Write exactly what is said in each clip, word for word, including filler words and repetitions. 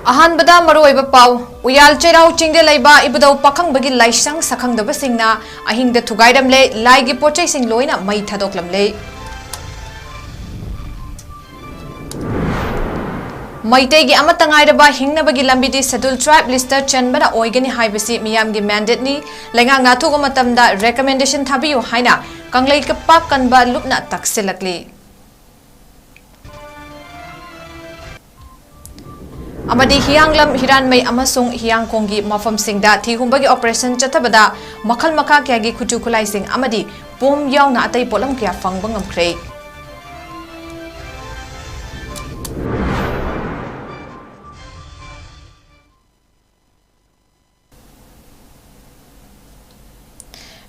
ꯑꯍꯥꯟꯕꯗ ꯃꯔꯨꯑꯣꯏꯕ ꯄꯥꯎ꯫ ꯎꯌꯥꯜ ꯆꯩꯔꯥꯎ ꯆꯤꯡꯗ ꯂꯩꯕ ꯏꯕꯨꯙꯧ ꯄꯥꯈꯪꯕꯒꯤ ꯂꯥꯏꯁꯪ ꯁꯛꯈꯪꯗꯕꯁꯤꯡꯅ ꯑꯍꯤꯡꯗ ꯊꯨꯒꯥꯏꯔꯝꯂꯦ, ꯂꯥꯏꯒꯤ ꯄꯣꯠꯆꯩꯁꯤꯡ ꯂꯣꯏꯅ ꯃꯩ ꯊꯥꯗꯣꯛꯂꯝꯂꯦ꯫ ꯃꯩꯇꯩꯒꯤ ꯑꯃꯠꯇ ꯉꯥꯏꯔꯕ ꯍꯤꯡꯅꯕꯒꯤ ꯂꯝꯕꯤꯗꯤ Scheduled Tribe list ꯆꯟꯕꯅ ꯑꯣꯏꯒꯅꯤ ꯍꯥꯏꯕꯁꯤ ꯃꯤꯌꯥꯝꯒꯤ mandate ꯅꯤ꯫ ꯂꯩꯉꯥꯛꯅ ꯑꯊꯨꯕ ꯃꯇꯝꯗ recommendation ꯊꯥꯕꯤꯌꯨ ꯍꯥꯏꯅ ꯀꯪꯂꯩꯄꯥꯛ ꯀꯟꯕ ꯂꯨꯞꯅ ꯇꯛꯁꯤꯜꯂꯛꯂꯤ꯫ ꯑꯃꯗꯤ ꯍꯤꯌꯥꯡꯂꯝ, ꯍꯤꯔꯥꯟꯃꯩ ꯑꯃꯁꯨꯡ ꯍꯤꯌꯥꯡꯈꯣꯡꯒꯤ ꯃꯐꯝꯁꯤꯡꯗ ꯊꯤꯍꯨꯝꯕꯒꯤ operation ꯆꯠꯊꯕꯗ ꯃꯈꯜ ꯃꯈꯥ ꯀꯌꯥꯒꯤ ꯈꯨꯠꯁꯨ ꯈꯨꯠꯂꯥꯏꯁꯤꯡ ꯑꯃꯗꯤ ꯄꯣꯝ ꯌꯥꯎꯅ ꯑꯇꯩ ꯄꯣꯠꯂꯝ ꯀꯌꯥ ꯐꯪꯕ ꯉꯝꯈ꯭ꯔꯦ꯫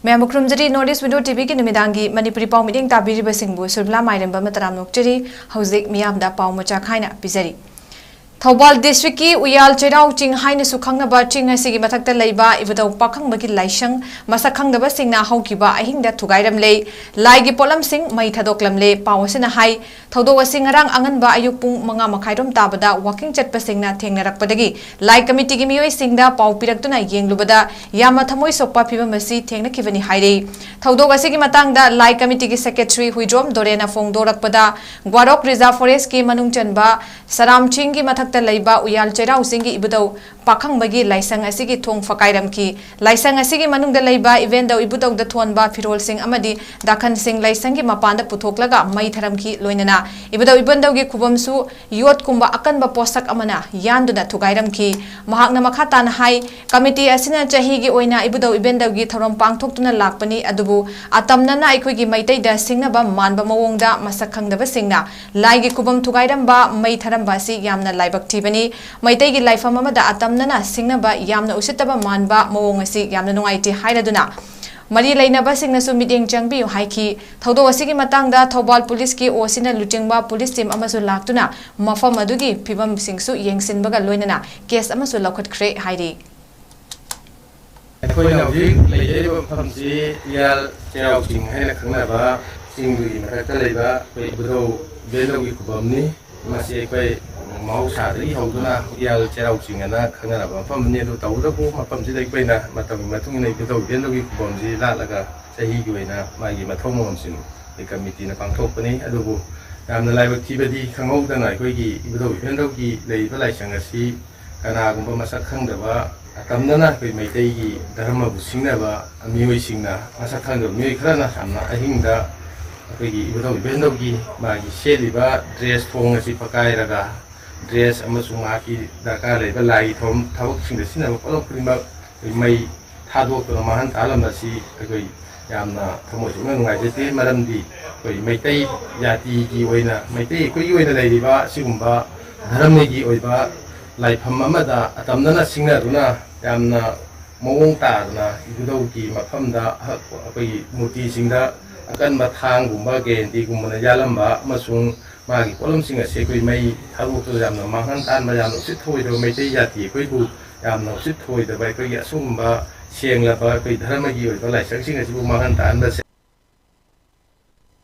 ꯃꯌꯥꯝꯕꯨ ꯈꯨꯔꯨꯝꯖꯔꯤ꯫ North East Window ꯇꯤꯚꯤꯒꯤ ꯅꯨꯃꯤꯗꯥꯡꯒꯤ ꯃꯅꯤꯄꯨꯔꯤ ꯄꯥꯎ ꯃꯤꯠꯌꯦꯡ ꯇꯥꯕꯤꯔꯤꯕꯁꯤꯡꯕꯨ ꯁꯨꯔꯃꯤꯂꯥ ꯃꯥꯏꯔꯦꯝꯕ ꯑꯃ ꯇꯔꯥꯝ ꯅꯣꯛꯆꯔꯤ꯫ ꯍꯧꯖꯤꯛ ꯃꯤꯌꯥꯝꯗ ꯄꯥꯎ ꯃꯆꯥ ꯈꯥꯏꯅ ꯄꯤꯖꯔꯤ꯫ ꯊꯧꯕꯥꯜ district ꯀꯤ ꯎꯌꯥꯜ ꯆꯩꯔꯥꯎ ꯆꯤꯡ ꯍꯥꯏꯅꯁꯨ ꯈꯪꯅꯕ ꯆꯤꯡ ꯑꯁꯤꯒꯤ ꯃꯊꯛꯇ ꯂꯩꯕ ꯏꯕꯨꯙꯧ ꯄꯥꯈꯪꯕꯒꯤ ꯂꯥꯏꯁꯪ ꯃꯁꯛ ꯈꯪꯗꯕꯁꯤꯡꯅ ꯍꯧꯈꯤꯕ ꯑꯍꯤꯡꯗ ꯊꯨꯒꯥꯏꯔꯝꯂꯦ꯫ ꯂꯥꯏꯒꯤ ꯄꯣꯠꯂꯝꯁꯤꯡ ꯃꯩ ꯊꯥꯗꯣꯛꯂꯝꯂꯦ꯫ ꯄꯥꯎ ꯑꯁꯤꯅ ꯍꯥꯏ, ꯊꯧꯗꯣꯛ ꯑꯁꯤ ꯉꯔꯥꯡ ꯑꯉꯟꯕ ꯑꯌꯨꯛ ꯄꯨꯡ ꯃꯉꯥ ꯃꯈꯥꯏꯔꯣꯝ ꯇꯥꯕꯗ walking ꯆꯠꯄꯁꯤꯡꯅ ꯊꯦꯡꯅꯔꯛꯄꯗꯒꯤ ꯂꯥꯏ committee ꯒꯤ ꯃꯤꯑꯣꯏꯁꯤꯡꯗ ꯄꯥꯎ ꯄꯤꯔꯛꯇꯨꯅ ꯌꯦꯡꯂꯨꯕꯗ ꯌꯥꯝꯅ ꯊꯃꯣꯏ ꯁꯣꯛꯄ ꯐꯤꯕꯝ ꯑꯁꯤ ꯊꯦꯡꯅꯈꯤꯕꯅꯤ ꯍꯥꯏꯔꯤ꯫ ꯊꯧꯗꯣꯛ ꯑꯁꯤꯒꯤ ꯃꯇꯥꯡꯗ ꯂꯥꯏ committee ꯒꯤ secretary ꯍꯨꯏꯗ꯭ꯔꯣꯝ ꯗꯣꯔꯦꯅ ꯐꯣꯡꯗꯣꯔꯛꯄꯗ, ꯒ꯭ꯋꯥꯔꯣꯛ reserve forest ꯀꯤ ꯃꯅꯨꯡ ꯆꯟꯕ ꯁꯔꯥꯝ ꯆꯤꯡꯒꯤ ꯃꯊꯛꯇ ꯂꯩꯕ ꯎꯌꯥꯜ ꯆꯩꯔꯥꯎ ꯆꯤꯡꯒꯤ ꯏꯕꯨꯙꯧ ꯄꯥꯈꯪꯕꯒꯤ ꯂꯥꯏꯁꯪ ꯑꯁꯤꯒꯤ ꯊꯣꯡ ꯐꯀꯥꯏꯔꯝꯈꯤ꯫ ꯂꯥꯏꯁꯪ ꯑꯁꯤꯒꯤ ꯃꯅꯨꯡꯗ ꯂꯩꯕ ꯏꯕꯦꯟꯗꯧ ꯏꯕꯨꯙꯧꯗ ꯊꯣꯟꯕ ꯐꯤꯔꯣꯜꯁꯤꯡ ꯑꯃꯗꯤ ꯗꯥꯈꯟꯁꯤꯡ ꯂꯥꯏꯁꯪꯒꯤ ꯃꯄꯥꯟꯗ ꯄꯨꯊꯣꯛꯂꯒ ꯃꯩ ꯊꯥꯔꯝꯈꯤ꯫ ꯂꯣꯏꯅꯅ ꯏꯕꯨꯙꯧ ꯏꯕꯦꯟꯗꯧꯒꯤ ꯈꯨꯕꯝꯁꯨ ꯌꯣꯠꯀꯨꯝꯕ ꯑꯀꯟꯕ ꯄꯣꯠꯁꯛ ꯑꯃꯅ ꯌꯥꯟꯗꯨꯅ ꯊꯨꯒꯥꯏꯔꯝꯈꯤ꯫ ꯃꯍꯥꯛꯅ ꯃꯈꯥ ꯇꯥꯅ ꯍꯥꯏ, committee ꯑꯁꯤꯅ ꯆꯍꯤꯒꯤ ꯑꯣꯏꯅ ꯏꯕꯨꯙꯧ ꯏꯕꯦꯟꯗꯧꯒꯤ ꯊꯧꯔꯝ ꯄꯥꯡꯊꯣꯛꯇꯨꯅ ꯂꯥꯛꯄꯅꯤ, ꯑꯗꯨꯕꯨ ꯑꯇꯝꯅꯅ ꯑꯩꯈꯣꯏꯒꯤ ꯃꯩꯇꯩꯗ ꯁꯤꯡꯅꯕ ꯃꯥꯟꯕ ꯃꯑꯣꯡꯗ ꯃꯁꯛ ꯈꯪꯗꯕꯁꯤꯡꯅ ꯂꯥꯏꯒꯤ ꯈꯨꯕꯝ ꯊꯨꯒꯥꯏꯔꯝꯕ, ꯃꯩ ꯊꯥꯔꯝꯕ ꯑꯁꯤ ꯌꯥꯝꯅ ꯂꯥꯏꯕꯛ ꯊꯤꯕꯅꯤ꯫ ꯃꯩꯇꯩꯒꯤ ꯂꯥꯏꯐꯝ ꯑꯃꯗ ꯑꯇꯝꯅꯅ ꯁꯤꯡꯅꯕ ꯌꯥꯝꯅ ꯎꯁꯤꯠꯇꯕ ꯃꯥꯟꯕ ꯃꯑꯣꯡ ꯑꯁꯤ ꯌꯥꯝꯅ ꯅꯨꯡꯉꯥꯏꯇꯦ ꯍꯥꯏꯔꯗꯨꯅ ꯃꯔꯤ ꯂꯩꯅꯕꯁꯤꯡꯅꯁꯨ ꯃꯤꯠꯌꯦꯡ ꯆꯪꯕꯤꯌꯨ ꯍꯥꯏꯈꯤ꯫ ꯊꯧꯗꯣꯛ ꯑꯁꯤꯒꯤ ꯃꯇꯥꯡꯗ ꯊꯧꯕꯥꯜ ꯄꯨꯂꯤꯁꯀꯤ ꯑꯣ ꯁꯤꯅ ꯂꯨꯆꯤꯡꯕ ꯄꯨꯂꯤꯁ team ꯑꯃꯁꯨ ꯂꯥꯛꯇꯨꯅ ꯃꯐꯝ ꯑꯗꯨꯒꯤ ꯐꯤꯕꯝꯁꯤꯡꯁꯨ ꯌꯦꯡꯁꯤꯟꯕꯒ ꯂꯣꯏꯅꯅ case ꯑꯃꯁꯨ ꯂꯧꯈꯠꯈ꯭ꯔꯦ ꯍꯥꯏꯔꯤ꯫ ꯑꯩꯈꯣꯏꯅ ꯍꯧꯖꯤꯛ ꯂꯩꯖꯔꯤꯕ ꯃꯐꯝꯁꯤ ꯎꯌꯥꯜ ꯆꯩꯔꯥꯎ ꯆꯤꯡ ꯍꯥꯏꯅ ꯈꯪꯅꯕ ꯆꯤꯡꯗꯨꯒꯤ ꯃꯊꯛꯇ ꯂꯩꯕ ꯑꯩꯈꯣꯏ ꯏꯕꯨꯙꯧ ꯏꯕꯦꯟꯗꯧꯒꯤ ꯈꯨꯕꯝꯅꯤ꯫ ꯃꯁꯤ ꯑꯩꯈꯣꯏ, ꯎꯝ, ꯃꯍꯧꯁꯥꯗꯒꯤ ꯍꯧꯗꯨꯅ ꯎꯌꯥꯜ ꯆꯩꯔꯥꯎ ꯆꯤꯡ ꯑꯅ ꯈꯪꯅꯔꯕ ꯃꯐꯝ ꯑꯃꯅꯤ꯫ ꯑꯗꯨ ꯇꯧꯕꯇꯕꯨ ꯃꯐꯝꯁꯤꯗ ꯑꯩꯈꯣꯏꯅ ꯃꯇꯝꯒꯤ ꯃꯇꯨꯡ ꯏꯟꯅ ꯏꯕꯨꯙꯧ ꯏꯕꯦꯟꯗꯧꯒꯤ ꯈꯨꯕꯝꯁꯤ ꯂꯥꯠꯂꯒ ꯆꯍꯤꯒꯤ ꯑꯣꯏꯅ ꯃꯥꯒꯤ ꯃꯊꯧ ꯃꯉꯝꯁꯤꯡ ꯑꯩꯈꯣꯏ ꯀꯃꯤꯇꯤꯅ ꯄꯥꯡꯊꯣꯛꯄꯅꯤ꯫ ꯑꯗꯨꯕꯨ ꯌꯥꯝꯅ ꯂꯥꯏꯕꯛ ꯊꯤꯕꯗꯤ ꯈꯪꯍꯧꯗꯅ ꯑꯩꯈꯣꯏꯒꯤ ꯏꯕꯨꯙꯧ ꯏꯕꯦꯟꯗꯧꯒꯤ ꯂꯩꯔꯤꯕ ꯂꯥꯏꯁꯪ ꯑꯁꯤ ꯀꯅꯥꯒꯨꯝꯕ ꯃꯁꯛ ꯈꯪꯗꯕ ꯑꯇꯝꯅꯅ ꯑꯩꯈꯣꯏ ꯃꯩꯇꯩꯒꯤ ꯙꯔꯃꯕꯨ ꯁꯤꯡꯅꯕ ꯃꯤꯑꯣꯏꯁꯤꯡꯅ, ꯃꯁꯛ ꯈꯪꯗꯕ ꯃꯤꯑꯣꯏ ꯈꯔꯅ ꯌꯥꯝꯅ ꯑꯍꯤꯡꯗ ꯑꯩꯈꯣꯏꯒꯤ ꯏꯕꯨꯙꯧ ꯏꯕꯦꯟꯗꯧꯒꯤ ꯃꯥꯒꯤ ꯁꯦꯠꯂꯤꯕ ꯗ꯭ꯔꯦꯁ ꯊꯣꯡ ꯑꯁꯤ ꯐꯀꯥꯏꯔꯒ, ꯗ꯭ꯔꯦꯁ ꯑꯃꯁꯨꯡ ꯃꯍꯥꯛꯀꯤ ꯗꯔꯀꯥꯔ ꯂꯩꯕ ꯂꯥꯏꯒꯤ ꯊꯧꯔꯝ ꯊꯕꯛꯁꯤꯡꯗ ꯁꯤꯖꯤꯟꯅꯕ ꯄꯣꯠꯂꯝ ꯈꯨꯗꯤꯡꯃꯛ ꯑꯩꯈꯣꯏ ꯃꯩ ꯊꯥꯗꯣꯛꯇꯨꯅ ꯃꯥꯡꯍꯟ ꯇꯥꯛꯍꯜꯂꯝꯕ ꯑꯁꯤ ꯑꯩꯈꯣꯏ ꯌꯥꯝꯅ ꯊꯃꯣꯏ ꯁꯣꯛꯅ ꯅꯨꯡꯉꯥꯏꯖꯗꯦ꯫ ꯃꯔꯝꯗꯤ ꯑꯩꯈꯣꯏ ꯃꯩꯇꯩ ꯖꯥꯇꯤꯒꯤ ꯑꯣꯏꯅ, ꯃꯩꯇꯩ ꯑꯩꯈꯣꯏꯒꯤ ꯑꯣꯏꯅ ꯂꯩꯔꯤꯕ ꯑꯁꯤꯒꯨꯝꯕ ꯙꯔꯃꯒꯤ ꯑꯣꯏꯕ ꯂꯥꯏꯐꯝ ꯑꯃꯗ ꯑꯇꯝꯅꯅ ꯁꯤꯡꯅꯗꯨꯅ ꯌꯥꯝꯅ ꯃꯑꯣꯡ ꯇꯥꯗꯅ ꯏꯕꯨꯙꯧꯒꯤ ꯃꯐꯝꯗ ꯑꯩꯈꯣꯏꯒꯤ ꯃꯨꯔꯇꯤꯁꯤꯡꯗ ꯑꯀꯟꯕ ꯊꯥꯡꯒꯨꯝꯕ ꯒꯦꯟꯗꯤꯒꯨꯝꯕꯅ ꯌꯥꯜꯂꯝꯕ ꯑꯃꯁꯨꯡ ꯃꯥꯒꯤ ꯄꯣꯠꯂꯝꯁꯤꯡ ꯑꯁꯤ ꯑꯩꯈꯣꯏ ꯃꯩ ꯊꯥꯗꯣꯛꯇꯨꯅ ꯌꯥꯝꯅ ꯃꯥꯡꯍꯟ ꯇꯥꯍꯟꯕ, ꯌꯥꯝꯅ ꯎꯁꯤꯠ ꯊꯑꯣꯏꯗꯕ, ꯃꯩꯇꯩ ꯖꯥꯇꯤ ꯑꯩꯈꯣꯏꯕꯨ ꯌꯥꯝꯅ ꯎꯁꯤꯠ ꯊꯑꯣꯏꯗꯕ, ꯑꯩꯈꯣꯏꯒꯤ ꯑꯁꯨꯒꯨꯝꯕ ꯁꯦꯡꯂꯕ ꯑꯩꯈꯣꯏ ꯙꯔꯃꯒꯤ ꯑꯣꯏꯕ ꯂꯥꯏꯁꯪꯁꯤꯡ ꯑꯁꯤꯕꯨ ꯃꯥꯡꯍꯟ ꯇꯥꯍꯟꯕꯁꯦ꯫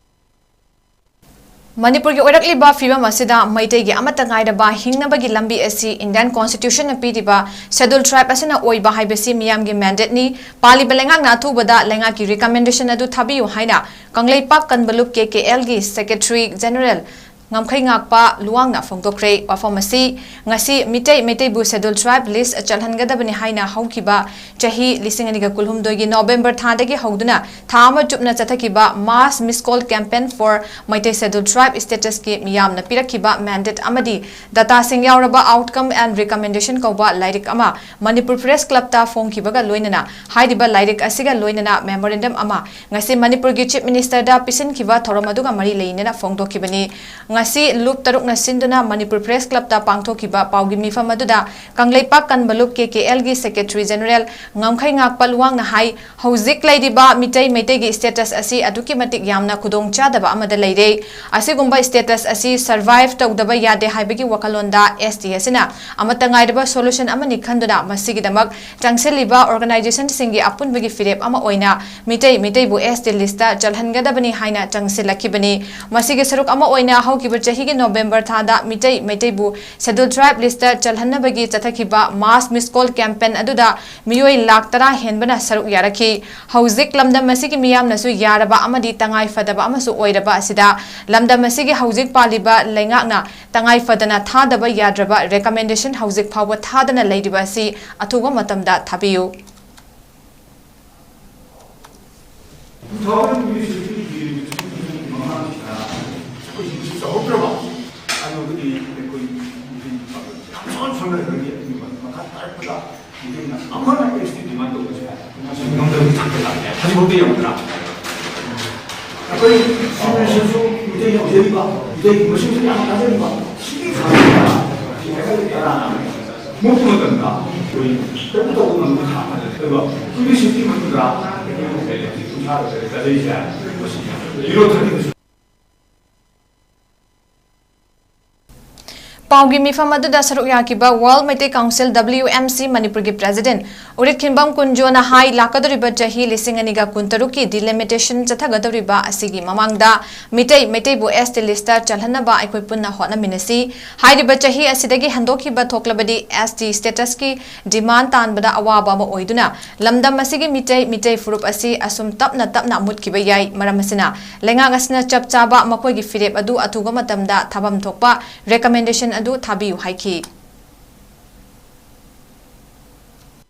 ꯃꯅꯤꯄꯨꯔꯒꯤ ꯑꯣꯏꯔꯛꯂꯤꯕ ꯐꯤꯕꯝ ꯑꯁꯤꯗ ꯃꯩꯇꯩꯒꯤ ꯑꯃꯠꯇ ꯉꯥꯏꯔꯕ ꯍꯤꯡꯅꯕꯒꯤ ꯂꯝꯕꯤ ꯑꯁꯤ Indian Constitution ꯅ ꯄꯤꯔꯤꯕ Scheduled Tribe ꯑꯁꯤꯅ ꯑꯣꯏꯕ ꯍꯥꯏꯕꯁꯤ ꯃꯤꯌꯥꯝꯒꯤ mandate ꯅꯤ꯫ ꯄꯥꯜꯂꯤꯕ ꯂꯩꯉꯥꯛꯅ ꯑꯊꯨꯕꯗ ꯂꯩꯉꯥꯛꯀꯤ recommendation ꯑꯗꯨ ꯊꯥꯕꯤꯌꯨ ꯍꯥꯏꯅ ꯀꯪꯂꯩꯄꯥꯛ ꯀꯟꯕ ꯂꯨꯞ, K K L ꯒꯤ Secretary General ꯉꯝꯈꯩꯉꯥꯛꯄ ꯂꯨꯋꯥꯡꯅ ꯐꯣꯡꯗꯣꯛꯈ꯭ꯔꯦ꯫ ꯋꯥꯐꯝ ꯑꯁꯤ ꯉꯁꯤ ꯃꯤꯇꯩ ꯃꯩꯇꯩꯕꯨ Scheduled Tribe list ꯆꯜꯍꯟꯒꯗꯕꯅꯤ ꯍꯥꯏꯅ ꯍꯧꯈꯤꯕ ꯆꯍꯤ ꯂꯤꯁꯤꯡ ꯑꯅꯤꯒ ꯀꯨꯟꯍꯨꯝꯗꯣꯏꯒꯤ November ꯊꯥꯗꯒꯤ ꯍꯧꯗꯨꯅ ꯊꯥ ꯑꯃ ꯆꯨꯞꯅ ꯆꯠꯊꯈꯤꯕ Mass Miscall Campaign for Meitei Scheduled Tribe Status ꯀꯤ ꯃꯤꯌꯥꯝꯅ ꯄꯤꯔꯛꯈꯤꯕ mandate ꯑꯃꯗꯤ data ꯁꯤꯡ ꯌꯥꯎꯔꯕ Outcome and Recommendation ꯀꯧꯕ ꯂꯥꯏꯔꯤꯛ ꯑꯃ Manipur Press Club ꯇ ꯐꯣꯡꯈꯤꯕꯒ ꯂꯣꯏꯅꯅ ꯍꯥꯏꯔꯤꯕ ꯂꯥꯏꯔꯤꯛ ꯑꯁꯤꯒ ꯂꯣꯏꯅꯅ memorandum ꯑꯃ ꯉꯁꯤ ꯃꯅꯤꯄꯨꯔꯒꯤ Chief Minister ꯗ ꯄꯤꯁꯤꯟꯈꯤꯕ ꯊꯧꯔꯝ ꯑꯗꯨꯒ ꯃꯔꯤ ꯂꯩꯅꯅ ꯐꯣꯡꯗꯣꯛꯈꯤꯕꯅꯤ꯫ ꯉꯁꯤ ꯂꯨꯞ ꯇꯔꯨꯛꯅ ꯁꯤꯟꯗꯨꯅ Manipur Press Club ꯇ ꯄꯥꯡꯊꯣꯛꯈꯤꯕ ꯄꯥꯎꯒꯤ ꯃꯤꯐꯝ ꯑꯗꯨꯗ ꯀꯪꯂꯩꯄꯥꯛ ꯀꯟꯕ ꯂꯨꯞ, K K L ꯒꯤ Secretary General ꯉꯝꯈꯩꯉꯥꯛꯄ ꯂꯨꯋꯥꯡꯅ ꯍꯥꯏ, ꯍꯧꯖꯤꯛ ꯂꯩꯔꯤꯕ ꯃꯤꯇꯩ ꯃꯩꯇꯩꯒꯤ status ꯑꯁꯤ ꯑꯗꯨꯛꯀꯤ ꯃꯇꯤꯛ ꯌꯥꯝꯅ ꯈꯨꯗꯣꯡ ꯆꯥꯗꯕ ꯑꯃꯗ ꯂꯩꯔꯦ꯫ ꯑꯁꯤꯒꯨꯝꯕ status ꯑꯁꯤ survive ꯇꯧꯗꯕ ꯌꯥꯗꯦ ꯍꯥꯏꯕꯒꯤ ꯋꯥꯈꯜꯂꯣꯟꯗ S T ꯑꯁꯤꯅ ꯑꯃꯠꯇ ꯉꯥꯏꯔꯕ solution ꯑꯃꯅꯤ ꯈꯟꯗꯨꯅ ꯃꯁꯤꯒꯤꯗꯃꯛ ꯆꯪꯁꯤꯜꯂꯤꯕ organization ꯁꯤꯡꯒꯤ ꯑꯄꯨꯟꯕꯒꯤ ꯐꯤꯔꯦꯞ ꯑꯃ ꯑꯣꯏꯅ ꯃꯤꯇꯩ ꯃꯩꯇꯩꯕꯨ S T list ꯇ ꯆꯜꯍꯟꯒꯗꯕꯅꯤ ꯍꯥꯏꯅ ꯆꯪꯁꯤꯜꯂꯛꯈꯤꯕꯅꯤ꯫ ꯃꯁꯤꯒꯤ ꯁꯔꯨꯛ ꯑꯃ ꯑꯣꯏꯅ ꯍꯧꯈꯤꯕ ꯆꯍꯤꯒꯤ ꯅꯣꯕꯦꯝꯕꯔ ꯊꯥꯗ Meitei ꯃꯩꯇꯩꯕꯨ Scheduled Tribe list ꯆꯜꯍꯟꯅꯕꯒꯤ ꯆꯠꯊꯈꯤꯕ mass miss call campaign ꯑꯗꯨꯗ ꯃꯤꯑꯣꯏ ꯂꯥꯈ ꯇꯔꯥ ꯍꯦꯟꯕꯅ ꯁꯔꯨꯛ ꯌꯥꯔꯛꯈꯤ꯫ ꯍꯧꯖꯤꯛ ꯂꯝꯗꯝ ꯑꯁꯤꯒꯤ ꯃꯤꯌꯥꯝꯅꯁꯨ ꯌꯥꯔꯕ ꯑꯃꯗꯤ ꯇꯉꯥꯏ ꯐꯗꯕ ꯑꯃꯁꯨ ꯑꯣꯏꯔꯕ ꯑꯁꯤꯗ ꯂꯝꯗꯝ ꯑꯁꯤꯒꯤ ꯍꯧꯖꯤꯛ ꯄꯥꯜꯂꯤꯕ ꯂꯩꯉꯥꯛꯅ ꯇꯉꯥꯏ ꯐꯗꯅ ꯊꯥꯗꯕ ꯌꯥꯗ꯭ꯔꯕ recommendation ꯍꯧꯖꯤꯛ ꯐꯥꯎꯕ ꯊꯥꯗꯅ ꯂꯩꯔꯤꯕ ꯑꯁꯤ ꯑꯊꯨꯕ ꯃꯇꯝꯗ ꯊꯥꯕꯤꯌꯨ꯫ ꯇꯨ ꯊꯥꯎꯖꯟ ꯇ꯭ꯋꯦꯟꯇꯤ ꯊ꯭ꯔꯤꯒꯤ ꯃꯃꯥꯡꯁꯤꯗ ꯑꯩꯈꯣꯏ ꯍꯧꯖꯤꯛ ꯇꯧꯍꯧꯗ꯭ꯔꯕ ꯑꯗꯨꯕꯨꯗꯤ ꯑꯩꯈꯣꯏ ꯌꯥꯝ ꯁꯣꯟ ꯁꯣꯟꯅꯔꯒꯗꯤ ꯑꯗꯨꯒꯤ ꯃꯈꯥ ꯇꯥꯔꯛꯄꯗ ꯃꯤꯇꯩꯅ ꯑꯃꯅ ꯑꯦꯁ ꯇꯤ ꯗꯤꯃꯥꯟ ꯇꯧꯕꯁꯦ ꯃꯁꯤ ꯉꯝꯗꯕꯒꯤ ꯊꯥꯛꯇ ꯂꯥꯛꯑꯦ꯫ ꯍꯧꯖꯤꯛꯐꯥꯎꯗ ꯌꯧꯗ꯭ꯔꯥ? ꯑꯩꯈꯣꯏ ꯁꯤꯇꯨꯋꯦꯁꯟꯁꯨ ꯃꯤꯇꯩ ꯌꯥꯝ ꯂꯩꯔꯤꯕ, ꯃꯤꯇꯩꯒꯤ ꯃꯁꯤꯡꯁꯨ ꯌꯥꯝ ꯇꯥꯖꯔꯤꯕ, ꯁꯤꯒꯤ ꯊꯥꯡꯗ ꯁꯤ ꯍꯥꯏꯒꯠꯂꯛꯄ ꯇꯔꯥ ꯃꯨꯛꯄ ꯃꯇꯝꯗ ꯑꯩꯈꯣꯏ ꯀꯔꯤꯝ ꯇꯧꯕ ꯉꯝꯗꯦ꯫ ꯊꯥ ꯑꯃꯗ ꯑꯗꯨꯒ ꯇ꯭ꯋꯦꯟꯇꯤ ꯁꯤꯛꯁꯀꯤ ꯃꯅꯨꯡꯗ ꯑꯩꯈꯣꯏ ꯍꯧꯖꯤꯛ ꯀꯨꯟꯊ꯭ꯔꯥꯗ ꯀꯔꯤ ꯆꯠꯂꯛꯏꯁꯦ? ꯃꯁꯤ ꯖꯤꯔꯣ ꯊꯥꯔꯇꯤꯗꯁꯨ ꯄꯥꯎꯒꯤ ꯃꯤꯐꯝ ꯑꯗꯨꯗ ꯁꯔꯨꯛ ꯌꯥꯈꯤꯕ World Meitei Council, W M C, ꯃꯅꯤꯄꯨꯔꯒꯤ president ꯎꯔꯤꯠꯈꯤꯟꯕꯝ ꯀꯨꯟꯖꯣꯅ ꯍꯥꯏ, ꯂꯥꯛꯀꯗꯧꯔꯤꯕ ꯆꯍꯤ ꯂꯤꯁꯤꯡ ꯑꯅꯤꯒ ꯀꯨꯟꯇꯔꯨꯛꯀꯤ delimitation ꯆꯠꯊꯒꯗꯧꯔꯤꯕ ꯑꯁꯤꯒꯤ ꯃꯃꯥꯡꯗ ꯃꯤꯇꯩ ꯃꯩꯇꯩꯕꯨ S T list ꯆꯜꯍꯟꯅꯕ ꯑꯩꯈꯣꯏ ꯄꯨꯟꯅ ꯍꯣꯠꯅꯃꯤꯟꯅꯁꯤ꯫ ꯍꯥꯏꯔꯤꯕ ꯆꯍꯤ ꯑꯁꯤꯗꯒꯤ ꯍꯟꯗꯣꯛꯈꯤꯕ ꯊꯣꯛꯂꯕꯗꯤ S T statusꯀꯤ demand ꯇꯥꯟꯕꯗ ꯑꯋꯥꯕ ꯑꯃ ꯑꯣꯏꯗꯨꯅ ꯂꯝꯗꯝ ꯑꯁꯤꯒꯤ ꯃꯤꯇꯩ, ꯃꯤꯇꯩ ꯐꯨꯔꯨꯞ ꯑꯁꯤ ꯑꯁꯨꯝ ꯇꯞꯅ ꯇꯞꯅ ꯃꯨꯠꯈꯤꯕ ꯌꯥꯏ꯫ ꯃꯔꯝ ꯑꯁꯤꯅ ꯂꯩꯉꯥꯛ ꯑꯁꯤꯅ ꯆꯞ ꯆꯥꯕ ꯃꯈꯣꯏꯒꯤ ꯐꯤꯔꯦꯞ ꯑꯗꯨ ꯑꯊꯨꯕ ꯃꯇꯝꯗ ꯊꯥꯐꯝ ꯊꯣꯛꯄ recommendation ꯑꯗꯨ ꯊꯥꯕꯤꯌꯨ ꯍꯥꯏꯈꯤ꯫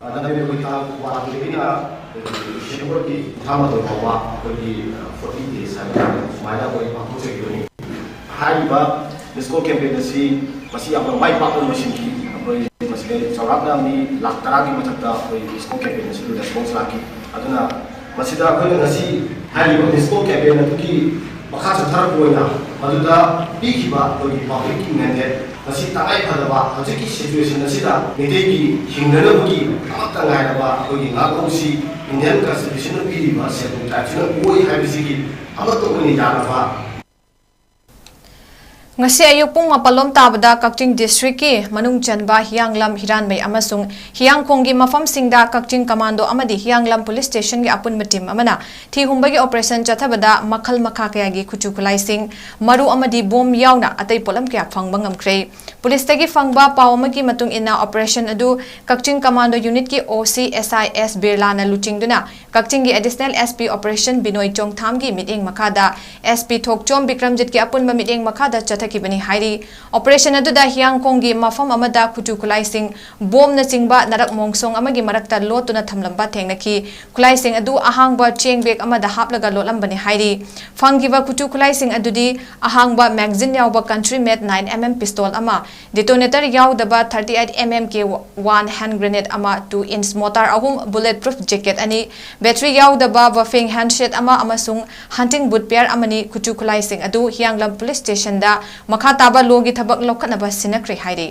ꯅꯕꯦꯝꯕꯔꯒꯤ ꯇꯥꯡ ꯋꯥꯟꯗꯒꯤꯅ ꯑꯩꯈꯣꯏꯒꯤ ꯗꯤꯁꯦꯝꯕꯔꯒꯤ ꯀꯨꯟꯊ꯭ꯔꯥ ꯃꯥꯊꯣꯏ ꯐꯥꯎꯕ ꯑꯩꯈꯣꯏꯒꯤ, ꯑ, forty days ꯍꯥꯏꯕ ꯁꯨꯃꯥꯏꯅ ꯑꯩꯈꯣꯏ ꯄꯥꯡꯊꯣꯛꯆꯈꯤꯕꯅꯤ꯫ ꯍꯥꯏꯔꯤꯕ miss call campaign ꯑꯁꯤ ꯃꯁꯤ ꯌꯥꯝꯅ ꯃꯥꯏ ꯄꯥꯛꯅ ꯂꯣꯏꯁꯤꯟꯈꯤ꯫ ꯑꯩꯈꯣꯏ ꯃꯁꯤꯗ ꯆꯥꯎꯔꯥꯛꯅ ꯃꯤ ꯂꯥꯈ ꯇꯔꯥꯒꯤ ꯃꯊꯛꯇ ꯑꯩꯈꯣꯏ miss call campaign ꯑꯁꯤꯗ response ꯂꯥꯛꯈꯤ꯫ ꯑꯗꯨꯅ ꯃꯁꯤꯗ ꯑꯩꯈꯣꯏꯅ ꯉꯁꯤ ꯍꯥꯏꯔꯤꯕ miss call campaign ꯑꯗꯨꯒꯤ ꯃꯈꯥ ꯆꯠꯊꯔꯛꯄ ꯑꯣꯏꯅ ꯃꯗꯨꯗ ꯄꯤꯈꯤꯕ ꯑꯩꯈꯣꯏꯒꯤ publicꯀꯤ mandate ꯃꯁꯤ ꯇꯉꯥꯏ ꯐꯗꯕ ꯍꯧꯖꯤꯛꯀꯤ situation ꯑꯁꯤꯗ ꯃꯤꯇꯩꯒꯤ ꯍꯤꯡꯅꯅꯕꯒꯤ ꯑꯃꯠꯇ ꯉꯥꯏꯔꯕ ꯑꯩꯈꯣꯏꯒꯤ ꯉꯥꯛꯂꯧꯁꯤ Indian Constitutionꯅ ꯄꯤꯔꯤꯕ Scheduled Tribeꯁꯤꯅ ꯑꯣꯏ ꯍꯥꯏꯕꯁꯤꯒꯤ ꯑꯃꯠꯇ ꯑꯣꯏꯅ ꯌꯥꯅꯕ꯫ ꯉꯁꯤ ꯑꯌꯨꯛ ꯄꯨꯡ ꯃꯥꯄꯜ ꯂꯣꯝ ꯇꯥꯕꯗ ꯀꯛꯆꯤꯡ district ꯀꯤ ꯃꯅꯨꯡ ꯆꯟꯕ ꯍꯤꯌꯥꯡꯂꯝ, ꯍꯤꯔꯥꯟꯃꯩ ꯑꯃꯁꯨꯡ ꯍꯤꯌꯥꯡꯈꯣꯡꯒꯤ ꯃꯐꯝꯁꯤꯡꯗ ꯀꯛꯆꯤꯡ commando ꯑꯃꯗꯤ ꯍꯤꯌꯥꯡꯂꯝ police station ꯒꯤ ꯑꯄꯨꯟꯕ team ꯑꯃꯅ ꯊꯤ ꯍꯨꯝꯕꯒꯤ operation ꯆꯠꯊꯕꯗ ꯃꯈꯜ ꯃꯈꯥ ꯀꯌꯥꯒꯤ ꯈꯨꯠꯁꯨ ꯈꯨꯠꯂꯥꯏꯁꯤꯡ, ꯃꯔꯨ ꯑꯃꯗꯤ bomb ꯌꯥꯎꯅ ꯑꯇꯩ ꯄꯣꯠꯂꯝ ꯀꯌꯥ ꯐꯪꯕ ꯉꯝꯈ꯭ꯔꯦ꯫ Police ꯇꯒꯤ ꯐꯪꯕ ꯄꯥꯎ ꯑꯃꯒꯤ ꯃꯇꯨꯡ ꯏꯟꯅ, operation ꯑꯗꯨ ꯀꯛꯆꯤꯡ commando unit ꯀꯤ O C S I S ꯕꯤꯔꯂꯥꯅ ꯂꯨꯆꯤꯡꯗꯨꯅ ꯀꯛꯆꯤꯡꯒꯤ additional S P operation ꯕꯤꯅꯣꯏ ꯆꯣꯡꯊꯥꯝꯒꯤ ꯃꯤꯠꯌꯦꯡ ꯃꯈꯥꯗ S P ꯊꯣꯛꯆꯣꯝ ꯕꯤꯀ꯭ꯔꯝꯖꯤꯠꯀꯤ ꯑꯄꯨꯟꯕ ꯃꯤꯠꯌꯦꯡ ꯃꯈꯥꯗ ꯆꯠꯊꯈꯤꯕꯅꯤ ꯍꯥꯏꯔꯤ꯫ Operation ꯑꯗꯨꯗ ꯍꯤꯌꯥꯡꯈꯣꯡꯒꯤ ꯃꯐꯝ ꯑꯃꯗ ꯈꯨꯠꯁꯨ ꯈꯨꯠꯂꯥꯏꯁꯤꯡ, bomb ꯅꯆꯤꯡꯕ ꯅꯔꯛ ꯃꯣꯡꯁꯣꯡ ꯑꯃꯒꯤ ꯃꯔꯛꯇ ꯂꯣꯠꯇꯨꯅ ꯊꯝꯂꯝꯕ ꯊꯦꯡꯅꯈꯤ꯫ ꯈꯨꯠꯂꯥꯏꯁꯤꯡ ꯑꯗꯨ ꯑꯍꯥꯡꯕ ꯆꯦꯡ bag ꯑꯃꯗ ꯍꯥꯞꯂꯒ ꯂꯣꯠꯂꯝꯕꯅꯤ ꯍꯥꯏꯔꯤ꯫ ꯐꯪꯈꯤꯕ ꯈꯨꯠꯁꯨ ꯈꯨꯠꯂꯥꯏꯁꯤꯡ ꯑꯗꯨꯗꯤ ꯑꯍꯥꯡꯕ magazine ꯌꯥꯎꯕ country made nine M M pistol ꯑꯃ, detonator ꯌꯥꯎꯗꯕ thirty eight M M K one hand grenade ꯑꯃ, two inch mortar ꯑꯍꯨꯝ, bullet proof jacket ꯑꯅꯤ, battery ꯌꯥꯎꯗꯕ buffing handset ꯑꯃ ꯑꯃꯁꯨꯡ hunting boot pair ꯑꯃꯅꯤ꯫ ꯈꯨꯠꯁꯨ ꯈꯨꯠꯂꯥꯏꯁꯤꯡ ꯑꯗꯨ ꯍꯤꯌꯥꯡꯂꯝ police station ꯗ ꯃꯈꯥ ꯇꯥꯕ law ꯒꯤ ꯊꯕꯛ ꯂꯧꯈꯠꯅꯕ ꯁꯤꯟꯅꯈ꯭ꯔꯦ ꯍꯥꯏꯔꯤ꯫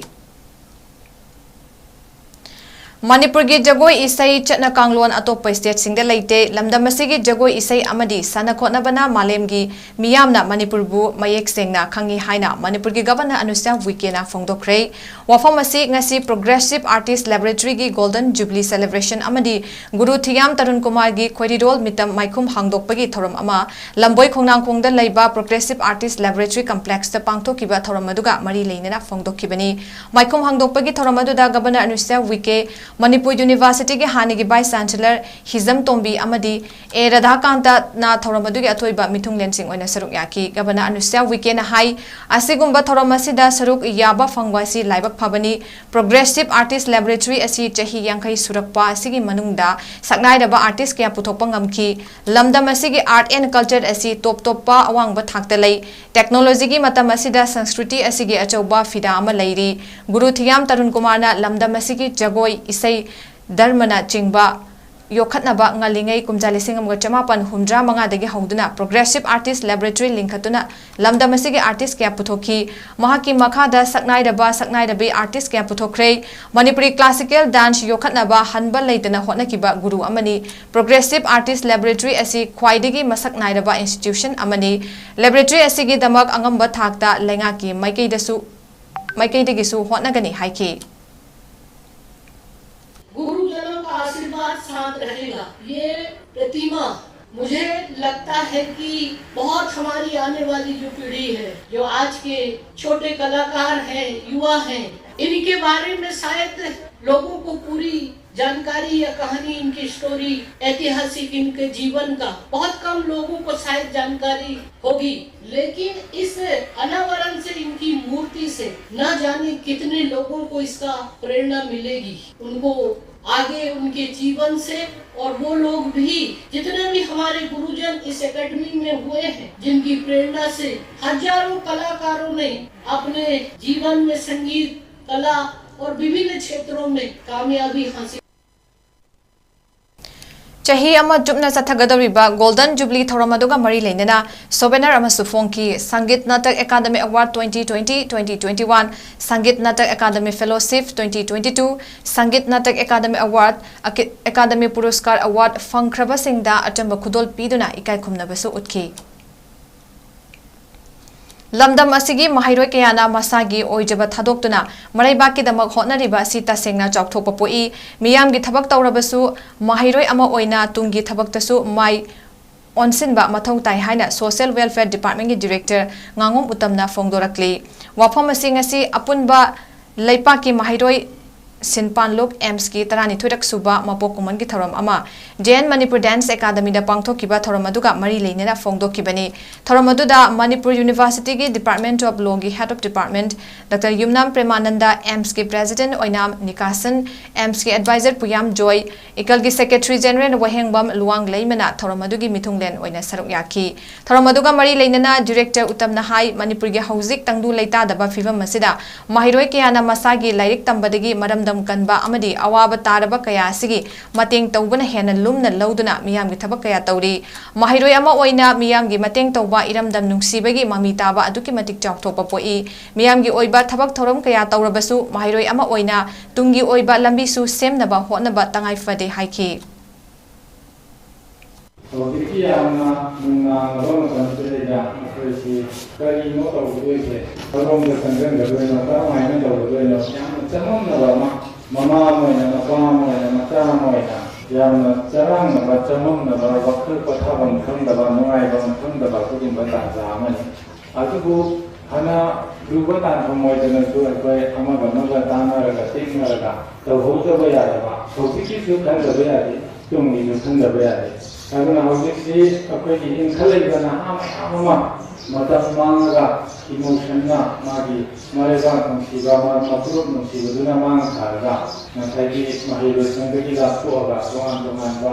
ꯃꯅꯤꯄꯨꯔꯒꯤ ꯖꯒꯣꯏ ꯏꯁꯩ ꯆꯠꯅ ꯀꯥꯡꯂꯣꯟ ꯑꯇꯣꯞꯄ state ꯁꯤꯡꯗ ꯂꯩꯇꯦ꯫ ꯂꯝꯗꯝ ꯑꯁꯤꯒꯤ ꯖꯒꯣꯏ ꯏꯁꯩ ꯑꯃꯗꯤ ꯁꯥꯟꯅ ꯈꯣꯠꯅꯕꯅ ꯃꯥꯂꯦꯝꯒꯤ ꯃꯤꯌꯥꯝꯅ ꯃꯅꯤꯄꯨꯔꯕꯨ ꯃꯌꯦꯛ ꯁꯦꯡꯅ ꯈꯪꯉꯤ ꯍꯥꯏꯅ ꯃꯅꯤꯄꯨꯔꯒꯤ Governor ꯑꯅꯨꯁ꯭ꯌꯥ ꯎꯏꯀꯦꯅ ꯐꯣꯡꯗꯣꯛꯈ꯭ꯔꯦ꯫ ꯋꯥꯐꯝ ꯑꯁꯤ ꯉꯁꯤ Progressive Artist Laboratory ꯒꯤ Golden Jubilee Celebration ꯑꯃꯗꯤ ꯒꯨꯔꯨ ꯊꯤꯌꯥꯝ ꯇꯔꯨꯟ ꯀꯨꯃꯥꯔꯒꯤ ꯈꯣꯏꯔꯤꯔꯣꯜ ꯃꯤꯇꯝ ꯃꯥꯏꯈꯨꯝ ꯍꯥꯡꯗꯣꯛꯄꯒꯤ ꯊꯧꯔꯝ ꯑꯃ ꯂꯝꯕꯣꯏ ꯈꯣꯡꯅꯥꯡꯈꯣꯡꯗ ꯂꯩꯕ Progressive Artist Laboratory Complex ꯇ ꯄꯥꯡꯊꯣꯛꯈꯤꯕ ꯊꯧꯔꯝ ꯑꯗꯨꯒ ꯃꯔꯤ ꯂꯩꯅꯅ ꯐꯣꯡꯗꯣꯛꯈꯤꯕꯅꯤ꯫ ꯃꯥꯏꯈꯨꯝ ꯍꯥꯡꯗꯣꯛꯄꯒꯤ ꯊꯧꯔꯝ ꯑꯗꯨꯗ Governor ꯑꯅꯨꯁ꯭ꯌꯥ ꯎꯏꯀꯦ, ꯃꯅꯤꯄꯨꯔ University ꯒꯤ ꯍꯥꯟꯅꯒꯤ Vice Chancellor ꯍꯤꯖꯝ ꯇꯣꯝꯕꯤ ꯑꯃꯗꯤ A ꯔꯥꯙꯥꯀꯥꯟꯇꯅ ꯊꯧꯔꯝ ꯑꯗꯨꯒꯤ ꯑꯊꯣꯏꯕ ꯃꯤꯊꯨꯡꯂꯦꯟꯁꯤꯡ ꯑꯣꯏꯅ ꯁꯔꯨꯛ ꯌꯥꯈꯤ꯫ Governor ꯑꯅꯨꯁ꯭ꯌꯥ ꯎꯏꯀꯦꯅ ꯍꯥꯏ, ꯑꯁꯤꯒꯨꯝꯕ ꯊꯧꯔꯝ ꯑꯁꯤꯗ ꯁꯔꯨꯛ ꯌꯥꯕ ꯐꯪꯕ ꯑꯁꯤ ꯂꯥꯏꯕꯛ ꯐꯕꯅꯤ꯫ Progressive Artist Laboratory ꯑꯁꯤ ꯆꯍꯤ ꯌꯥꯡꯈꯩ ꯁꯨꯔꯛꯄ ꯑꯁꯤꯒꯤ ꯃꯅꯨꯡꯗ ꯁꯛꯅꯥꯏꯔꯕ artist ꯀꯌꯥ ꯄꯨꯊꯣꯛꯄ ꯉꯝꯈꯤ꯫ ꯂꯝꯗꯝ ꯑꯁꯤꯒꯤ art and culture ꯑꯁꯤ ꯇꯣꯞ ꯇꯣꯞꯄ ꯑꯋꯥꯡꯕ ꯊꯥꯛꯇ ꯂꯩ꯫ Technology ꯒꯤ ꯃꯇꯝ ꯑꯁꯤꯗ ꯁꯪꯁꯀ꯭ꯔꯤꯇꯤ ꯑꯁꯤꯒꯤ ꯑꯆꯧꯕ ꯐꯤꯗꯥ ꯑꯃ ꯂꯩꯔꯤ꯫ ꯒꯨꯔꯨ ꯊꯤꯌꯥꯝ ꯇꯔꯨꯟ ꯀꯨꯃꯥꯔꯅ ꯂꯝꯗꯝ ꯑꯁꯤꯒꯤ ꯖꯒꯣꯏ, ꯏꯁꯩ, ꯙꯔꯃꯅ ꯆꯤꯡꯕ ꯌꯣꯛꯈꯠꯅꯕ ꯉꯜꯂꯤꯉꯩ ꯀꯨꯝꯖꯥ ꯂꯤꯁꯤꯡ ꯑꯃꯒ ꯆꯃꯥꯄꯟ ꯍꯨꯝꯗ꯭ꯔꯥ ꯃꯉꯥꯗꯒꯤ ꯍꯧꯗꯨꯅ Progressive Artist Laboratory ꯂꯤꯡꯈꯠꯇꯨꯅ ꯂꯝꯗꯝ ꯑꯁꯤꯒꯤ artist ꯀꯌꯥ ꯄꯨꯊꯣꯛꯈꯤ꯫ ꯃꯍꯥꯛꯀꯤ ꯃꯈꯥꯗ ꯁꯛꯅꯥꯏꯔꯕ ꯁꯛꯅꯥꯏꯔꯕꯤ artist ꯀꯌꯥ ꯄꯨꯊꯣꯛꯈ꯭ꯔꯦ꯫ ꯃꯅꯤꯄꯨꯔꯤ classical dance ꯌꯣꯛꯈꯠꯅꯕ ꯍꯟꯕ ꯂꯩꯇꯅ ꯍꯣꯠꯅꯈꯤꯕ ꯒꯨꯔꯨ ꯑꯃꯅꯤ꯫ Progressive Artist Laboratory ꯑꯁꯤ ꯈ꯭ꯋꯥꯏꯗꯒꯤ ꯃꯁꯛ ꯅꯥꯏꯔꯕ institution ꯑꯃꯅꯤ꯫ Laboratory ꯑꯁꯤꯒꯤꯗꯃꯛ ꯑꯉꯝꯕ ꯊꯥꯛꯇ ꯂꯩꯉꯥꯛꯀꯤ ꯃꯥꯏꯀꯩꯗꯁꯨ, ꯃꯥꯏꯀꯩꯗꯒꯤꯁꯨ ꯍꯣꯠꯅꯒꯅꯤ ꯍꯥꯏꯈꯤ꯫ गुरुजनों का आशीर्वाद साथ रहेगा। ये प्रतिमा, मुझे लगता है कि बहुत हमारी आने वाली जो पीढ़ी है, जो आज के छोटे कलाकार हैं, युवा हैं, इनके बारे में शायद लोगों को पूरी जानकारी या कहानी, इनकी story, ऐतिहासिक इनके जीवन का बहुत कम लोगों को शायद जानकारी होगी, लेकिन इस अनावरण से, इनकी मूर्ति से ना जाने कितने लोगों को इसका प्रेरणा मिलेगी, उनको आगे उनके जीवन से। और वो लोग भी, जितने भी हमारे गुरुजन इस एकेडमी में हुए हैं, जिनकी प्रेरणा से हजारों कलाकारों ने अपने जीवन में संगीत, कला और विभिन्न क्षेत्रों में कामयाबी हासिल। ꯆꯍꯤ ꯑꯃ ꯆꯨꯞꯅ ꯆꯠꯊꯒꯗꯧꯔꯤꯕ Golden Jubilee ꯊꯧꯔꯝ ꯑꯗꯨꯒ ꯃꯔꯤ ꯂꯩꯅꯅ souvenir ꯑꯃꯁꯨ ꯐꯣꯡꯈꯤ꯫ Sangeet Natak Akademi Award twenty twenty, twenty twenty-one, Sangeet Natak Akademi Fellowship twenty twenty-two, Sangeet Natak Akademi Award, Aki-, Akademi Puraskar Award ꯐꯪꯈ꯭ꯔꯕꯁꯤꯡꯗ ꯑꯆꯝꯕ ꯈꯨꯗꯣꯜ ꯄꯤꯗꯨꯅ ꯏꯀꯥꯏ ꯈꯨꯝꯅꯕꯁꯨ ꯎꯠꯈꯤ꯫ ꯂꯝꯗꯝ ꯑꯁꯤꯒꯤ ꯃꯍꯩꯔꯣꯏ ꯀꯌꯥꯅ ꯃꯁꯥꯒꯤ ꯑꯣꯏꯖꯕ ꯊꯥꯗꯣꯛꯇꯨꯅ ꯃꯔꯩꯕꯥꯛꯀꯤꯗꯃꯛ ꯍꯣꯠꯅꯔꯤꯕ ꯑꯁꯤ ꯇꯁꯦꯡꯅ ꯆꯥꯎꯊꯣꯛꯄ ꯄꯣꯛꯏ꯫ ꯃꯤꯌꯥꯝꯒꯤ ꯊꯕꯛ ꯇꯧꯔꯕꯁꯨ ꯃꯍꯩꯔꯣꯏ ꯑꯃ ꯑꯣꯏꯅ ꯇꯨꯡꯒꯤ ꯊꯕꯛꯇꯁꯨ ꯃꯥꯏ ꯑꯣꯟꯁꯤꯟꯕ ꯃꯊꯧ ꯇꯥꯏ ꯍꯥꯏꯅ Social Welfare Departmentꯀꯤ Director ꯉꯥꯉꯣꯝ ꯎꯇꯝꯅ ꯐꯣꯡꯗꯣꯔꯛꯂꯤ꯫ ꯋꯥꯐꯝ ꯑꯁꯤ ꯉꯁꯤ ꯑꯄꯨꯟꯕ ꯂꯩꯄꯥꯛꯀꯤ ꯃꯍꯩꯔꯣꯏ ꯁꯤꯟꯄꯥꯟꯂꯨꯞ AIIMSꯀꯤ ꯇꯔꯥꯅꯤꯊꯣꯏꯔꯛ ꯁꯨꯕ ꯃꯄꯣꯛ ꯀꯨꯝꯑꯣꯟꯒꯤ ꯊꯧꯔꯝ ꯑꯃ J N Manipur Dance Academyꯗ ꯄꯥꯡꯊꯣꯛꯈꯤꯕ ꯊꯧꯔꯝ ꯑꯗꯨꯒ ꯃꯔꯤ ꯂꯩꯅꯅ ꯐꯣꯡꯗꯣꯛꯈꯤꯕꯅꯤ꯫ ꯊꯧꯔꯝ ꯑꯗꯨꯗ Manipur Universityꯒꯤ Department of Lawꯒꯤ Head of Department Doctor Yumnam ꯄ꯭ꯔꯦꯃꯥꯅꯟꯗ, AIIMSꯀꯤ President Oinam ꯅꯤꯀꯥꯁꯟ, AIIMSꯀꯤ Advisor ꯄꯨꯌꯥꯝ joy, ꯏꯀꯜꯒꯤ Secretary General ꯋꯥꯍꯦꯡꯕꯝ ꯂꯨꯋꯥꯡ ꯂꯩꯃꯅ ꯊꯧꯔꯝ ꯑꯗꯨꯒꯤ ꯃꯤꯊꯨꯡꯂꯦꯟ ꯑꯣꯏꯅ ꯁꯔꯨꯛ ꯌꯥꯈꯤ꯫ ꯊꯧꯔꯝ ꯑꯗꯨꯒ ꯃꯔꯤ ꯂꯩꯅꯅ Director ꯎꯇꯝꯅ ꯍꯥꯏ, ꯃꯅꯤꯄꯨꯔꯒꯤ ꯍꯧꯖꯤꯛ ꯇꯪꯗꯨ ꯂꯩꯇꯥꯗꯕ ꯐꯤꯕꯝ ꯑꯁꯤꯗ ꯃꯍꯩꯔꯣꯏ ꯀꯌꯥꯅ ꯃꯁꯥꯒꯤ ꯂꯥꯏꯔꯤꯛ ꯇꯝꯕꯗꯒꯤ ꯃꯔꯝ ꯏꯔꯝꯗꯝ ꯀꯟꯕ ꯑꯃꯗꯤ ꯑꯋꯥꯕ ꯇꯥꯔꯕ ꯀꯌꯥ ꯑꯁꯤꯒꯤ ꯃꯇꯦꯡ ꯇꯧꯕꯅ ꯍꯦꯟꯅ ꯂꯨꯝꯅ ꯂꯧꯗꯨꯅ ꯃꯤꯌꯥꯝꯒꯤ ꯊꯕꯛ ꯀꯌꯥ ꯇꯧꯔꯤ꯫ ꯃꯍꯩꯔꯣꯏ ꯑꯃ ꯑꯣꯏꯅ ꯃꯤꯌꯥꯝꯒꯤ ꯃꯇꯦꯡ ꯇꯧꯕ, ꯏꯔꯝꯗꯝ ꯅꯨꯡꯁꯤꯕꯒꯤ ꯃꯃꯤ ꯇꯥꯕ ꯑꯗꯨꯛꯀꯤ ꯃꯇꯤꯛ ꯆꯥꯎꯊꯣꯛꯄ ꯄꯣꯛꯏ꯫ ꯃꯤꯌꯥꯝꯒꯤ ꯑꯣꯏꯕ ꯊꯕꯛ ꯊꯧꯔꯝ ꯀꯌꯥ ꯇꯧꯔꯕꯁꯨ ꯃꯍꯩꯔꯣꯏ ꯑꯃ ꯑꯣꯏꯅ ꯇꯨꯡꯒꯤ ꯑꯣꯏꯕ ꯂꯝꯕꯤꯁꯨ ꯁꯦꯝꯅꯕ ꯍꯣꯠꯅꯕ ꯇꯉꯥꯏ ꯐꯗꯦ ꯍꯥꯏꯈꯤ꯫ ꯍꯧꯖꯤꯛꯀꯤ ꯌꯥꯝꯅ ꯅꯨꯡꯅꯥꯡꯂꯕ ꯃꯇꯝꯁꯤꯗꯩꯗ ꯑꯩꯈꯣꯏꯁꯤ ꯀꯔꯤꯅꯣ ꯇꯧꯒꯗꯣꯏꯁꯦ? ꯀꯔꯣꯝꯗ ꯆꯪꯁꯤꯟꯒꯗꯣꯏꯅꯣ? ꯀꯔꯝꯍꯥꯏꯅ ꯇꯧꯒꯗꯣꯏꯅꯣ? ꯌꯥꯝꯅ ꯆꯃꯝꯅꯕ ꯑꯃ, ꯃꯃꯥ ꯑꯃ ꯑꯣꯏꯅ, ꯃꯄꯥ ꯑꯃ ꯑꯣꯏꯅ, ꯃꯆꯥ ꯑꯃ ꯑꯣꯏꯅ ꯌꯥꯝꯅ ꯆꯔꯥꯡꯅꯕ, ꯆꯃꯝꯅꯕ, ꯋꯥꯈꯜ ꯄꯣꯊꯥꯐꯝ ꯈꯪꯗꯕ, ꯅꯨꯡꯉꯥꯏꯐꯝ ꯈꯪꯗꯕ ꯑꯗꯨꯒꯨꯝꯕ ꯇꯥꯟꯖꯥ ꯑꯃꯅꯤ꯫ ꯑꯗꯨꯕꯨ ꯐꯅ ꯂꯨꯕ ꯇꯥꯟꯐꯝ ꯑꯣꯏꯗꯅꯁꯨ ꯑꯩꯈꯣꯏ ꯑꯃꯒ ꯑꯃꯒ ꯇꯥꯟꯅꯔꯒ, ꯇꯦꯛꯅꯔꯒ ꯇꯧꯍꯧꯗꯕ ꯌꯥꯗꯕ, ꯍꯧꯖꯤꯛꯀꯤꯁꯨ ꯈꯟꯗꯕ ꯌꯥꯗꯦ, ꯇꯨꯡꯒꯤꯁꯨ ꯈꯟꯗꯕ ꯌꯥꯗꯦ꯫ ꯑꯗꯨꯅ ꯍꯧꯖꯤꯛꯁꯤ ꯑꯩꯈꯣꯏꯒꯤ ꯏꯟꯈꯠꯂꯛꯏꯕ ꯅꯍꯥ ꯃꯌꯥꯝ ꯑꯃ ꯃꯇꯝ ꯃꯥꯡꯉꯒ, ꯏꯃꯣꯁꯟꯅ ꯃꯥꯒꯤ ꯃꯔꯩꯕꯥꯛ ꯅꯨꯡꯁꯤꯕ, ꯃꯥ-, ꯃꯐꯨꯔꯨꯞ ꯅꯨꯡꯁꯤꯕꯗꯨꯅ ꯃꯥꯡ ꯊꯥꯔꯒ, ꯉꯁꯥꯏꯒꯤ ꯃꯍꯩ ꯂꯣꯏꯁꯪꯗꯒꯤ ꯂꯥꯞꯊꯣꯛꯑꯒ ꯇꯣꯉꯥꯟ ꯇꯣꯉꯥꯟꯕ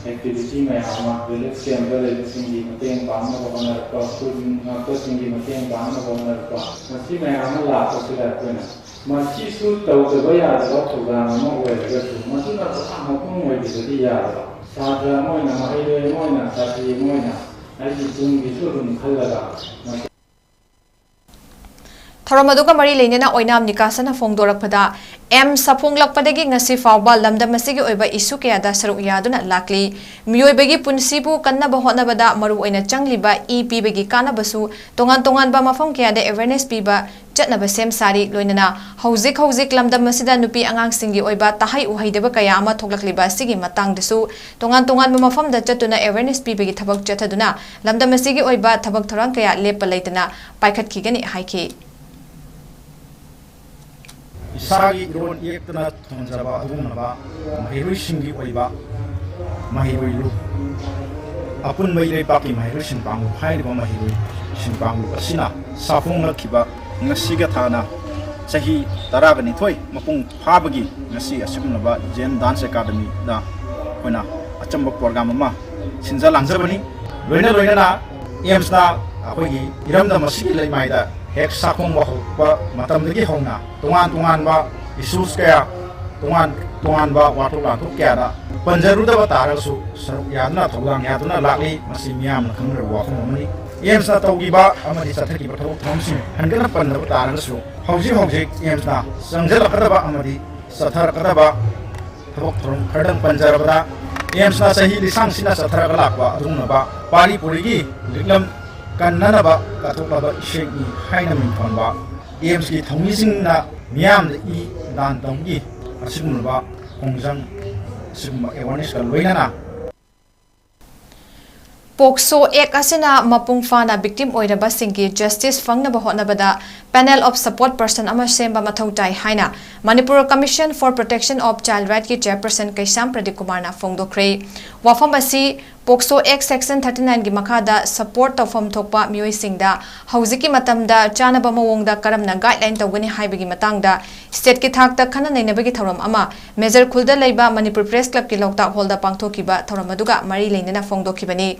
ꯑꯦꯛꯇꯤꯚꯤꯇꯤ ꯃꯌꯥꯝ ꯑꯃ, ꯔꯤꯂꯤꯐ ꯀꯦꯝꯞꯇ ꯂꯩꯕꯁꯤꯡꯒꯤ ꯃꯇꯦꯡ ꯄꯥꯡꯅꯕ ꯍꯣꯠꯅꯔꯛꯄ, ꯁ꯭ꯀꯨꯜ ꯉꯥꯛꯄꯁꯤꯡꯒꯤ ꯃꯇꯦꯡ ꯄꯥꯡꯅꯕ ꯍꯣꯠꯅꯔꯛꯄ, ꯃꯁꯤ ꯃꯌꯥꯝ ꯑꯃ ꯂꯥꯛꯄꯁꯤꯗ ꯑꯩꯈꯣꯏꯅ ꯃꯁꯤꯁꯨ ꯇꯧꯗꯕ ꯌꯥꯗꯕ ꯊꯧꯗꯥꯡ ꯑꯃ ꯑꯣꯏꯔꯒꯁꯨ, ꯃꯗꯨꯅ ꯄꯨꯔꯥ ꯃꯄꯨꯡ ꯑꯣꯏꯕꯗꯗꯤ ꯌꯥꯗꯕ꯫ ꯁꯥꯇ꯭ꯔ ꯑꯃ ꯑꯣꯏꯅ, ꯃꯍꯩꯔꯣꯏ ꯑꯃ ꯑꯣꯏꯅ, ꯁꯥꯇ꯭ꯔꯤ ꯑꯃ ꯑꯣꯏꯅ ꯑꯩꯒꯤ ꯇꯨꯡꯒꯤꯁꯨ ꯑꯗꯨꯝ ꯈꯜꯂꯒ ꯃꯁꯤ ꯊꯧꯔꯝ ꯑꯗꯨꯒ ꯃꯔꯤ ꯂꯩꯅꯅ ꯑꯣꯏꯅꯥꯝ ꯅꯤꯀꯥꯁꯟꯅ ꯐꯣꯡꯗꯣꯔꯛꯄꯗ, ꯑꯦꯝꯁ ꯁꯥꯐꯣꯡꯂꯛꯄꯗꯒꯤ ꯉꯁꯤ ꯐꯥꯎꯕ ꯂꯝꯗꯝ ꯑꯁꯤꯒꯤ ꯑꯣꯏꯕ ꯏꯁꯨ ꯀꯌꯥꯗ ꯁꯔꯨꯛ ꯌꯥꯗꯨꯅ ꯂꯥꯛꯂꯤ꯫ ꯃꯤꯑꯣꯏꯕꯒꯤ ꯄꯨꯟꯁꯤꯕꯨ ꯀꯟꯅꯕ ꯍꯣꯠꯅꯕꯗ ꯃꯔꯨꯑꯣꯏꯅ ꯆꯪꯂꯤꯕ ꯏ ꯄꯤꯕꯒꯤ ꯀꯥꯟꯅꯕꯁꯨ ꯇꯣꯉꯥꯟ ꯇꯣꯉꯥꯟꯕ ꯃꯐꯝ ꯀꯌꯥꯗ ꯑꯦꯋꯦꯔꯅꯦꯁ ꯄꯤꯕ ꯆꯠꯅꯕ ꯁꯦꯝ ꯁꯥꯔꯤ꯫ ꯂꯣꯏꯅꯅ ꯍꯧꯖꯤꯛ ꯍꯧꯖꯤꯛ ꯂꯝꯗꯝ ꯑꯁꯤꯗ ꯅꯨꯄꯤ ꯑꯉꯥꯡꯁꯤꯡꯒꯤ ꯑꯣꯏꯕ ꯇꯥꯍꯩ ꯎꯍꯩꯗꯕ ꯀꯌꯥ ꯑꯃ ꯊꯣꯛꯂꯛꯂꯤꯕ ꯑꯁꯤꯒꯤ ꯃꯇꯥꯡꯗꯁꯨ ꯇꯣꯉꯥꯟ ꯇꯣꯉꯥꯟꯕ ꯃꯐꯝꯗ ꯆꯠꯇꯨꯅ ꯑꯦꯋꯦꯔꯅꯦꯁ ꯄꯤꯕꯒꯤ ꯊꯕꯛ ꯆꯠꯊꯗꯨꯅ ꯂꯝꯗꯝ ꯑꯁꯤꯒꯤ ꯑꯣꯏꯕ ꯊꯕꯛ ꯊꯧꯔꯥꯡ ꯀꯌꯥ ꯂꯦꯞꯄ ꯂꯩꯇꯅ ꯄꯥꯏꯈꯠꯈꯤꯒꯅꯤ ꯍꯥꯏꯈꯤ꯫ ꯏꯁꯥꯒꯤ ꯏꯔꯣꯟ ꯏꯌꯦꯛꯇꯅ ꯊꯣꯟꯖꯕ ꯑꯗꯨꯒꯨꯝꯂꯕ ꯃꯍꯩꯔꯣꯏꯁꯤꯡꯒꯤ ꯑꯣꯏꯕ ꯃꯍꯩꯔꯣꯏ ꯂꯨꯞ, ꯑꯄꯨꯟꯕ ꯏꯔꯩꯄꯥꯛꯀꯤ ꯃꯍꯩꯔꯣꯏꯁꯤꯡ ꯀꯥꯡꯂꯨꯞ ꯍꯥꯏꯔꯤꯕ ꯃꯍꯩꯔꯣꯏꯁꯤꯡ ꯀꯥꯡꯂꯨꯞ ꯑꯁꯤꯅ ꯁꯥꯐꯣꯡꯂꯛꯈꯤꯕ ꯉꯁꯤꯒ ꯊꯥꯅ ꯆꯍꯤ ꯇꯔꯥꯒ ꯅꯤꯊꯣꯏ ꯃꯄꯨꯡ ꯐꯥꯕꯒꯤ ꯉꯁꯤ ꯑꯁꯤꯒꯨꯝꯂꯕ ꯖꯦꯟ ꯗꯥꯟꯁ ꯑꯦꯀꯥꯗꯃꯤꯗ ꯑꯩꯈꯣꯏꯅ ꯑꯆꯝꯕ ꯄ꯭ꯔꯣꯒ꯭ꯔꯥꯝ ꯑꯃ ꯁꯤꯟꯖ ꯂꯥꯡꯖꯕꯅꯤ꯫ ꯂꯣꯏꯅ ꯂꯣꯏꯅꯅ ꯑꯦꯝꯁꯅ ꯑꯩꯈꯣꯏꯒꯤ ꯏꯔꯝꯗꯝ ꯑꯁꯤꯒꯤ ꯂꯩꯃꯥꯏꯗ ꯍꯦꯛ ꯁꯥꯐꯣꯡꯕ ꯍꯧꯔꯛꯄ ꯃꯇꯝꯗꯒꯤ ꯍꯧꯅ ꯇꯣꯉꯥꯟ ꯇꯣꯉꯥꯟꯕ ꯏꯁꯨꯁ ꯀꯌꯥ ꯇꯣꯉꯥꯟ ꯇꯣꯉꯥꯟꯕ ꯋꯥꯊꯣꯛ ꯂꯥꯟꯊꯣꯛ ꯀꯌꯥꯗ ꯄꯟꯖꯔꯨꯗꯕ ꯇꯥꯔꯒꯁꯨ ꯁꯔꯨꯛ ꯌꯥꯗꯨꯅ ꯊꯧꯗꯥꯡ ꯌꯥꯗꯨꯅ ꯂꯥꯛꯂꯤ꯫ ꯃꯁꯤ ꯃꯤꯌꯥꯝꯅ ꯈꯪꯅꯔꯕ ꯋꯥꯐꯝ ꯑꯃꯅꯤ꯫ ꯑꯦꯝꯁꯅ ꯇꯧꯈꯤꯕ ꯑꯃꯗꯤ ꯆꯠꯊꯈꯤꯕ ꯊꯕꯛ ꯊꯧꯔꯝꯁꯤꯡ ꯍꯟꯒꯠꯅ ꯄꯟꯗꯕ ꯇꯥꯔꯒꯁꯨ, ꯍꯧꯖꯤꯛ ꯍꯧꯖꯤꯛ ꯑꯦꯝꯁꯅ ꯆꯪꯁꯤꯜꯂꯛꯀꯗꯕ ꯑꯃꯗꯤ ꯆꯠꯊꯔꯛꯀꯗꯕ ꯊꯕꯛ ꯊꯧꯔꯝ ꯈꯔꯗꯪ ꯄꯟꯖꯔꯕꯗ, ꯑꯦꯝꯁꯅ ꯆꯍꯤ ꯂꯤꯁꯥꯡꯁꯤꯟꯅ ꯆꯠꯊꯔꯒ ꯂꯥꯛꯄ ꯑꯗꯨꯒꯨꯝꯂꯕ ꯄꯥꯔꯤ ꯄꯨꯔꯤꯒꯤ ꯂꯤꯛꯂꯝ ꯀꯟꯅꯅꯕ ꯀꯠꯊꯣꯛꯂꯕ ꯏꯁꯩꯅꯤ ꯍꯥꯏꯅ ꯃꯤꯡꯊꯣꯟꯕ ꯑꯦꯝꯁꯀꯤ ꯊꯧꯃꯤꯁꯤꯡꯅ ꯃꯤꯌꯥꯝꯗ ꯏ ꯗꯥꯟ ꯇꯧꯕꯒꯤ ꯑꯁꯤꯒꯨꯝꯂꯕ ꯈꯣꯡꯖꯪ, ꯑꯁꯤꯒꯨꯝꯕ awareness ꯀ ꯂꯣꯏꯅꯅ ꯄꯣꯛꯁꯣ ꯑꯦꯛ ꯑꯁꯤꯅ ꯃꯄꯨꯡ ꯐꯥꯅ ꯚꯤꯛꯇꯤꯝ ꯑꯣꯏꯔꯕꯁꯤꯡꯒꯤ ꯖꯁꯇꯤꯁ ꯐꯪꯅꯕ ꯍꯣꯠꯅꯕꯗ ꯄꯦꯅꯦꯜ ꯑꯣꯐ ꯁꯄꯣꯔꯠ ꯄꯔꯁꯟ ꯑꯃ ꯁꯦꯝꯕ ꯃꯊꯧ ꯇꯥꯏ ꯍꯥꯏꯅ Manipur commission for protection of child ꯔꯥꯏꯠꯀꯤ ꯆꯦꯌꯔꯄꯔꯁꯟ ꯀꯩꯁꯥꯝ ꯄ꯭ꯔꯗꯤꯞ ꯀꯨꯃꯥꯔꯅ ꯐꯣꯡꯗꯣꯛꯈ꯭ꯔꯦ꯫ ꯋꯥꯐꯝ ꯑꯁꯤ ꯄꯣꯛꯁꯣ ꯑꯦꯛ ꯁꯦꯛꯁꯟ ꯊꯥꯔꯇꯤ ꯅꯥꯏꯟꯒꯤ ꯃꯈꯥꯗ ꯁꯄꯣꯔꯠ ꯇꯧꯐꯝ ꯊꯣꯛꯄ ꯃꯤꯑꯣꯏꯁꯤꯡꯗ ꯍꯧꯖꯤꯛꯀꯤ ꯃꯇꯝꯗ ꯆꯥꯅꯕ ꯃꯑꯣꯡꯗ ꯀꯔꯝꯅ ꯒꯥꯏꯗꯂꯥꯏꯟ ꯇꯧꯒꯅꯤ ꯍꯥꯏꯕꯒꯤ ꯃꯇꯥꯡꯗ ꯁ꯭ꯇꯦꯠꯀꯤ ꯊꯥꯛꯇ ꯈꯟꯅ ꯅꯩꯅꯕꯒꯤ ꯊꯧꯔꯝ ꯑꯃ ꯃꯦꯖꯔ ꯈꯨꯜꯗ ꯂꯩꯕ ꯃꯅꯤꯄꯨꯔ ꯄ꯭ꯔꯦꯁ ꯀ꯭ꯂꯕꯀꯤ ꯂꯣꯛꯇꯥꯛ ꯍꯣꯜꯗ ꯄꯥꯡꯊꯣꯛꯈꯤꯕ ꯊꯧꯔꯝ ꯑꯗꯨꯒ ꯃꯔꯤ ꯂꯩꯅꯅ ꯐꯣꯡꯗꯣꯛꯈꯤꯕꯅꯤ꯫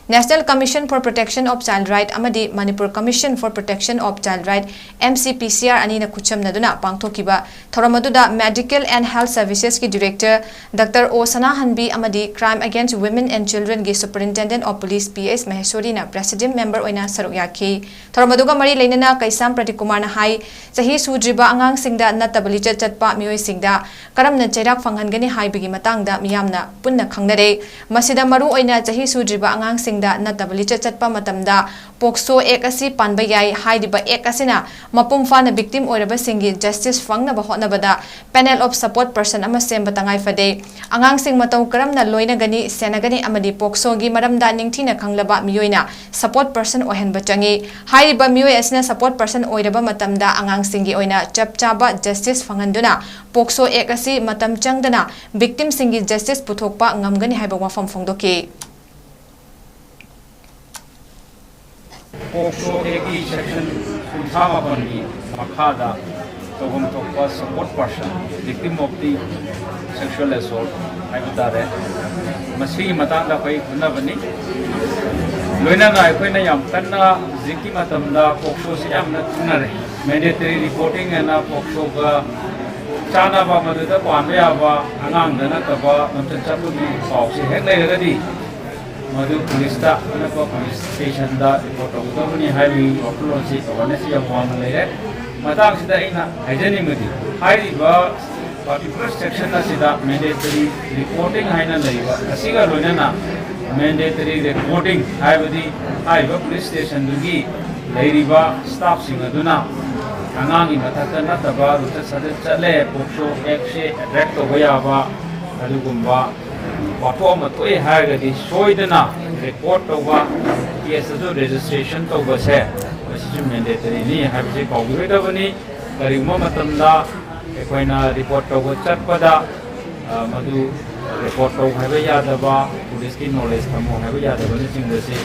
National Commission for Protection of Child Right ꯑꯃꯗꯤ Manipur Commission for Protection of Child Right, M C P C R, ꯑꯅꯤꯅ ꯈꯨꯠꯁꯝꯅꯗꯨꯅ ꯄꯥꯡꯊꯣꯛꯈꯤꯕ ꯊꯧꯔꯝ ꯑꯗꯨꯗ Medical and Health Services ꯀꯤ Director Doctor O ꯁꯅꯥꯍꯟꯕꯤ ꯑꯃꯗꯤ Crime Against Women and Children ꯒꯤ Superintendent of Police P S ꯃꯍꯦꯁꯣꯔꯤꯅ Presidium Member ꯑꯣꯏꯅ ꯁꯔꯨꯛ ꯌꯥꯈꯤ꯫ ꯊꯧꯔꯝ ꯑꯗꯨꯒ ꯃꯔꯤ ꯂꯩꯅꯅ ꯀꯩꯁꯥꯝ ꯄ꯭ꯔꯗꯤꯞ ꯀꯨꯃꯥꯔꯅ ꯍꯥꯏ, ꯆꯍꯤ ꯁꯨꯗ꯭ꯔꯤꯕ ꯑꯉꯥꯡꯁꯤꯡꯗ ꯅꯠꯇꯕ ꯂꯤꯆꯠ ꯆꯠꯄ ꯃꯤꯑꯣꯏꯁꯤꯡꯗ ꯀꯔꯝꯅ ꯆꯩꯔꯥꯛ ꯐꯪꯍꯟꯒꯅꯤ ꯍꯥꯏꯕꯒꯤ ꯃꯇꯥꯡꯗ ꯃꯤꯌꯥꯝꯅ ꯄꯨꯟꯅ ꯈꯪꯅꯔꯦ꯫ ꯃꯁꯤꯗ ꯃꯔꯨ ꯑꯣꯏꯅ ꯆꯍꯤ ꯁꯨꯗ꯭ꯔꯤꯕ ꯑꯉꯥꯡꯁꯤꯡꯗ ꯅꯠꯇꯕ ꯂꯤꯆꯠ ꯆꯠꯄ ꯃꯇꯝꯗ ꯄꯣꯛꯁꯣ ꯑꯦꯛ ꯑꯁꯤ ꯄꯥꯟꯕ ꯌꯥꯏ꯫ ꯍꯥꯏꯔꯤꯕ ꯑꯦꯛ ꯑꯁꯤꯅ ꯃꯄꯨꯡ ꯐꯥꯅ ꯚꯤꯛꯇꯤꯝ ꯑꯣꯏꯔꯕꯁꯤꯡꯒꯤ ꯖꯁꯇꯤꯁ ꯐꯪꯅꯕ ꯍꯣꯠꯅꯕꯗ ꯄꯦꯅꯦꯜ ꯑꯣꯐ ꯁꯄꯣꯔꯠ ꯄꯔꯁꯟ ꯑꯃ ꯁꯦꯝꯕ ꯇꯉꯥꯏ ꯐꯗꯦ꯫ ꯑꯉꯥꯡꯁꯤꯡ ꯃꯇꯧ ꯀꯔꯝꯅ ꯂꯣꯏꯅꯒꯅꯤ, ꯁꯦꯟꯅꯒꯅꯤ ꯑꯃꯗꯤ ꯄꯣꯛꯁꯣꯒꯤ ꯃꯔꯝꯗ ꯅꯤꯡꯊꯤꯅ ꯈꯪꯂꯕ ꯃꯤꯑꯣꯏꯅ ꯁꯄꯣꯔꯠ ꯄꯔꯁꯟ ꯑꯣꯏꯍꯟꯕ ꯆꯪꯏ꯫ ꯍꯥꯏꯔꯤꯕ ꯃꯤꯑꯣꯏ ꯑꯁꯤꯅ ꯁꯄꯣꯔꯠ ꯄꯔꯁꯟ ꯑꯣꯏꯔꯕ ꯃꯇꯝꯗ ꯑꯉꯥꯡꯁꯤꯡꯒꯤ ꯑꯣꯏꯅ ꯆꯞ ꯆꯥꯕ ꯖꯁꯇꯤꯁ ꯐꯪꯍꯟꯗꯨꯅ ꯄꯣꯛꯁꯣ ꯑꯦꯛ ꯑꯁꯤ ꯃꯇꯝ ꯆꯪꯗꯅ ꯚꯤꯛꯇꯤꯝꯁꯤꯡꯒꯤ ꯖꯁꯇꯤꯁ ꯄꯨꯊꯣꯛꯄ ꯉꯝꯒꯅꯤ ꯍꯥꯏꯕ ꯋꯥꯐꯝ ꯐꯣꯡꯗꯣꯛꯈꯤ꯫ ꯄꯣꯛꯁꯣ ꯑꯦꯛꯀꯤ ꯁꯦꯛꯁꯟ ꯀꯨꯟꯊ꯭ꯔꯥ ꯃꯥꯄꯟꯒꯤ ꯃꯈꯥꯗ ꯇꯧꯐꯝ ꯊꯣꯛꯄ support person, victim of the sexual assault ꯍꯥꯏꯕ ꯇꯥꯔꯦ, ꯃꯁꯤꯒꯤ ꯃꯇꯥꯡꯗ ꯑꯩꯈꯣꯏ ꯈꯟꯅꯕꯅꯤ꯫ ꯂꯣꯏꯅꯅ ꯑꯩꯈꯣꯏꯅ ꯌꯥꯝ ꯀꯟꯅ ꯍꯧꯖꯤꯛꯀꯤ ꯃꯇꯝꯗ ꯄꯣꯛꯁꯣꯁꯤ ꯌꯥꯝꯅ ꯈꯪꯅꯔꯦ꯫ Mandatory reporting ꯑꯅ ꯄꯣꯛꯁꯣꯒ ꯆꯥꯅꯕ, ꯃꯗꯨꯗ ꯄꯥꯟꯕ ꯌꯥꯕ ꯑꯉꯥꯡꯗ ꯅꯠꯇꯕ ꯂꯝꯆꯠ ꯁꯥꯖꯠꯀꯤ ꯄꯥꯎꯁꯦ ꯍꯦꯛ ꯂꯩꯔꯒꯗꯤ ꯃꯗꯨ ꯄꯨꯂꯤꯁꯇ, ꯑꯅꯛꯄ ꯄꯨꯂꯤꯁ ꯁ꯭ꯇꯦꯁꯟꯗ ꯔꯤꯄꯣꯔꯠ ꯇꯧꯒꯗꯕꯅꯤ ꯍꯥꯏꯕꯒꯤ ꯋꯥꯈꯜꯂꯣꯟꯁꯤ, ꯑꯦꯋꯥꯔꯅꯦꯁꯁꯤ ꯌꯥꯝ ꯋꯥꯡꯅ ꯂꯩꯔꯦ꯫ ꯃꯇꯥꯡꯁꯤꯗ ꯑꯩꯅ ꯍꯥꯏꯖꯅꯤꯡꯕꯗꯤ, ꯍꯥꯏꯔꯤꯕ ꯄꯥꯔꯇꯤꯀꯨꯂꯔ ꯁꯦꯛꯁꯟ ꯑꯁꯤꯗ ꯃꯦꯟꯗꯦꯇꯔꯤ ꯔꯤꯄꯣꯔꯇꯤꯡ ꯍꯥꯏꯅ ꯂꯩꯕ ꯑꯁꯤꯒ ꯂꯣꯏꯅꯅ ꯃꯦꯟꯗꯦꯇꯔꯤ ꯔꯦꯀꯣꯔꯗꯤꯡ ꯍꯥꯏꯕꯗꯤ ꯍꯥꯏꯔꯤꯕ ꯄꯨꯂꯤꯁ ꯁ꯭ꯇꯦꯁꯟꯗꯨꯒꯤ ꯂꯩꯔꯤꯕ ꯁ꯭ꯇꯥꯐꯁꯤꯡ ꯑꯗꯨꯅ ꯑꯉꯥꯡꯒꯤ ꯃꯊꯛꯇ ꯅꯠꯇꯕ ꯂꯝꯆꯠ ꯁꯥꯖꯠ ꯆꯠꯂꯦ, ꯄꯣꯛꯁꯣ ꯑꯦꯛꯁꯦ ꯑꯦꯇ꯭ꯔꯦꯛ ꯇꯧꯕ ꯌꯥꯕ ꯑꯗꯨꯒꯨꯝꯕ ꯋꯥꯊꯣꯛ ꯑꯃ ꯊꯣꯛꯑꯦ ꯍꯥꯏꯔꯒꯗꯤ ꯁꯣꯏꯗꯅ ꯔꯦꯀꯣꯔꯠ ꯇꯧꯕ, ꯀꯦꯁ ꯑꯗꯨ ꯔꯦꯖꯤꯁꯇ꯭ꯔꯦꯁꯟ ꯇꯧꯕꯁꯦ ꯃꯁꯤꯁꯨ ꯃꯦꯟꯗꯦꯇꯔꯤꯅꯤ ꯍꯥꯏꯕꯁꯤ ꯀꯥꯎꯕꯤꯔꯣꯏꯗꯕꯅꯤ꯫ ꯀꯔꯤꯒꯨꯝꯕ ꯃꯇꯝꯗ ꯑꯩꯈꯣꯏꯅ ꯔꯤꯄꯣꯔꯠ ꯇꯧꯕ ꯆꯠꯄꯗ, ꯑ, ꯃꯗꯨ ꯔꯦꯀꯣꯔꯠ ꯇꯧ ꯍꯥꯏꯕ ꯌꯥꯗꯕ, ꯄꯨꯂꯤꯁꯀꯤ ꯅꯣꯂꯦꯖ ꯊꯝꯃꯨ ꯍꯥꯏꯕ ꯌꯥꯗꯕꯅꯆꯤꯡꯕꯁꯤ꯫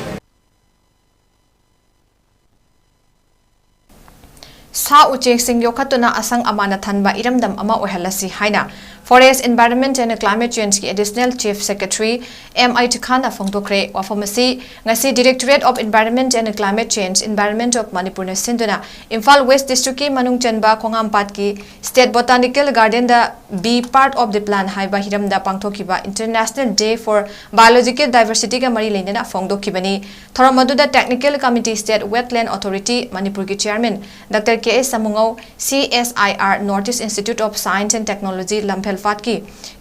ꯁꯥ ꯎꯆꯦꯛꯁꯤꯡ ꯌꯣꯛꯈꯠꯇꯨꯅ ꯑꯁꯪ ꯑꯃꯥꯟꯅ ꯊꯟꯕ ꯏꯔꯝꯗꯝ ꯑꯃ ꯑꯣꯏꯍꯜꯂꯁꯤ ꯍꯥꯏꯅ Forest, Environment and Climate Change ꯀꯤ Additional Chief Secretary M H ꯈꯥꯟꯅ ꯐꯣꯡꯗꯣꯛꯈ꯭ꯔꯦ꯫ ꯋꯥꯐꯝ ꯑꯁꯤ ꯉꯁꯤ Directorate of Environment and Climate Change, Environment of Manipur ꯅ ꯁꯤꯟꯗꯨꯅ ꯏꯝꯐꯥꯜ ꯋꯦꯁ ꯗꯤꯁꯇ꯭ꯔꯤꯛꯀꯤ ꯃꯅꯨꯡ ꯆꯟꯕ ꯈꯣꯡꯉꯥꯝꯄꯥꯠꯀꯤ State Botanical Garden the Be Part of the Plan ꯍꯥꯏꯕ ꯍꯤꯔꯝꯗ ꯄꯥꯡꯊꯣꯛꯈꯤꯕ International Day for Biological Diversity ꯒ ꯃꯔꯤ ꯂꯩꯅꯅ ꯐꯣꯡꯗꯣꯛꯈꯤꯕꯅꯤ꯫ ꯊꯧꯔꯝ ꯑꯗꯨꯗ Technical Committee, State Wetland Authority, ꯃꯅꯤꯄꯨꯔꯒꯤ Chairman doctor K S Samungou, C S I R, North East Institute of Science and Technology, ꯂꯝꯐꯦꯜꯄꯥꯠꯀꯤ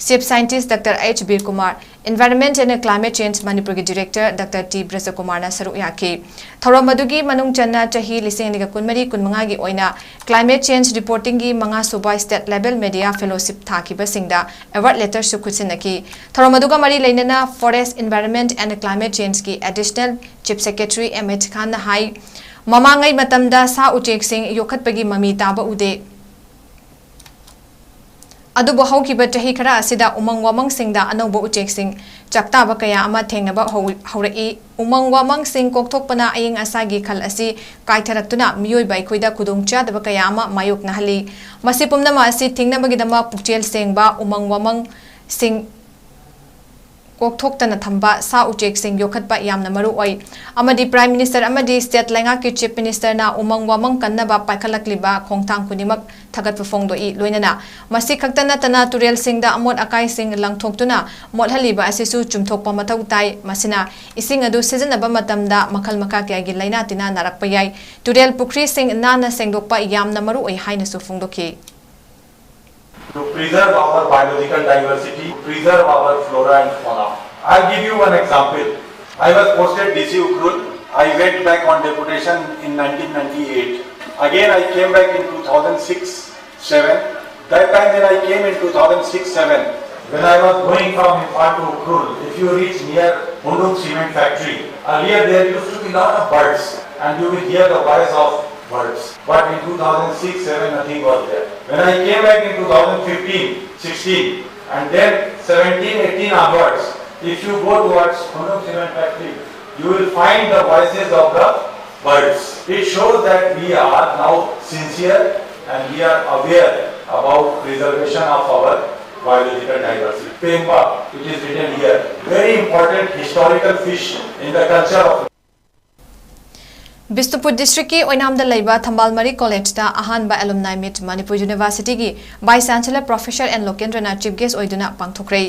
Chief Scientist doctor H Bir Kumar, Environment and Climate Change ꯃꯅꯤꯄꯨꯔꯒꯤ Director doctor T ꯕ꯭ꯔꯖꯀꯨꯃꯥꯔꯅ ꯁꯔꯨꯛ ꯌꯥꯈꯤ꯫ ꯊꯧꯔꯝ ꯑꯗꯨꯒꯤ ꯃꯅꯨꯡ ꯆꯟꯅ ꯆꯍꯤ ꯂꯤꯁꯤꯡ ꯑꯅꯤꯒ ꯀꯨꯟꯃꯔꯤ ꯀꯨꯟꯃꯉꯥꯒꯤ ꯑꯣꯏꯅ Climate Change Reporting ꯒꯤ ꯃꯉꯥ ꯁꯨꯕ State Level Media Fellowship ꯊꯥꯈꯤꯕꯁꯤꯡꯗ award letter ꯁꯨ ꯈꯨꯠꯁꯤꯟꯅꯈꯤ꯫ ꯊꯧꯔꯝ ꯑꯗꯨꯒ ꯃꯔꯤ ꯂꯩꯅꯅ Forest, Environment and Climate Change ꯀꯤ Additional Chief Secretary M H ꯈꯥꯟꯅ ꯍꯥꯏ, ꯃꯃꯥꯡꯉꯩ ꯃꯇꯝꯗ ꯁꯥ ꯎꯆꯦꯛꯁꯤꯡ ꯌꯣꯛꯈꯠꯄꯒꯤ ꯃꯃꯤ ꯇꯥꯕ ꯎꯗꯦ꯫ ꯑꯗꯨꯕꯨ ꯍꯧꯈꯤꯕ ꯆꯍꯤ ꯈꯔ ꯑꯁꯤꯗ ꯎꯃꯪ ꯋꯥꯃꯪꯁꯤꯡꯗ ꯑꯅꯧꯕ ꯎꯆꯦꯛꯁꯤꯡ ꯆꯥꯛꯇꯥꯕ ꯀꯌꯥ ꯑꯃ ꯊꯦꯡꯅꯕ ꯍꯧ-, ꯍꯧꯔꯛꯏ꯫ ꯎꯃꯪ ꯋꯥꯃꯪꯁꯤꯡ ꯀꯣꯛꯊꯣꯛꯄꯅ ꯑꯌꯤꯡ ꯑꯁꯥꯒꯤ ꯈꯜ ꯑꯁꯤ ꯀꯥꯏꯊꯔꯛꯇꯨꯅ ꯃꯤꯑꯣꯏꯕ ꯑꯩꯈꯣꯏꯗ ꯈꯨꯗꯣꯡꯆꯥꯗꯕ ꯀꯌꯥ ꯑꯃ ꯃꯥꯌꯣꯛꯅꯍꯜꯂꯤ꯫ ꯃꯁꯤ ꯄꯨꯝꯅꯃꯛ ꯑꯁꯤ ꯊꯤꯡꯅꯕꯒꯤꯗꯃꯛ ꯄꯨꯛꯆꯦꯜ ꯁꯦꯡꯕ ꯎꯃꯪ ꯋꯥꯃꯪꯁꯤꯡ ꯀꯣꯛꯊꯣꯛꯇꯅ ꯊꯝꯕ ꯁꯥ ꯎꯆꯦꯛꯁꯤꯡ ꯌꯣꯛꯈꯠꯄ ꯌꯥꯝꯅ ꯃꯔꯨ ꯑꯣꯏ ꯑꯃꯗꯤ Prime Minister ꯑꯃꯗꯤ State ꯂꯩꯉꯥꯛꯀꯤ Chief Minister ꯅ ꯎꯃꯪ ꯋꯥꯃꯪ ꯀꯟꯅꯕ ꯄꯥꯏꯈꯠꯂꯛꯂꯤꯕ ꯈꯣꯡꯊꯥꯡ ꯈꯨꯗꯤꯡꯃꯛ ꯊꯥꯒꯠꯄ ꯐꯣꯡꯗꯣꯛꯏ꯫ ꯂꯣꯏꯅꯅ ꯃꯁꯤ ꯈꯛꯇ ꯅꯠꯇꯅ ꯇꯨꯔꯦꯜꯁꯤꯡꯗ ꯑꯃꯣꯠ ꯑꯀꯥꯏꯁꯤꯡ ꯂꯪꯊꯣꯛꯇꯨꯅ ꯃꯣꯠꯍꯜꯂꯤꯕ ꯑꯁꯤꯁꯨ ꯆꯨꯝꯊꯣꯛꯄ ꯃꯊꯧ ꯇꯥꯏ꯫ ꯃꯁꯤꯅ ꯏꯁꯤꯡ ꯑꯗꯨ ꯁꯤꯖꯤꯟꯅꯕ ꯃꯇꯝꯗ ꯃꯈꯜ ꯃꯈꯥ ꯀꯌꯥꯒꯤ ꯂꯥꯏꯅꯥ ꯇꯤꯟꯅ ꯅꯥꯔꯛꯄ ꯌꯥꯏ꯫ ꯇꯨꯔꯦꯜ ꯄꯨꯈ꯭ꯔꯤꯁꯤꯡ ꯅꯥꯟꯅ ꯁꯦꯡꯗꯣꯛꯄ ꯌꯥꯝꯅ ꯃꯔꯨ ꯑꯣꯏ ꯍꯥꯏꯅꯁꯨ ꯐꯣꯡꯗꯣꯛꯈꯤ꯫ To preserve our biological diversity, to preserve our flora and fauna. I'll give you one example. I was posted D C Ukhrul. I went back on deputation in nineteen ninety-eight. Again, I came back in two thousand six seven. That time when I came in two thousand six seven, when I was going from Imphal to Ukhrul, if you reach near Hundung Cement Factory, earlier there used to be lot of birds, and you will hear the voice of birds. But in two thousand six seven, nothing was there. When I came back in two thousand fifteen sixteen, and then seventeen eighteen onwards, if you go towards Hundung Cement Factory, you will find the voices of the birds. It shows that we are now sincere and we are aware about preservation of our biological diversity. Pemba, it is written here, very important historical fish in the culture of Bishnupur ꯗꯤꯁꯇ꯭ꯔꯤꯛꯀꯤ ꯑꯣꯏꯅꯥꯝꯗ ꯂꯩꯕ ꯊꯝꯕꯥꯜ ꯃꯔꯤ ꯀꯣꯂꯦꯖꯇ ꯑꯍꯥꯟꯕ alumni meet Manipur ꯌꯨꯅꯤꯚꯔꯁꯤꯇꯤꯒꯤ vice chancellor professor N ꯂꯣꯀꯦꯟꯗ꯭ꯔꯅ chief guest ꯑꯣꯏꯗꯨꯅ ꯄꯥꯡꯊꯣꯛꯈ꯭ꯔꯦ꯫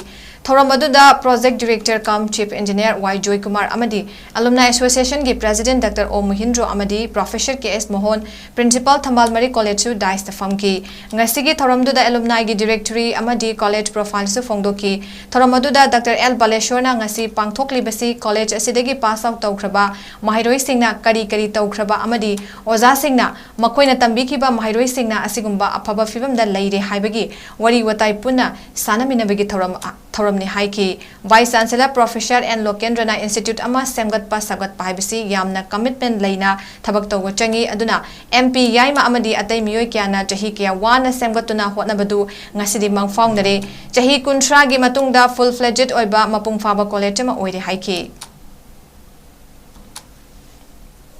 ꯊꯧꯔꯝ ꯑꯗꯨꯗ project director cum chief engineer Y Joykumar ꯑꯃꯗꯤ ꯑꯦꯂꯨꯝꯅꯥꯏ ꯑꯦꯁꯣꯁꯤꯌꯦꯁꯟꯒꯤ ꯄ꯭ꯔꯦꯁꯤꯗꯦꯟꯠ ꯗꯥꯛꯇꯔ ꯑꯣ ꯃꯣꯍꯤꯟꯗ꯭ꯔꯣ ꯑꯃꯗꯤ ꯄ꯭ꯔꯣꯐꯦꯁꯔ ꯀꯦ ꯑꯦꯁ ꯃꯣꯍꯣꯟ, ꯄ꯭ꯔꯤꯟꯁꯤꯄꯥꯜ ꯊꯝꯕꯥꯜ ꯃꯔꯤ ꯀꯣꯂꯦꯖꯁꯨ ꯗꯥꯏꯁꯇ ꯐꯝꯈꯤ꯫ ꯉꯁꯤꯒꯤ ꯊꯧꯔꯝꯗꯨꯗ ꯑꯦꯂꯨꯝꯅꯥꯏꯒꯤ ꯗꯤꯔꯦꯛꯇꯣꯔꯤ ꯑꯃꯗꯤ ꯀꯣꯂꯦꯖ ꯄ꯭ꯔꯣꯐꯥꯏꯜꯁꯨ ꯐꯣꯡꯗꯣꯛꯈꯤ꯫ ꯊꯧꯔꯝ ꯑꯗꯨꯗ ꯗꯥꯛꯇꯔ ꯑꯦꯜ ꯕꯥꯂꯦꯁꯣꯔꯅ ꯉꯁꯤ ꯄꯥꯡꯊꯣꯛꯂꯤꯕꯁꯤ ꯀꯣꯂꯦꯖ ꯑꯁꯤꯗꯒꯤ ꯄꯥꯁ ꯑꯥꯎꯠ ꯇꯧꯈ꯭ꯔꯕ ꯃꯍꯩꯔꯣꯏꯁꯤꯡꯅ ꯀꯔꯤ ꯀꯔꯤ ꯇꯧꯈ꯭ꯔꯕ ꯑꯃꯗꯤ ꯑꯣꯖꯥꯁꯤꯡꯅ ꯃꯈꯣꯏꯅ ꯇꯝꯕꯤꯈꯤꯕ ꯃꯍꯩꯔꯣꯏꯁꯤꯡꯅ ꯑꯁꯤꯒꯨꯝꯕ ꯑꯐꯕ ꯐꯤꯕꯝꯗ ꯂꯩꯔꯦ ꯍꯥꯏꯕꯒꯤ ꯋꯥꯔꯤ ꯋꯥꯇꯥꯏ ꯄꯨꯟꯅ ꯁꯥꯟꯅꯃꯤꯟꯅꯕꯒꯤ ꯊꯧꯔꯝ, ꯊꯧꯔꯝꯅꯤ ꯍꯥꯏꯈꯤ꯫ ꯚꯥꯏꯁ ꯆꯥꯟꯁꯦꯂꯔ ꯄ꯭ꯔꯣꯐꯦꯁꯔ ꯑꯦꯟ ꯂꯣꯀꯦꯟꯗ꯭ꯔꯅ ꯏꯟꯁꯇꯤꯇ꯭ꯌꯨꯠ ꯑꯃ ꯁꯦꯝꯒꯠꯄ ꯁꯥꯒꯠꯄ ꯍꯥꯏꯕꯁꯤ ꯌꯥꯝꯅ ꯀꯃꯤꯠꯃꯦꯟꯠ ꯂꯩꯅ ꯊꯕꯛ ꯇꯧꯕ ꯆꯪꯏ꯫ ꯑꯗꯨꯅ ꯑꯦꯝ ꯄꯤ ꯌꯥꯏꯃ ꯑꯃꯗꯤ ꯑꯇꯩ ꯃꯤꯑꯣꯏ ꯀꯌꯥꯅ ꯆꯍꯤ ꯀꯌꯥ ꯋꯥꯅ ꯁꯦꯝꯒꯠꯇꯨꯅ ꯍꯣꯠꯅꯕꯗꯨ ꯉꯁꯤꯗꯤ ꯃꯪ ꯐꯥꯎꯅꯔꯦ꯫ ꯆꯍꯤ ꯀꯨꯟꯊ꯭ꯔꯥꯒꯤ ꯃꯇꯨꯡꯗ ꯐꯨꯜ ꯐ꯭ꯂꯦꯖꯦꯗ ꯑꯣꯏꯕ ꯃꯄꯨꯡ ꯐꯥꯕ ꯀꯣꯂꯦꯖ ꯑꯃ ꯑꯣꯏꯔꯦ ꯍꯥꯏꯈꯤ꯫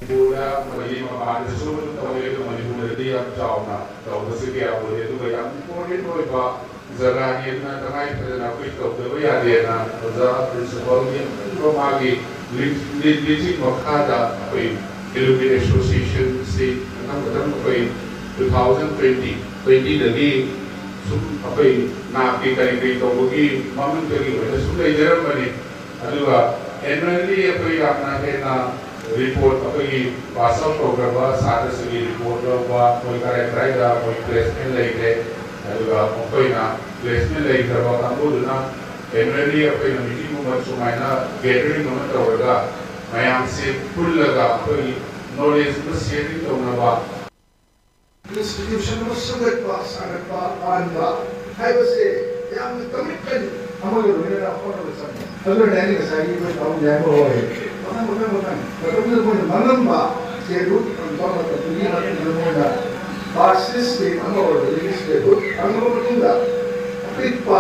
ꯃꯅꯤꯄꯨꯔꯗ ꯃꯔꯤ ꯃꯄꯥꯟꯗꯁꯨ ꯇꯧꯋꯦ, ꯑꯗꯨ ꯃꯅꯤꯄꯨꯔꯗꯗꯤ ꯌꯥꯝ ꯆꯥꯎꯅ ꯇꯧꯕꯁꯦ ꯀꯌꯥ ꯎꯗꯦ꯫ ꯑꯗꯨꯒ ꯌꯥꯝ ꯏꯝꯄꯣꯔꯇꯦꯟ ꯑꯣꯏꯕ ꯖꯒꯥꯅꯤ, ꯑꯗꯨꯅ ꯇꯉꯥꯏ ꯐꯗꯅ ꯑꯩꯈꯣꯏ ꯇꯧꯗꯕ ꯌꯥꯗꯦꯅ ꯑꯣꯖꯥ ꯄ꯭ꯔꯤꯟꯁꯤꯄꯥꯜꯒꯤ ꯑꯗꯨꯒ ꯃꯥꯒꯤ ꯂꯤ- ꯂꯤ- ꯂꯤꯆꯤꯡ ꯃꯈꯥꯗ ꯑꯩꯈꯣꯏ ꯑꯦꯂꯨꯃꯤꯅꯤ ꯑꯦꯁꯣꯁꯤꯌꯦꯁꯟꯁꯤ ꯃꯊꯪ ꯃꯊꯪ ꯑꯩꯈꯣꯏ ꯇꯨ ꯊꯥꯎꯖꯟ ꯇ꯭ꯋꯦꯟꯇꯤ ꯇ꯭ꯋꯦꯟꯇꯤꯗꯒꯤ ꯁꯨꯝ ꯑꯩꯈꯣꯏ ꯅꯥꯠꯀꯤ ꯀꯔꯤ ꯀꯔꯤ ꯇꯧꯕꯒꯤ ꯃꯃꯤꯡꯗꯒꯤ ꯑꯣꯏꯅ ꯁꯨꯝ ꯂꯩꯖꯔꯝꯕꯅꯤ꯫ ꯑꯗꯨꯒ ꯑꯦꯅꯨꯋꯦꯜꯂꯤ ꯑꯩꯈꯣꯏ ꯌꯥꯝꯅ ꯍꯦꯟꯅ ꯔꯤꯄꯣꯔꯠ ꯑꯩꯈꯣꯏꯒꯤ ꯄꯥꯁ ꯑꯥꯎꯠ ꯇꯧꯈ꯭ꯔꯕ ꯁꯥꯇ꯭ꯔꯁꯤꯡꯒꯤ ꯔꯤꯄꯣꯔꯠ ꯂꯧꯕ, ꯃꯣꯏ ꯀꯗꯥꯏ ꯀꯗꯥꯏꯗ ꯃꯣꯏ ꯄ꯭ꯂꯦꯁꯃꯦꯟ ꯂꯩꯈ꯭ꯔꯦ, ꯑꯗꯨꯒ ꯃꯈꯣꯏꯅ ꯄ꯭ꯂꯦꯁꯃꯦꯟ ꯂꯩꯈ꯭ꯔꯕ ꯀꯥꯡꯕꯨꯗꯨꯅ ꯑꯦꯅꯨꯋꯦꯜꯂꯤ ꯑꯩꯈꯣꯏꯅ ꯃꯤꯇꯤꯡꯒꯨꯝꯕ ꯁꯨꯃꯥꯏꯅ ꯒꯦꯗꯔꯤꯡ ꯑꯃ ꯇꯧꯔꯒ ꯃꯌꯥꯝꯁꯦ ꯄꯨꯜꯂꯒ ꯑꯩꯈꯣꯏꯒꯤ ꯅꯣꯂꯦꯖ ꯑꯃ ꯁꯤꯌꯔꯤꯡ ꯇꯧꯅꯕ꯫ ꯏꯟꯁꯇꯤꯇ꯭ꯌꯨꯁꯟ ꯑꯃ ꯁꯦꯝꯒꯠꯄ, ꯁꯥꯒꯠꯄ, ꯄꯥꯟꯕ ꯍꯥꯏꯕꯁꯦ ꯌꯥꯝꯅ ꯀꯃꯤꯠꯃꯦꯟ ꯑꯃꯒ ꯂꯣꯏꯅꯅ ꯍꯣꯠꯅꯕ ꯆꯪꯉꯤ꯫ ꯑꯗꯨꯅꯅꯦ ꯑꯩꯅ ꯉꯁꯥꯏꯒꯤ ꯑꯩꯈꯣꯏ ꯄꯥꯎ ꯌꯥꯏꯕ ꯍꯣꯏ ꯃꯊꯪ ꯃꯊꯪ ꯃꯊꯪ ꯃꯇꯝꯗꯨꯗ ꯃꯣꯏꯅ ꯃꯥꯡꯉꯝꯕ ꯁ꯭ꯇꯦꯠꯍꯨꯗ ꯐꯪꯕ ꯃꯇꯝꯗꯨꯒꯤ ꯃꯇꯝꯗ ꯃꯣꯏꯅ ꯄꯥꯁ ꯁꯤꯛꯁ ꯁ꯭ꯇꯦꯠ ꯑꯃ ꯑꯣꯏꯕꯗꯒꯤ ꯁ꯭ꯇꯦꯠꯍꯨꯗ ꯐꯪꯉꯕ ꯃꯇꯨꯡꯗ ꯑꯄꯤꯛꯄ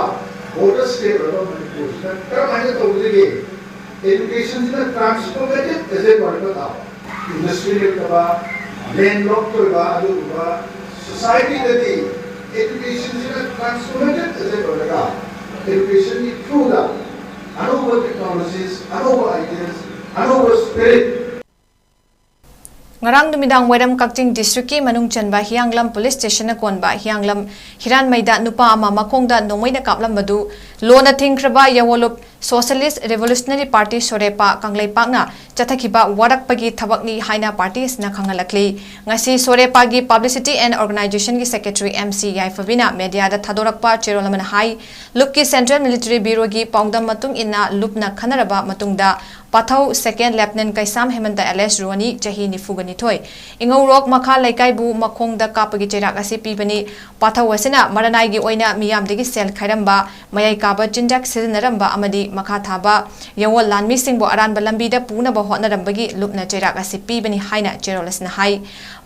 ꯕꯣꯔꯗꯔ ꯁ꯭ꯇꯦꯠ ꯑꯣꯏꯕ ꯃꯅꯤꯄꯨꯔꯁꯤꯗ ꯀꯔꯝꯍꯥꯏꯅ ꯇꯧꯒꯗꯒꯦ? ꯑꯦꯖꯨꯀꯦꯁꯟꯁꯤꯅ ꯇ꯭ꯔꯥꯟꯁꯐꯣꯔꯃꯦꯇꯤꯚ ꯑꯦꯖꯦꯟ ꯑꯣꯏꯔꯛꯄ ꯇꯥꯕ꯫ ꯏꯟꯗꯁꯇ꯭ꯔꯤ ꯂꯩꯇꯕ, ꯂꯦꯟ ꯂꯣꯛ ꯑꯣꯏꯕ ꯑꯗꯨꯒꯨꯝꯕ ꯁꯣꯁꯥꯏꯇꯤꯗꯗꯤ ꯑꯦꯖꯨꯀꯦꯁꯟꯁꯤꯅ ꯇ꯭ꯔꯥꯟꯁꯐꯣꯔꯃꯦꯇꯤꯚ ꯑꯦꯖꯦꯟ ꯑꯣꯏꯔꯒ ꯑꯦꯖꯨꯀꯦꯁꯟꯒꯤ ꯊ꯭ꯔꯨꯗ ꯑꯅꯧꯕ ꯇꯦꯛꯅꯣꯂꯣꯖꯤꯁ, ꯑꯅꯧꯕ ꯑꯥꯏꯗꯤꯌꯥꯁ, ꯑꯅꯧꯕ ꯁ꯭ꯄꯤꯔꯤꯠ꯫ ꯉꯔꯥꯡ ꯅꯨꯃꯤꯗꯥꯡ ꯋꯥꯏꯔꯝ ꯀꯛꯆꯤꯡ ꯗꯤꯁꯇ꯭ꯔꯤꯛꯀꯤ ꯃꯅꯨꯡ ꯆꯟꯕ ꯍꯤꯌꯥꯡꯂꯝ ꯄꯨꯂꯤꯁ ꯁ꯭ꯇꯦꯁꯟꯅ ꯀꯣꯟꯕ ꯍꯤꯌꯥꯡꯂꯝ ꯍꯤꯔꯥꯟꯃꯩꯗ ꯅꯨꯄꯥ ꯑꯃ ꯃꯈꯣꯡꯗ ꯅꯣꯡꯃꯩꯅ ꯀꯥꯞꯂꯝꯕꯗꯨ ꯂꯣꯟꯅ ꯊꯤꯡꯈ꯭ꯔꯕ ꯌꯥꯋꯣꯂꯨꯞ ꯁꯣꯁꯤꯌꯦꯂꯤꯁ ꯔꯤꯚꯣꯂꯨꯁꯅꯔꯤ ꯄꯥꯔꯇꯤ ꯁꯣꯔꯦꯄꯥ ꯀꯪꯂꯩꯄꯥꯛꯅ ꯆꯠꯊꯈꯤꯕ ꯋꯥꯔꯛꯄꯒꯤ ꯊꯕꯛꯅꯤ ꯍꯥꯏꯅ ꯄꯥꯔꯇꯤ ꯑꯁꯤꯅ ꯈꯪꯍꯜꯂꯛꯂꯤ꯫ ꯉꯁꯤ ꯁꯣꯔꯦꯄꯥꯒꯤ ꯄꯕ꯭ꯂꯤꯁꯤꯇꯤ ꯑꯦꯟ ꯑꯣꯔꯒꯅꯥꯏꯖꯦꯁꯟꯒꯤ ꯁꯦꯀ꯭ꯔꯦꯇꯔꯤ ꯑꯦꯝ ꯁꯤ ꯌꯥꯏꯐꯕꯤꯅ ꯃꯦꯗꯤꯌꯥꯗ ꯊꯥꯗꯣꯔꯛꯄ ꯆꯦꯔꯣꯜ ꯑꯃꯅ ꯍꯥꯏ, ꯂꯨꯞꯀꯤ ꯁꯦꯟꯇ꯭ꯔꯦꯜ ꯃꯤꯂꯤꯇꯔꯤ ꯕ꯭ꯌꯨꯔꯣꯒꯤ ꯄꯥꯎꯗꯝ ꯃꯇꯨꯡ ꯏꯟꯅ ꯂꯨꯞꯅ ꯈꯟꯅꯔꯕ ꯃꯇꯨꯡꯗ ꯄꯥꯊꯧ ꯁꯦꯀꯦꯟ ꯂꯦꯞꯇꯅꯦꯟ ꯀꯩꯁꯥꯝ ꯍꯦꯃꯟꯇ ꯑꯦꯂꯦꯁ ꯔꯣꯅꯤ, ꯆꯍꯤ ꯅꯤꯐꯨꯒ ꯅꯤꯊꯣꯏ, ꯏꯉꯧꯔꯣꯛ ꯃꯈꯥ ꯂꯩꯀꯥꯏꯕꯨ ꯃꯈꯣꯡꯗ ꯀꯥꯞꯄꯒꯤ ꯆꯩꯔꯥꯛ ꯑꯁꯤ ꯄꯤꯕꯅꯤ꯫ ꯄꯥꯊꯧ ꯑꯁꯤꯅ ꯃꯔꯅꯥꯏꯒꯤ ꯑꯣꯏꯅ ꯃꯤꯌꯥꯝꯗꯒꯤ ꯁꯦꯜ ꯈꯥꯏꯔꯝꯕ, ꯃꯌꯥꯏ ꯀꯥꯕ ꯆꯤꯟꯖꯥꯛ ꯁꯤꯖꯤꯟꯅꯔꯝꯕ ꯑꯃꯗꯤ ꯃꯈꯥ ꯊꯥꯕ ꯌꯋꯣꯜ ꯂꯥꯟꯃꯤꯁꯤꯡꯕꯨ ꯑꯔꯥꯟꯕ ꯂꯝꯕꯤꯗ ꯄꯨꯅꯕ ꯍꯣꯠꯅꯔꯝꯕꯒꯤ ꯂꯨꯞꯅ ꯆꯩꯔꯥꯛ ꯑꯁꯤ ꯄꯤꯕꯅꯤ ꯍꯥꯏꯅ ꯆꯦꯔꯣꯜ ꯑꯁꯤꯅ ꯍꯥꯏ꯫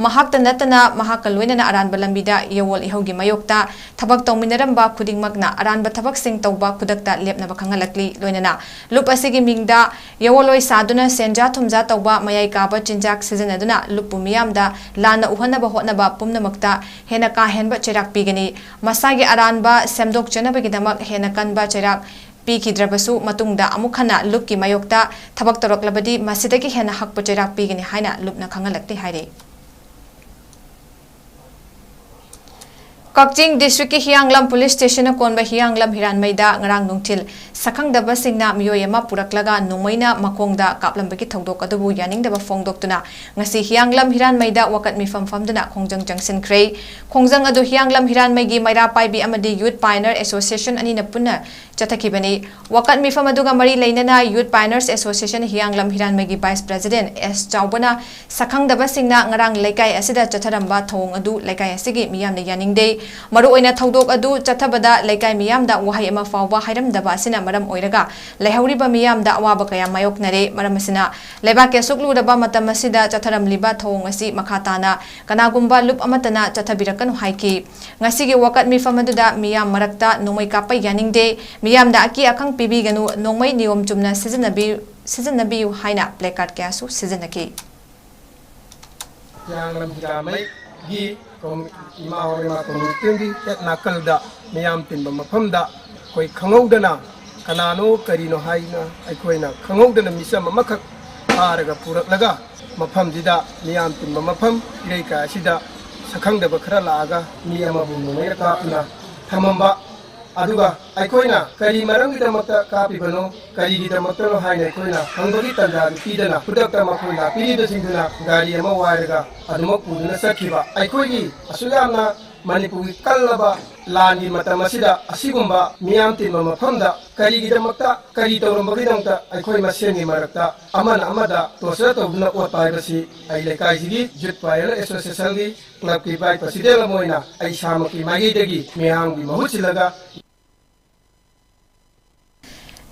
ꯃꯍꯥꯛꯇ ꯅꯠꯇꯅ ꯃꯍꯥꯛꯀ ꯂꯣꯏꯅꯅ ꯑꯔꯥꯟꯕ ꯂꯝꯕꯤꯗ ꯌꯋꯣꯜ ꯏꯍꯧꯒꯤ ꯃꯥꯌꯣꯛꯇ ꯊꯕꯛ ꯇꯧꯃꯤꯟꯅꯔꯝꯕ ꯈꯨꯗꯤꯡꯃꯛꯅ ꯑꯔꯥꯟꯕ ꯊꯕꯛꯁꯤꯡ ꯇꯧꯕ ꯈꯨꯗꯛꯇ ꯂꯦꯞꯅꯕ ꯈꯪꯍꯜꯂꯛꯂꯤ꯫ ꯂꯣꯏꯅꯅ ꯂꯨꯞ ꯑꯁꯤꯒꯤ ꯃꯤꯡꯗ ꯌꯋꯣꯜꯂꯣꯏ ꯁꯥꯗꯨꯅ ꯁꯦꯟꯖꯥ ꯊꯨꯝꯖꯥ ꯇꯧꯕ, ꯃꯌꯥꯏ ꯀꯥꯕ ꯆꯤꯟꯖꯥꯛ ꯁꯤꯖꯤꯟꯅꯗꯨꯅ ꯂꯨꯞꯄꯨ ꯃꯤꯌꯥꯝꯗ ꯂꯥꯟꯅ ꯎꯍꯟꯅꯕ ꯍꯣꯠꯅꯕ ꯄꯨꯝꯅꯃꯛꯇ ꯍꯦꯟꯅ ꯀꯥ ꯍꯦꯟꯕ ꯆꯩꯔꯥꯛ ꯄꯤꯒꯅꯤ꯫ ꯃꯁꯥꯒꯤ ꯑꯔꯥꯟꯕ ꯁꯦꯝꯗꯣꯛꯆꯅꯕꯒꯤꯗꯃꯛ ꯍꯦꯟꯅ ꯀꯟꯕ ꯆꯩꯔꯥꯛ ꯄꯤꯈꯤꯗ꯭ꯔꯕꯁꯨ ꯃꯇꯨꯡꯗ ꯑꯃꯨꯛ ꯍꯟꯅ ꯂꯨꯞꯀꯤ ꯃꯥꯌꯣꯛꯇ ꯊꯕꯛ ꯇꯧꯔꯛꯂꯕꯗꯤ ꯃꯁꯤꯗꯒꯤ ꯍꯦꯟꯅ ꯍꯛꯄ ꯆꯩꯔꯥꯛ ꯄꯤꯒꯅꯤ ꯍꯥꯏꯅ ꯂꯨꯞꯅ ꯈꯪꯍꯜꯂꯛꯂꯤ ꯍꯥꯏꯔꯤ꯫ ꯀꯛꯆꯤꯡ ꯗꯤꯁꯇ꯭ꯔꯤꯛꯀꯤ ꯍꯤꯌꯥꯡꯂꯝ ꯄꯨꯂꯤꯁ ꯁ꯭ꯇꯦꯁꯟꯅ ꯀꯣꯟꯕ ꯍꯤꯌꯥꯡꯂꯝ ꯍꯤꯔꯥꯟꯃꯩꯗ ꯉꯔꯥꯡ ꯅꯨꯡꯊꯤꯜ ꯁꯛꯈꯪꯗꯕꯁꯤꯡꯅ ꯃꯤꯑꯣꯏ ꯑꯃ ꯄꯨꯔꯛꯂꯒ ꯅꯣꯡꯃꯩꯅ ꯃꯈꯣꯡꯗ ꯀꯥꯞꯂꯝꯕꯒꯤ ꯊꯧꯗꯣꯛ ꯑꯗꯨꯕꯨ ꯌꯥꯅꯤꯡꯗꯕ ꯐꯣꯡꯗꯣꯛꯇꯨꯅ ꯉꯁꯤ ꯍꯤꯌꯥꯡꯂꯝ ꯍꯤꯔꯥꯟꯃꯩꯗ ꯋꯥꯀꯠ ꯃꯤꯐꯝ ꯐꯝꯗꯨꯅ ꯈꯣꯡꯖꯪ ꯆꯪꯁꯤꯟꯈ꯭ꯔꯦ꯫ ꯈꯣꯡꯖꯪ ꯑꯗꯨ ꯍꯤꯌꯥꯡꯂꯝ ꯍꯤꯔꯥꯟꯃꯩꯒꯤ ꯃꯩꯔꯥ ꯄꯥꯏꯕꯤ ꯑꯃꯗꯤ ꯌꯨꯠ ꯄꯥꯏꯅꯔ ꯑꯦꯁꯣꯁꯤꯌꯦꯁꯟ ꯑꯅꯤꯅ ꯄꯨꯟꯅ ꯆꯠꯊꯈꯤꯕꯅꯤ꯫ ꯋꯥꯀꯠ ꯃꯤꯐꯝ ꯑꯗꯨꯒ ꯃꯔꯤ ꯂꯩꯅꯅ ꯌꯨꯠ ꯄꯥꯏꯅꯔꯁ ꯑꯦꯁꯣꯁꯤꯌꯦꯁꯟ ꯍꯤꯌꯥꯡꯂꯝ ꯍꯤꯔꯥꯟꯃꯩꯒꯤ ꯚꯥꯏꯁ ꯄ꯭ꯔꯦꯁꯤꯗꯦꯟꯠ ꯑꯦꯁ ꯆꯥꯎꯕꯅ ꯁꯛꯈꯪꯗꯕꯁꯤꯡꯅ ꯉꯔꯥꯡ ꯂꯩꯀꯥꯏ ꯑꯁꯤꯗ ꯆꯠꯊꯔꯝꯕ ꯊꯧꯑꯣꯡ ꯑꯗꯨ ꯂꯩꯀꯥꯏ ꯑꯁꯤꯒꯤ ꯃꯤꯌꯥꯝꯅ ꯌꯥꯅꯤꯡꯗꯦ꯫ ꯃꯔꯨꯑꯣꯏꯅ ꯊꯧꯗꯣꯛ ꯑꯗꯨ ꯆꯠꯊꯕꯗ ꯂꯩꯀꯥꯏ ꯃꯤꯌꯥꯝꯗ ꯋꯥꯍꯩ ꯑꯃ ꯐꯥꯎꯕ ꯍꯥꯏꯔꯝꯗꯕ ꯑꯁꯤꯅ ꯃꯔꯝ ꯑꯣꯏꯔꯒ ꯂꯩꯍꯧꯔꯤꯕ ꯃꯤꯌꯥꯝꯗ ꯑꯋꯥꯕ ꯀꯌꯥ ꯃꯥꯌꯣꯛꯅꯔꯦ꯫ ꯃꯔꯝ ꯑꯁꯤꯅ ꯂꯩꯕꯥꯛꯀꯤ ꯑꯁꯨꯛ ꯂꯨꯔꯕ ꯃꯇꯝ ꯑꯁꯤꯗ ꯆꯠꯊꯔꯝꯂꯤꯕ ꯊꯧꯑꯣꯡ ꯑꯁꯤ ꯃꯈꯥ ꯇꯥꯅ ꯀꯅꯥꯒꯨꯝꯕ ꯂꯨꯞ ꯑꯃꯠꯇꯅ ꯆꯠꯊꯕꯤꯔꯛꯀꯅꯨ ꯍꯥꯏꯈꯤ꯫ ꯉꯁꯤꯒꯤ ꯋꯥꯀꯠ ꯃꯤꯐꯝ ꯑꯗꯨꯗ ꯃꯤꯌꯥꯝ ꯃꯔꯛꯇ ꯅꯣꯡꯃꯩ ꯀꯥꯞꯄ ꯌꯥꯅꯤꯡꯗꯦ, ꯃꯤꯌꯥꯝꯗ ꯑꯀꯤ ꯑꯈꯪ ꯄꯤꯕꯤꯒꯅꯨ, ꯅꯣꯡꯃꯩ ꯅꯤꯌꯣꯝ ꯆꯨꯝꯅ ꯁꯤꯖꯤꯟꯅꯕꯤ-, ꯁꯤꯖꯤꯟꯅꯕꯤꯌꯨ ꯍꯥꯏꯅ placard ꯀꯌꯥꯁꯨ ꯁꯤꯖꯤꯟꯅꯈꯤ꯫ ꯍꯤꯌꯥꯡꯂꯝ ꯍꯤꯔꯥꯃꯩꯒꯤ ꯀꯣꯃꯤ-, ꯏꯃꯥ ꯍꯣꯏ ꯏꯃꯥ ꯀꯣꯃꯤꯇꯤꯒꯤ ꯍꯦꯠ ꯅꯥꯀꯜꯗ ꯃꯤꯌꯥꯝ ꯇꯤꯟꯕ ꯃꯐꯝꯗ ꯑꯩꯈꯣꯏ ꯈꯪꯍꯧꯗꯅ ꯀꯅꯥꯅꯣ ꯀꯔꯤꯅꯣ ꯍꯥꯏꯅ ꯑꯩꯈꯣꯏꯅ ꯈꯪꯍꯧꯗꯅ ꯃꯤꯆꯝ ꯑꯃꯈꯛ ꯐꯥꯔꯒ ꯄꯨꯔꯛꯂꯒ ꯃꯐꯝꯁꯤꯗ ꯃꯤꯌꯥꯝ ꯇꯤꯟꯕ ꯃꯐꯝ ꯏꯔꯩꯀꯥꯏ ꯑꯁꯤꯗ ꯁꯛꯈꯪꯗꯕ ꯈꯔ ꯂꯥꯛꯑꯒ ꯃꯤ ꯑꯃꯕꯨ ꯅꯣꯡꯃꯩꯅ ꯀꯥꯞꯇꯨꯅ ꯊꯝꯃꯝꯕ꯫ ꯑꯗꯨꯒ ꯑꯩꯈꯣꯏꯅ ꯀꯔꯤ ꯃꯔꯝꯒꯤꯗꯃꯛꯇ ꯀꯥꯞꯄꯤꯕꯅꯣ, ꯀꯔꯤꯒꯤꯗꯃꯛꯇꯅꯣ ꯍꯥꯏꯅ ꯑꯩꯈꯣꯏꯅ ꯍꯪꯕꯒꯤ ꯇꯥꯟꯖꯥꯗꯨ ꯄꯤꯗꯅ ꯈꯨꯗꯛꯇ ꯃꯈꯣꯏ ꯂꯥꯛꯄꯤꯔꯤꯕꯁꯤꯡꯗꯨꯅ ꯒꯥꯔꯤ ꯑꯃ ꯋꯥꯏꯔꯒ ꯑꯗꯨꯃꯛ ꯄꯨꯗꯨꯅ ꯆꯠꯈꯤꯕ꯫ ꯑꯩꯈꯣꯏꯒꯤ ꯑꯁꯨꯛ ꯌꯥꯝꯅ ꯃꯅꯤꯄꯨꯔꯒꯤ ꯀꯜꯂꯕ ꯂꯥꯟꯒꯤ ꯃꯇꯝ ꯑꯁꯤꯗ ꯑꯁꯤꯒꯨꯝꯕ ꯃꯤꯌꯥꯝ ꯇꯤꯟꯕ ꯃꯐꯝꯗ ꯀꯔꯤꯒꯤꯗꯃꯛꯇ, ꯀꯔꯤ ꯇꯧꯔꯝꯕꯒꯤꯗꯃꯛꯇ ꯑꯩꯈꯣꯏ ꯃꯁꯦꯟꯒꯤ ꯃꯔꯛꯇ ꯑꯃꯅ ꯑꯃꯗ torture ꯇꯧꯗꯨꯅ ꯑꯣꯠꯄ ꯍꯥꯏꯕꯁꯤ ꯑꯩ ꯂꯩꯀꯥꯏꯁꯤꯒꯤ ꯌꯨꯠ ꯄꯥꯏꯑꯣꯅꯤꯌꯔ ꯑꯦꯁꯣꯁꯤꯌꯦꯁꯟꯒꯤ ꯀ꯭ꯂꯕꯀꯤ ꯚꯥꯏꯁ ꯄ꯭ꯔꯦꯁꯤꯗꯦꯟꯠ ꯑꯃ ꯑꯣꯏꯅ ꯑꯩ ꯏꯁꯥꯃꯛꯀꯤ ꯃꯥꯏꯀꯩꯗꯒꯤ ꯃꯤꯌꯥꯝꯒꯤ ꯃꯍꯨꯠ ꯁꯤꯜꯂꯒ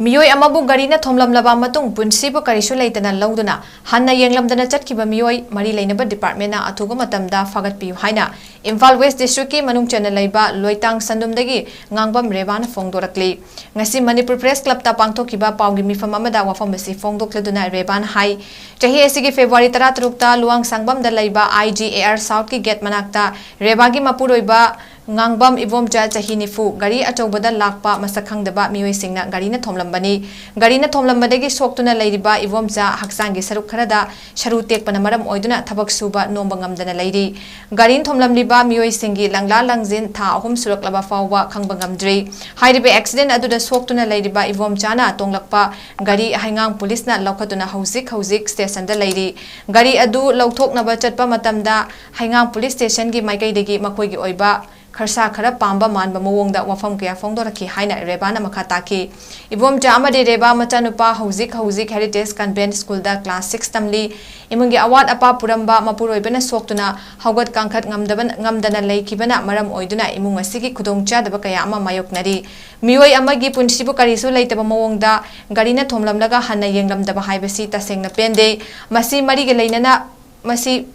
ꯃꯤꯑꯣꯏ ꯑꯃꯕꯨ ꯒꯥꯔꯤꯅ ꯊꯣꯝꯂꯝꯂꯕ ꯃꯇꯨꯡ ꯄꯨꯟꯁꯤꯕꯨ ꯀꯔꯤꯁꯨ ꯂꯩꯇꯅ ꯂꯧꯗꯨꯅ ꯍꯟꯅ ꯌꯦꯡꯂꯝꯗꯅ ꯆꯠꯈꯤꯕ ꯃꯤꯑꯣꯏ ꯃꯔꯤ ꯂꯩꯅꯕ department ꯅ ꯑꯊꯨꯕ ꯃꯇꯝꯗ ꯐꯥꯒꯠꯄꯤꯌꯨ ꯍꯥꯏꯅ ꯏꯝꯐꯥꯜ West District ꯀꯤ ꯃꯅꯨꯡ ꯆꯟꯅ ꯂꯩꯕ ꯂꯣꯏꯇꯥꯡ ꯁꯟꯗꯨꯝꯗꯒꯤ ꯉꯥꯡꯕꯝ ꯔꯦꯕꯥꯅ ꯐꯣꯡꯗꯣꯔꯛꯂꯤ꯫ ꯉꯁꯤ Manipur Press Club ꯇ ꯄꯥꯡꯊꯣꯛꯈꯤꯕ ꯄꯥꯎꯒꯤ ꯃꯤꯐꯝ ꯑꯃꯗ ꯋꯥꯐꯝ ꯑꯁꯤ ꯐꯣꯡꯗꯣꯛꯂꯗꯨꯅ ꯔꯦꯕꯥꯅ ꯍꯥꯏ, ꯆꯍꯤ ꯑꯁꯤꯒꯤ February ꯇꯔꯥꯇꯔꯨꯛꯇ ꯂꯨꯋꯥꯡꯁꯥꯡꯕꯝꯗ ꯂꯩꯕ I G A R South ꯀꯤ gate ꯃꯅꯥꯛꯇ ꯔꯦꯕꯥꯒꯤ ꯃꯄꯨꯔꯣꯏꯕ ꯉꯥꯡꯕꯝ ꯏꯕꯣꯝꯆꯥ ꯆꯍꯤ ꯅꯤꯐꯨ ꯒꯥꯔꯤ ꯑꯆꯧꯕꯗ ꯂꯥꯛꯄ ꯃꯁꯛ ꯈꯪꯗꯕ ꯃꯤꯑꯣꯏꯁꯤꯡꯅ ꯒꯥꯔꯤꯅ ꯊꯣꯝꯂꯝꯕꯅꯤ꯫ ꯒꯥꯔꯤꯅ ꯊꯣꯝꯂꯝꯕꯗꯒꯤ ꯁꯣꯛꯇꯨꯅ ꯂꯩꯔꯤꯕ ꯏꯕꯣꯝꯆꯥ ꯍꯛꯆꯥꯡꯒꯤ ꯁꯔꯨꯛ ꯈꯔꯗ ꯁꯔꯨ ꯇꯦꯛꯄꯅ ꯃꯔꯝ ꯑꯣꯏꯗꯨꯅ ꯊꯕꯛ ꯁꯨꯕ ꯅꯣꯝꯕ ꯉꯝꯗꯅ ꯂꯩꯔꯤ꯫ ꯒꯥꯔꯤꯅ ꯊꯣꯝꯂꯝꯂꯤꯕ ꯃꯤꯑꯣꯏꯁꯤꯡꯒꯤ ꯂꯪꯂꯥ ꯂꯪꯖꯤꯟ ꯊꯥ ꯑꯍꯨꯝ ꯁꯨꯔꯛꯂꯕ ꯐꯥꯎꯕ ꯈꯪꯕ ꯉꯝꯗ꯭ꯔꯤ꯫ ꯍꯥꯏꯔꯤꯕ accident ꯑꯗꯨꯗ ꯁꯣꯛꯇꯨꯅ ꯂꯩꯔꯤꯕ ꯏꯕꯣꯝꯆꯥꯅ ꯇꯣꯡꯂꯛꯄ ꯒꯥꯔꯤ ꯍꯩꯉꯥꯡ ꯄꯨꯂꯤꯁꯅ ꯂꯧꯈꯠꯇꯨꯅ ꯍꯧꯖꯤꯛ ꯍꯧꯖꯤꯛ station ꯗ ꯂꯩꯔꯤ꯫ ꯒꯥꯔꯤ ꯑꯗꯨ ꯂꯧꯊꯣꯛꯅꯕ ꯆꯠꯄ ꯃꯇꯝꯗ ꯍꯩꯉꯥꯡ police station ꯒꯤ ꯃꯥꯏꯀꯩꯗꯒꯤ ꯃꯈꯣꯏꯒꯤ ꯑꯣꯏꯕ ꯈꯔꯁꯥ ꯈꯔ ꯄꯥꯝꯕ ꯃꯥꯟꯕ ꯃꯑꯣꯡꯗ ꯋꯥꯐꯝ ꯀꯌꯥ ꯐꯣꯡꯗꯣꯔꯛꯈꯤ ꯍꯥꯏꯅ ꯔꯦꯕꯥꯅ ꯃꯈꯥ ꯇꯥꯈꯤ꯫ ꯏꯕꯣꯝꯆꯥ ꯑꯃꯗꯤ ꯔꯦꯕꯥ ꯃꯆꯥꯅꯨꯄꯥ ꯍꯧꯖꯤꯛ ꯍꯧꯖꯤꯛ Heritage Convent School ꯗ class six ꯇꯝꯂꯤ꯫ ꯏꯃꯨꯡꯒꯤ ꯑꯋꯥꯠ ꯑꯄꯥ ꯄꯨꯔꯝꯕ ꯃꯄꯨꯔꯣꯏꯕꯅ ꯁꯣꯛꯇꯨꯅ ꯍꯧꯒꯠ ꯀꯥꯡꯈꯠ ꯉꯝꯗꯕ, ꯉꯝꯗꯅ ꯂꯩꯈꯤꯕꯅ ꯃꯔꯝ ꯑꯣꯏꯗꯨꯅ ꯏꯃꯨꯡ ꯑꯁꯤꯒꯤ ꯈꯨꯗꯣꯡꯆꯥꯗꯕ ꯀꯌꯥ ꯑꯃ ꯃꯥꯌꯣꯛꯅꯔꯤ꯫ ꯃꯤꯑꯣꯏ ꯑꯃꯒꯤ ꯄꯨꯟꯁꯤꯕꯨ ꯀꯔꯤꯁꯨ ꯂꯩꯇꯕ ꯃꯑꯣꯡꯗ ꯒꯥꯔꯤꯅ ꯊꯣꯝꯂꯝꯂꯒ ꯍꯟꯅ ꯌꯦꯡꯂꯝꯗꯕ ꯍꯥꯏꯕꯁꯤ ꯇꯁꯦꯡꯅ ꯄꯦꯟꯗꯦ꯫ ꯃꯁꯤ ꯃꯔꯤꯒ ꯂꯩꯅꯅ, ꯃꯁꯤ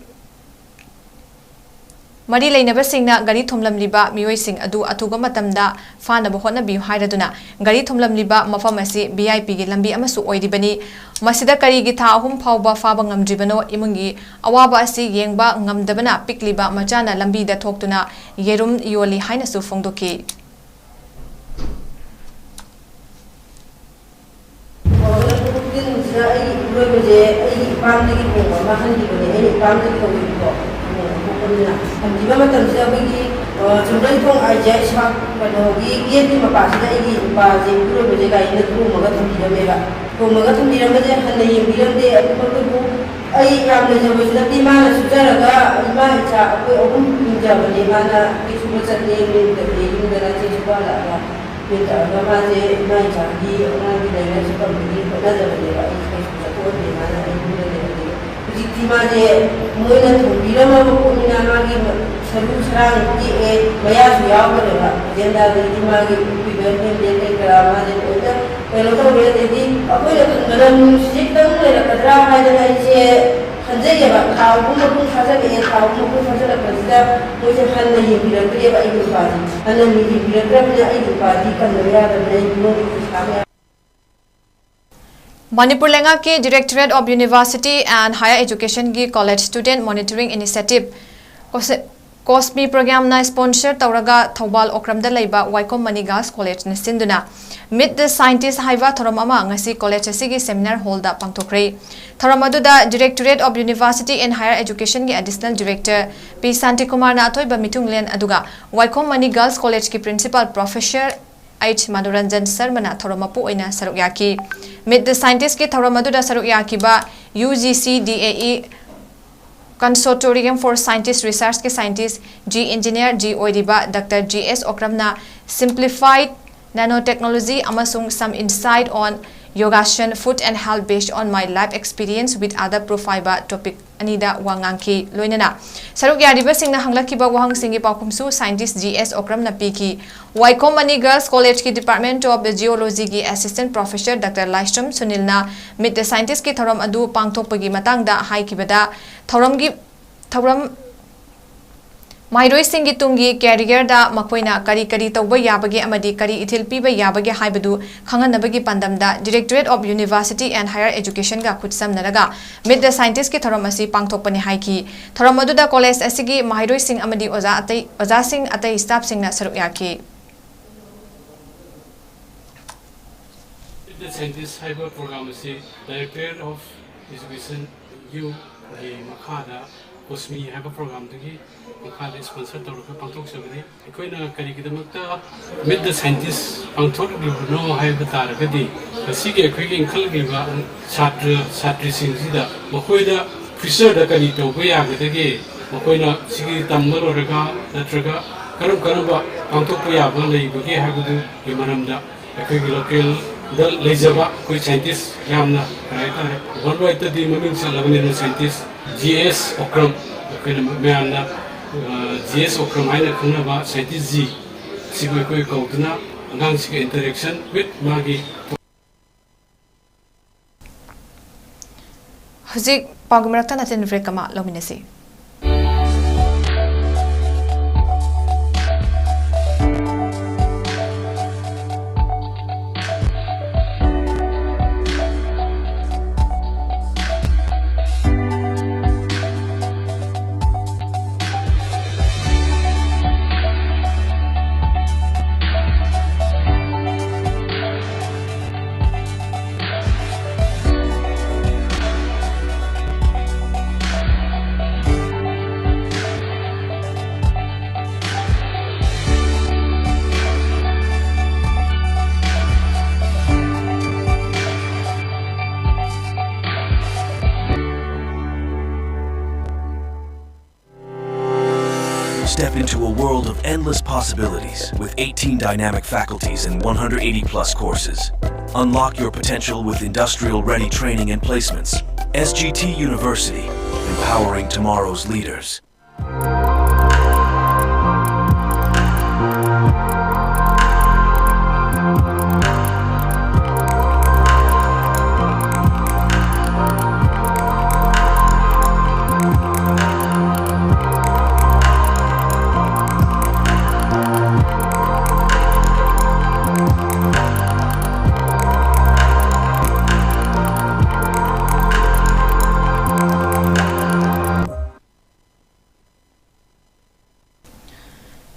ꯃꯔꯤ ꯂꯩꯅꯕꯁꯤꯡꯅ ꯒꯥꯔꯤ ꯊꯣꯝꯂꯝꯂꯤꯕ ꯃꯤꯑꯣꯏꯁꯤꯡ ꯑꯗꯨ ꯑꯊꯨꯕ ꯃꯇꯝꯗ ꯐꯥꯅꯕ ꯍꯣꯠꯅꯕꯤꯌꯨ ꯍꯥꯏꯔꯗꯨꯅ ꯒꯥꯔꯤ ꯊꯣꯝꯂꯝꯂꯤꯕ ꯃꯐꯝ ꯑꯁꯤ V I P ꯒꯤ ꯂꯝꯕꯤ ꯑꯃꯁꯨ ꯑꯣꯏꯔꯤꯕꯅꯤ꯫ ꯃꯁꯤꯗ ꯀꯔꯤꯒꯤ ꯊꯥ ꯑꯍꯨꯝ ꯐꯥꯎꯕ ꯐꯥꯕ ꯉꯝꯗ꯭ꯔꯤꯕꯅꯣ? ꯏꯃꯨꯡꯒꯤ ꯑꯋꯥꯕ ꯑꯁꯤ ꯌꯦꯡꯕ ꯉꯝꯗꯕꯅ ꯄꯤꯛꯂꯤꯕ ꯃꯆꯥꯅ ꯂꯝꯕꯤꯗ ꯊꯣꯛꯇꯨꯅ ꯌꯦꯔꯨꯝ ꯌꯣꯜꯂꯤ ꯍꯥꯏꯅꯁꯨ ꯐꯣꯡꯗꯣꯛꯈꯤ꯫ ꯍꯧꯖꯤꯛ ꯈꯨꯗꯤꯡꯁꯤꯗ ꯑꯩꯒꯤ ꯏꯔꯣꯏꯕꯁꯦ ꯑꯩꯒꯤ ꯏꯄꯥꯝꯗꯒꯤ ꯊꯣꯡꯕ ꯑꯃ ꯍꯟꯈꯤꯕꯅꯦ꯫ ꯑꯩꯅ ꯏꯄꯥꯝꯗꯒꯤ ꯊꯣꯡꯈꯤꯕꯀꯣ, ꯊꯣꯡꯕ ꯊꯣꯛꯄꯅꯤꯅ ꯍꯟꯈꯤꯕ ꯃꯇꯝꯁꯤꯗ ꯑꯩꯈꯣꯏꯒꯤ, ꯑ, ꯆꯨꯝꯕ꯭ꯔꯩ ꯊꯣꯡ ꯍꯥꯏꯁꯦ, ꯁꯥ-, ꯀꯩꯅꯣꯒꯤ gate ꯀꯤ ꯃꯄꯥꯁꯤꯗ ꯑꯩꯒꯤ ꯏꯄꯥꯁꯦ, ꯏꯔꯣꯏꯕꯁꯦ ꯒꯥꯔꯤꯅ ꯊꯣꯝꯃꯒ ꯊꯝꯕꯤꯔꯝꯃꯦꯕ꯫ ꯊꯣꯝꯃꯒ ꯊꯝꯕꯤꯔꯝꯕꯁꯦ ꯍꯟꯅ ꯌꯦꯡꯕꯤꯔꯝꯗꯦ꯫ ꯑꯗꯨ ꯃꯈꯣꯏꯕꯨ ꯑꯩ ꯌꯥꯝ ꯂꯩꯖꯕꯁꯨ ꯅꯠꯇꯦ꯫ ꯃꯥꯅ ꯁꯨꯖꯔꯒ ꯏꯃꯥ ꯏꯆꯥ ꯑꯩꯈꯣꯏ ꯑꯍꯨꯝ ꯍꯤꯡꯖꯕꯅꯦ꯫ ꯃꯥꯅ ꯐꯤ ꯁꯨꯕ ꯆꯠꯂꯦ, ꯌꯨꯝꯗ ꯂꯩ, ꯌꯨꯝꯗ ꯅꯆꯦꯁꯨ ꯍꯜꯂꯛꯑꯒ ꯌꯨꯝ ꯇꯧꯔꯒ ꯃꯥꯁꯦ ꯏꯃꯥ ꯏꯆꯥꯒꯤ ꯑꯉꯥꯡꯒꯤ ꯂꯥꯏꯔꯤꯛ ꯂꯥꯏꯁꯨ ꯇꯝꯕꯒꯤ ꯍꯣꯠꯅꯖꯕꯅꯦꯕ꯫ ꯑꯩ ꯀꯩꯁꯨ ꯆꯠꯊꯣꯛꯍꯟꯗꯦ꯫ ꯃꯥꯅ ꯑꯩ ꯌꯨꯝꯗ ꯂꯩꯍꯜꯂꯦ꯫ ꯍꯧꯖꯤꯛꯇꯤ ꯃꯥꯁꯦ ꯃꯣꯏꯅ ꯊꯣꯝꯕꯤꯔꯝꯃꯕ ꯄꯣꯠꯅꯤꯅ ꯃꯥꯒꯤ ꯁꯔꯨ ꯁꯔꯥꯡ ꯇꯦꯛꯑꯦ, ꯃꯌꯥꯁꯨ ꯌꯥꯎꯈ꯭ꯔꯦꯕ꯫ ꯍꯧꯖꯤꯛ ꯍꯟꯗꯛ ꯍꯧꯖꯤꯛꯇꯤ ꯃꯥꯒꯤ ꯎꯞꯄꯤꯕ ꯍꯦꯟꯗꯦꯟ ꯀꯩ ꯀꯔꯥ ꯃꯥꯁꯦ ꯂꯣꯏꯅ ꯀꯩꯅꯣ ꯇꯧꯔꯦ꯫ ꯑꯗꯩꯗꯤ ꯑꯩꯈꯣꯏꯅ ꯈꯟꯕꯗ ꯅꯨꯃꯤꯠꯁꯦ ꯈꯤꯇꯪ ꯂꯩꯔꯛꯀꯗ꯭ꯔꯥ ꯍꯥꯏꯗꯅ ꯑꯩꯁꯦ ꯈꯟꯖꯩꯌꯦꯕ꯫ ꯊꯥ ꯑꯍꯨꯝ ꯃꯄꯨꯡ ꯐꯥꯖꯤꯜꯂꯛꯑꯦ꯫ ꯊꯥ ꯑꯍꯨꯝ ꯃꯄꯨꯡ ꯐꯥꯖꯤꯜꯂꯛꯄꯁꯤꯗ ꯃꯣꯏꯁꯦ ꯍꯟꯅ ꯌꯦꯡꯕꯤꯔꯛꯇ꯭ꯔꯦꯕ ꯑꯩꯒꯤ ꯅꯨꯄꯥꯁꯦ꯫ ꯍꯟꯅ ꯌꯦꯡꯕꯤꯔꯛꯇ꯭ꯔꯕꯅꯤꯅ ꯑꯩꯒꯤ ꯅꯨꯄꯥꯗꯤ ꯀꯟꯗꯕ ꯌꯥꯗꯕꯅꯤꯅ ꯑꯩ ꯃꯤꯉꯣꯟꯗꯒꯤ ꯄꯩꯁꯥ ꯃꯌꯥꯝ ꯃꯅꯤꯄꯨꯔ ꯂꯩꯉꯥꯛꯀꯤ Directorate of University and Higher Educationꯒꯤ College Student Monitoring Initiative, cost-, ꯀꯣꯁꯃꯤ ꯄ꯭ꯔꯣꯒ꯭ꯔꯥꯝꯅ sponsor ꯇꯧꯔꯒ ꯊꯧꯕꯥꯜ ꯑꯣꯀ꯭ꯔꯝꯗ ꯂꯩꯕ ꯋꯥꯏꯈꯣꯝ ꯃꯅꯤ Girls Collegeꯅ ꯁꯤꯟꯗꯨꯅ Meet the Scientist ꯍꯥꯏꯕ ꯊꯧꯔꯝ ꯑꯃ ꯉꯁꯤ college ꯑꯁꯤꯒꯤ seminar hallꯗ ꯄꯥꯡꯊꯣꯛꯈ꯭ꯔꯦ꯫ ꯊꯧꯔꯝ ꯑꯗꯨꯗ Directorate of University and Higher Educationꯒꯤ Additional Director ꯄꯤ ꯁꯥꯟꯇꯤꯀꯨꯃꯥꯔꯅ ꯑꯊꯣꯏꯕ ꯃꯤꯊꯨꯡꯂꯦꯟ, ꯑꯗꯨꯒ ꯋꯥꯏꯈꯣꯝ ꯃꯅꯤ Girls Collegeꯀꯤ Principal Professor ꯑꯩꯆ ꯃꯅꯣꯔꯟꯖꯟ ꯁꯔꯃꯅ ꯊꯧꯔꯝ ꯃꯄꯨ ꯑꯣꯏꯅ ꯁꯔꯨꯛ ꯌꯥꯈꯤ꯫ Meet the Scientistꯀꯤ ꯊꯧꯔꯝ ꯑꯗꯨꯗ ꯁꯔꯨꯛ ꯌꯥꯈꯤꯕ U G C D A E Consortium for Scientist Researchꯀꯤ scientist, ꯖꯤ engineer, ꯖꯤ ꯑꯣꯏꯔꯤꯕ ꯗꯥꯛꯇꯔ ꯖꯤ ꯑꯦꯁ ꯑꯣꯀ꯭ꯔꯝꯅ simplified nanotechnology ꯑꯃꯁꯨꯡ some insight on Yogasan, food and health based on my life experience with other profile ꯍꯥꯏꯕ topic ꯑꯅꯤꯗ ꯋꯥ ꯉꯥꯡꯈꯤ꯫ ꯂꯣꯏꯅꯅ ꯁꯔꯨꯛ ꯌꯥꯔꯤꯕꯁꯤꯡꯅ ꯍꯪꯂꯛꯈꯤꯕ ꯋꯥꯍꯪꯁꯤꯡꯒꯤ ꯄꯥꯎꯈꯨꯝꯁꯨ scientist ꯖꯤ ꯑꯦꯁ ꯑꯣꯀ꯭ꯔꯝꯅ ꯄꯤꯈꯤ꯫ ꯋꯥꯏꯈꯣꯝ ꯃꯅꯤ Girls Collegeꯀꯤ Department of Geologyꯒꯤ Assistant Professor ꯗꯥꯛꯇꯔ ꯂꯥꯏꯁ꯭ꯔꯝ ꯁꯨꯅꯤꯜꯅ Meet the Scientistꯀꯤ ꯊꯧꯔꯝ ꯑꯗꯨ ꯄꯥꯡꯊꯣꯛꯄꯒꯤ ꯃꯇꯥꯡꯗ ꯍꯥꯏꯈꯤꯕꯗ, ꯊꯧꯔꯝꯒꯤ, ꯊꯧꯔꯝ ꯃꯍꯩꯔꯣꯏꯁꯤꯡꯒꯤ ꯇꯨꯡꯒꯤ careerꯗ ꯃꯈꯣꯏꯅ ꯀꯔꯤ ꯀꯔꯤ ꯇꯧꯕ ꯌꯥꯕꯒꯦ ꯑꯃꯗꯤ ꯀꯔꯤ ꯏꯊꯤꯜ ꯄꯤꯕ ꯌꯥꯕꯒꯦ ꯍꯥꯏꯕꯗꯨ ꯈꯪꯍꯟꯅꯕꯒꯤ ꯄꯥꯟꯗꯝꯗ Directorate of University and Higher Educationꯒ ꯈꯨꯠꯁꯝꯅꯔꯒ Meet the Scientistꯀꯤ ꯊꯧꯔꯝ ꯑꯁꯤ ꯄꯥꯡꯊꯣꯛꯄꯅꯤ ꯍꯥꯏꯈꯤ꯫ ꯊꯧꯔꯝ ꯑꯗꯨꯗ college ꯑꯁꯤꯒꯤ ꯃꯍꯩꯔꯣꯏꯁꯤꯡ ꯑꯃꯗꯤ ꯑꯣꯖꯥ ꯑꯇꯩ, ꯑꯣꯖꯥꯁꯤꯡ ꯑꯇꯩ staffꯁꯤꯡꯅ ꯁꯔꯨꯛ ꯌꯥꯈꯤ꯫ Meet the Scientist ꯍꯥꯏꯕ program ꯑꯁꯤ Directorate of Education, ꯌꯨ ꯒꯤ ꯃꯈꯥꯗ ꯀꯣꯁꯃꯤ ꯍꯥꯏꯕ programꯗꯨꯒꯤ ꯃꯈꯥꯗ sponsor ꯇꯧꯔꯒ ꯄꯥꯡꯊꯣꯛꯆꯕꯅꯤ꯫ ꯑꯩꯈꯣꯏꯅ ꯀꯔꯤꯒꯤꯗꯃꯛꯇ Meet the Scientist ꯄꯥꯡꯊꯣꯛꯂꯤꯕꯅꯣ ꯍꯥꯏꯕ ꯇꯥꯔꯒꯗꯤ, ꯉꯁꯤꯒꯤ ꯑꯩꯈꯣꯏꯒꯤ ꯏꯟꯈꯠꯂꯛꯂꯤꯕ ꯁꯥꯇ꯭ꯔ ꯁꯥꯇ꯭ꯔꯤꯁꯤꯡꯁꯤꯗ ꯃꯈꯣꯏꯗ futureꯗ ꯀꯔꯤ ꯇꯧꯕ ꯌꯥꯒꯗꯒꯦ, ꯃꯈꯣꯏꯅ ꯁꯤꯒꯤ ꯇꯝꯕ ꯂꯣꯏꯔꯒ ꯅꯠꯇ꯭ꯔꯒ ꯀꯔꯝ ꯀꯔꯝꯕ ꯄꯥꯡꯊꯣꯛꯄ ꯌꯥꯕ ꯂꯩꯕꯒꯦ ꯍꯥꯏꯕꯗꯨꯒꯤ ꯃꯔꯝꯗ ꯑꯩꯈꯣꯏꯒꯤ localꯗ ꯂꯩꯖꯕ ꯑꯩꯈꯣꯏ scientist ꯌꯥꯝꯅ, ꯀꯔꯤ ꯍꯥꯏꯇꯥꯔꯦ, worldwideꯇꯗꯤ ꯃꯃꯤꯡ ꯆꯠꯂꯕꯅꯤꯅ scientist ꯖꯤ ꯑꯦꯁ ꯑꯣꯀ꯭ꯔꯝ, ꯑꯩꯈꯣꯏꯅ ꯃꯌꯥꯝꯅ, ꯑ, ꯖꯤ ꯑꯦꯁ ꯑꯣꯀ꯭ꯔꯝ ꯍꯥꯏꯅ ꯈꯪꯅꯕ scientist ꯖꯤ, ꯁꯤꯕꯨ ꯑꯩꯈꯣꯏ ꯀꯧꯗꯨꯅ ꯑꯉꯥꯡꯁꯤꯒ interaction with ꯃꯥꯒꯤ ꯍꯧꯖꯤꯛ ꯄꯥꯎꯒꯤ ꯃꯔꯛꯇ ꯅꯇꯤꯟ break ꯑꯃ ꯂꯧꯃꯤꯟꯅꯁꯤ꯫ Step into a world of endless possibilities with eighteen dynamic faculties and one hundred eighty plus courses. Unlock your potential with industrial ready training and placements. S G T University, empowering tomorrow's leaders.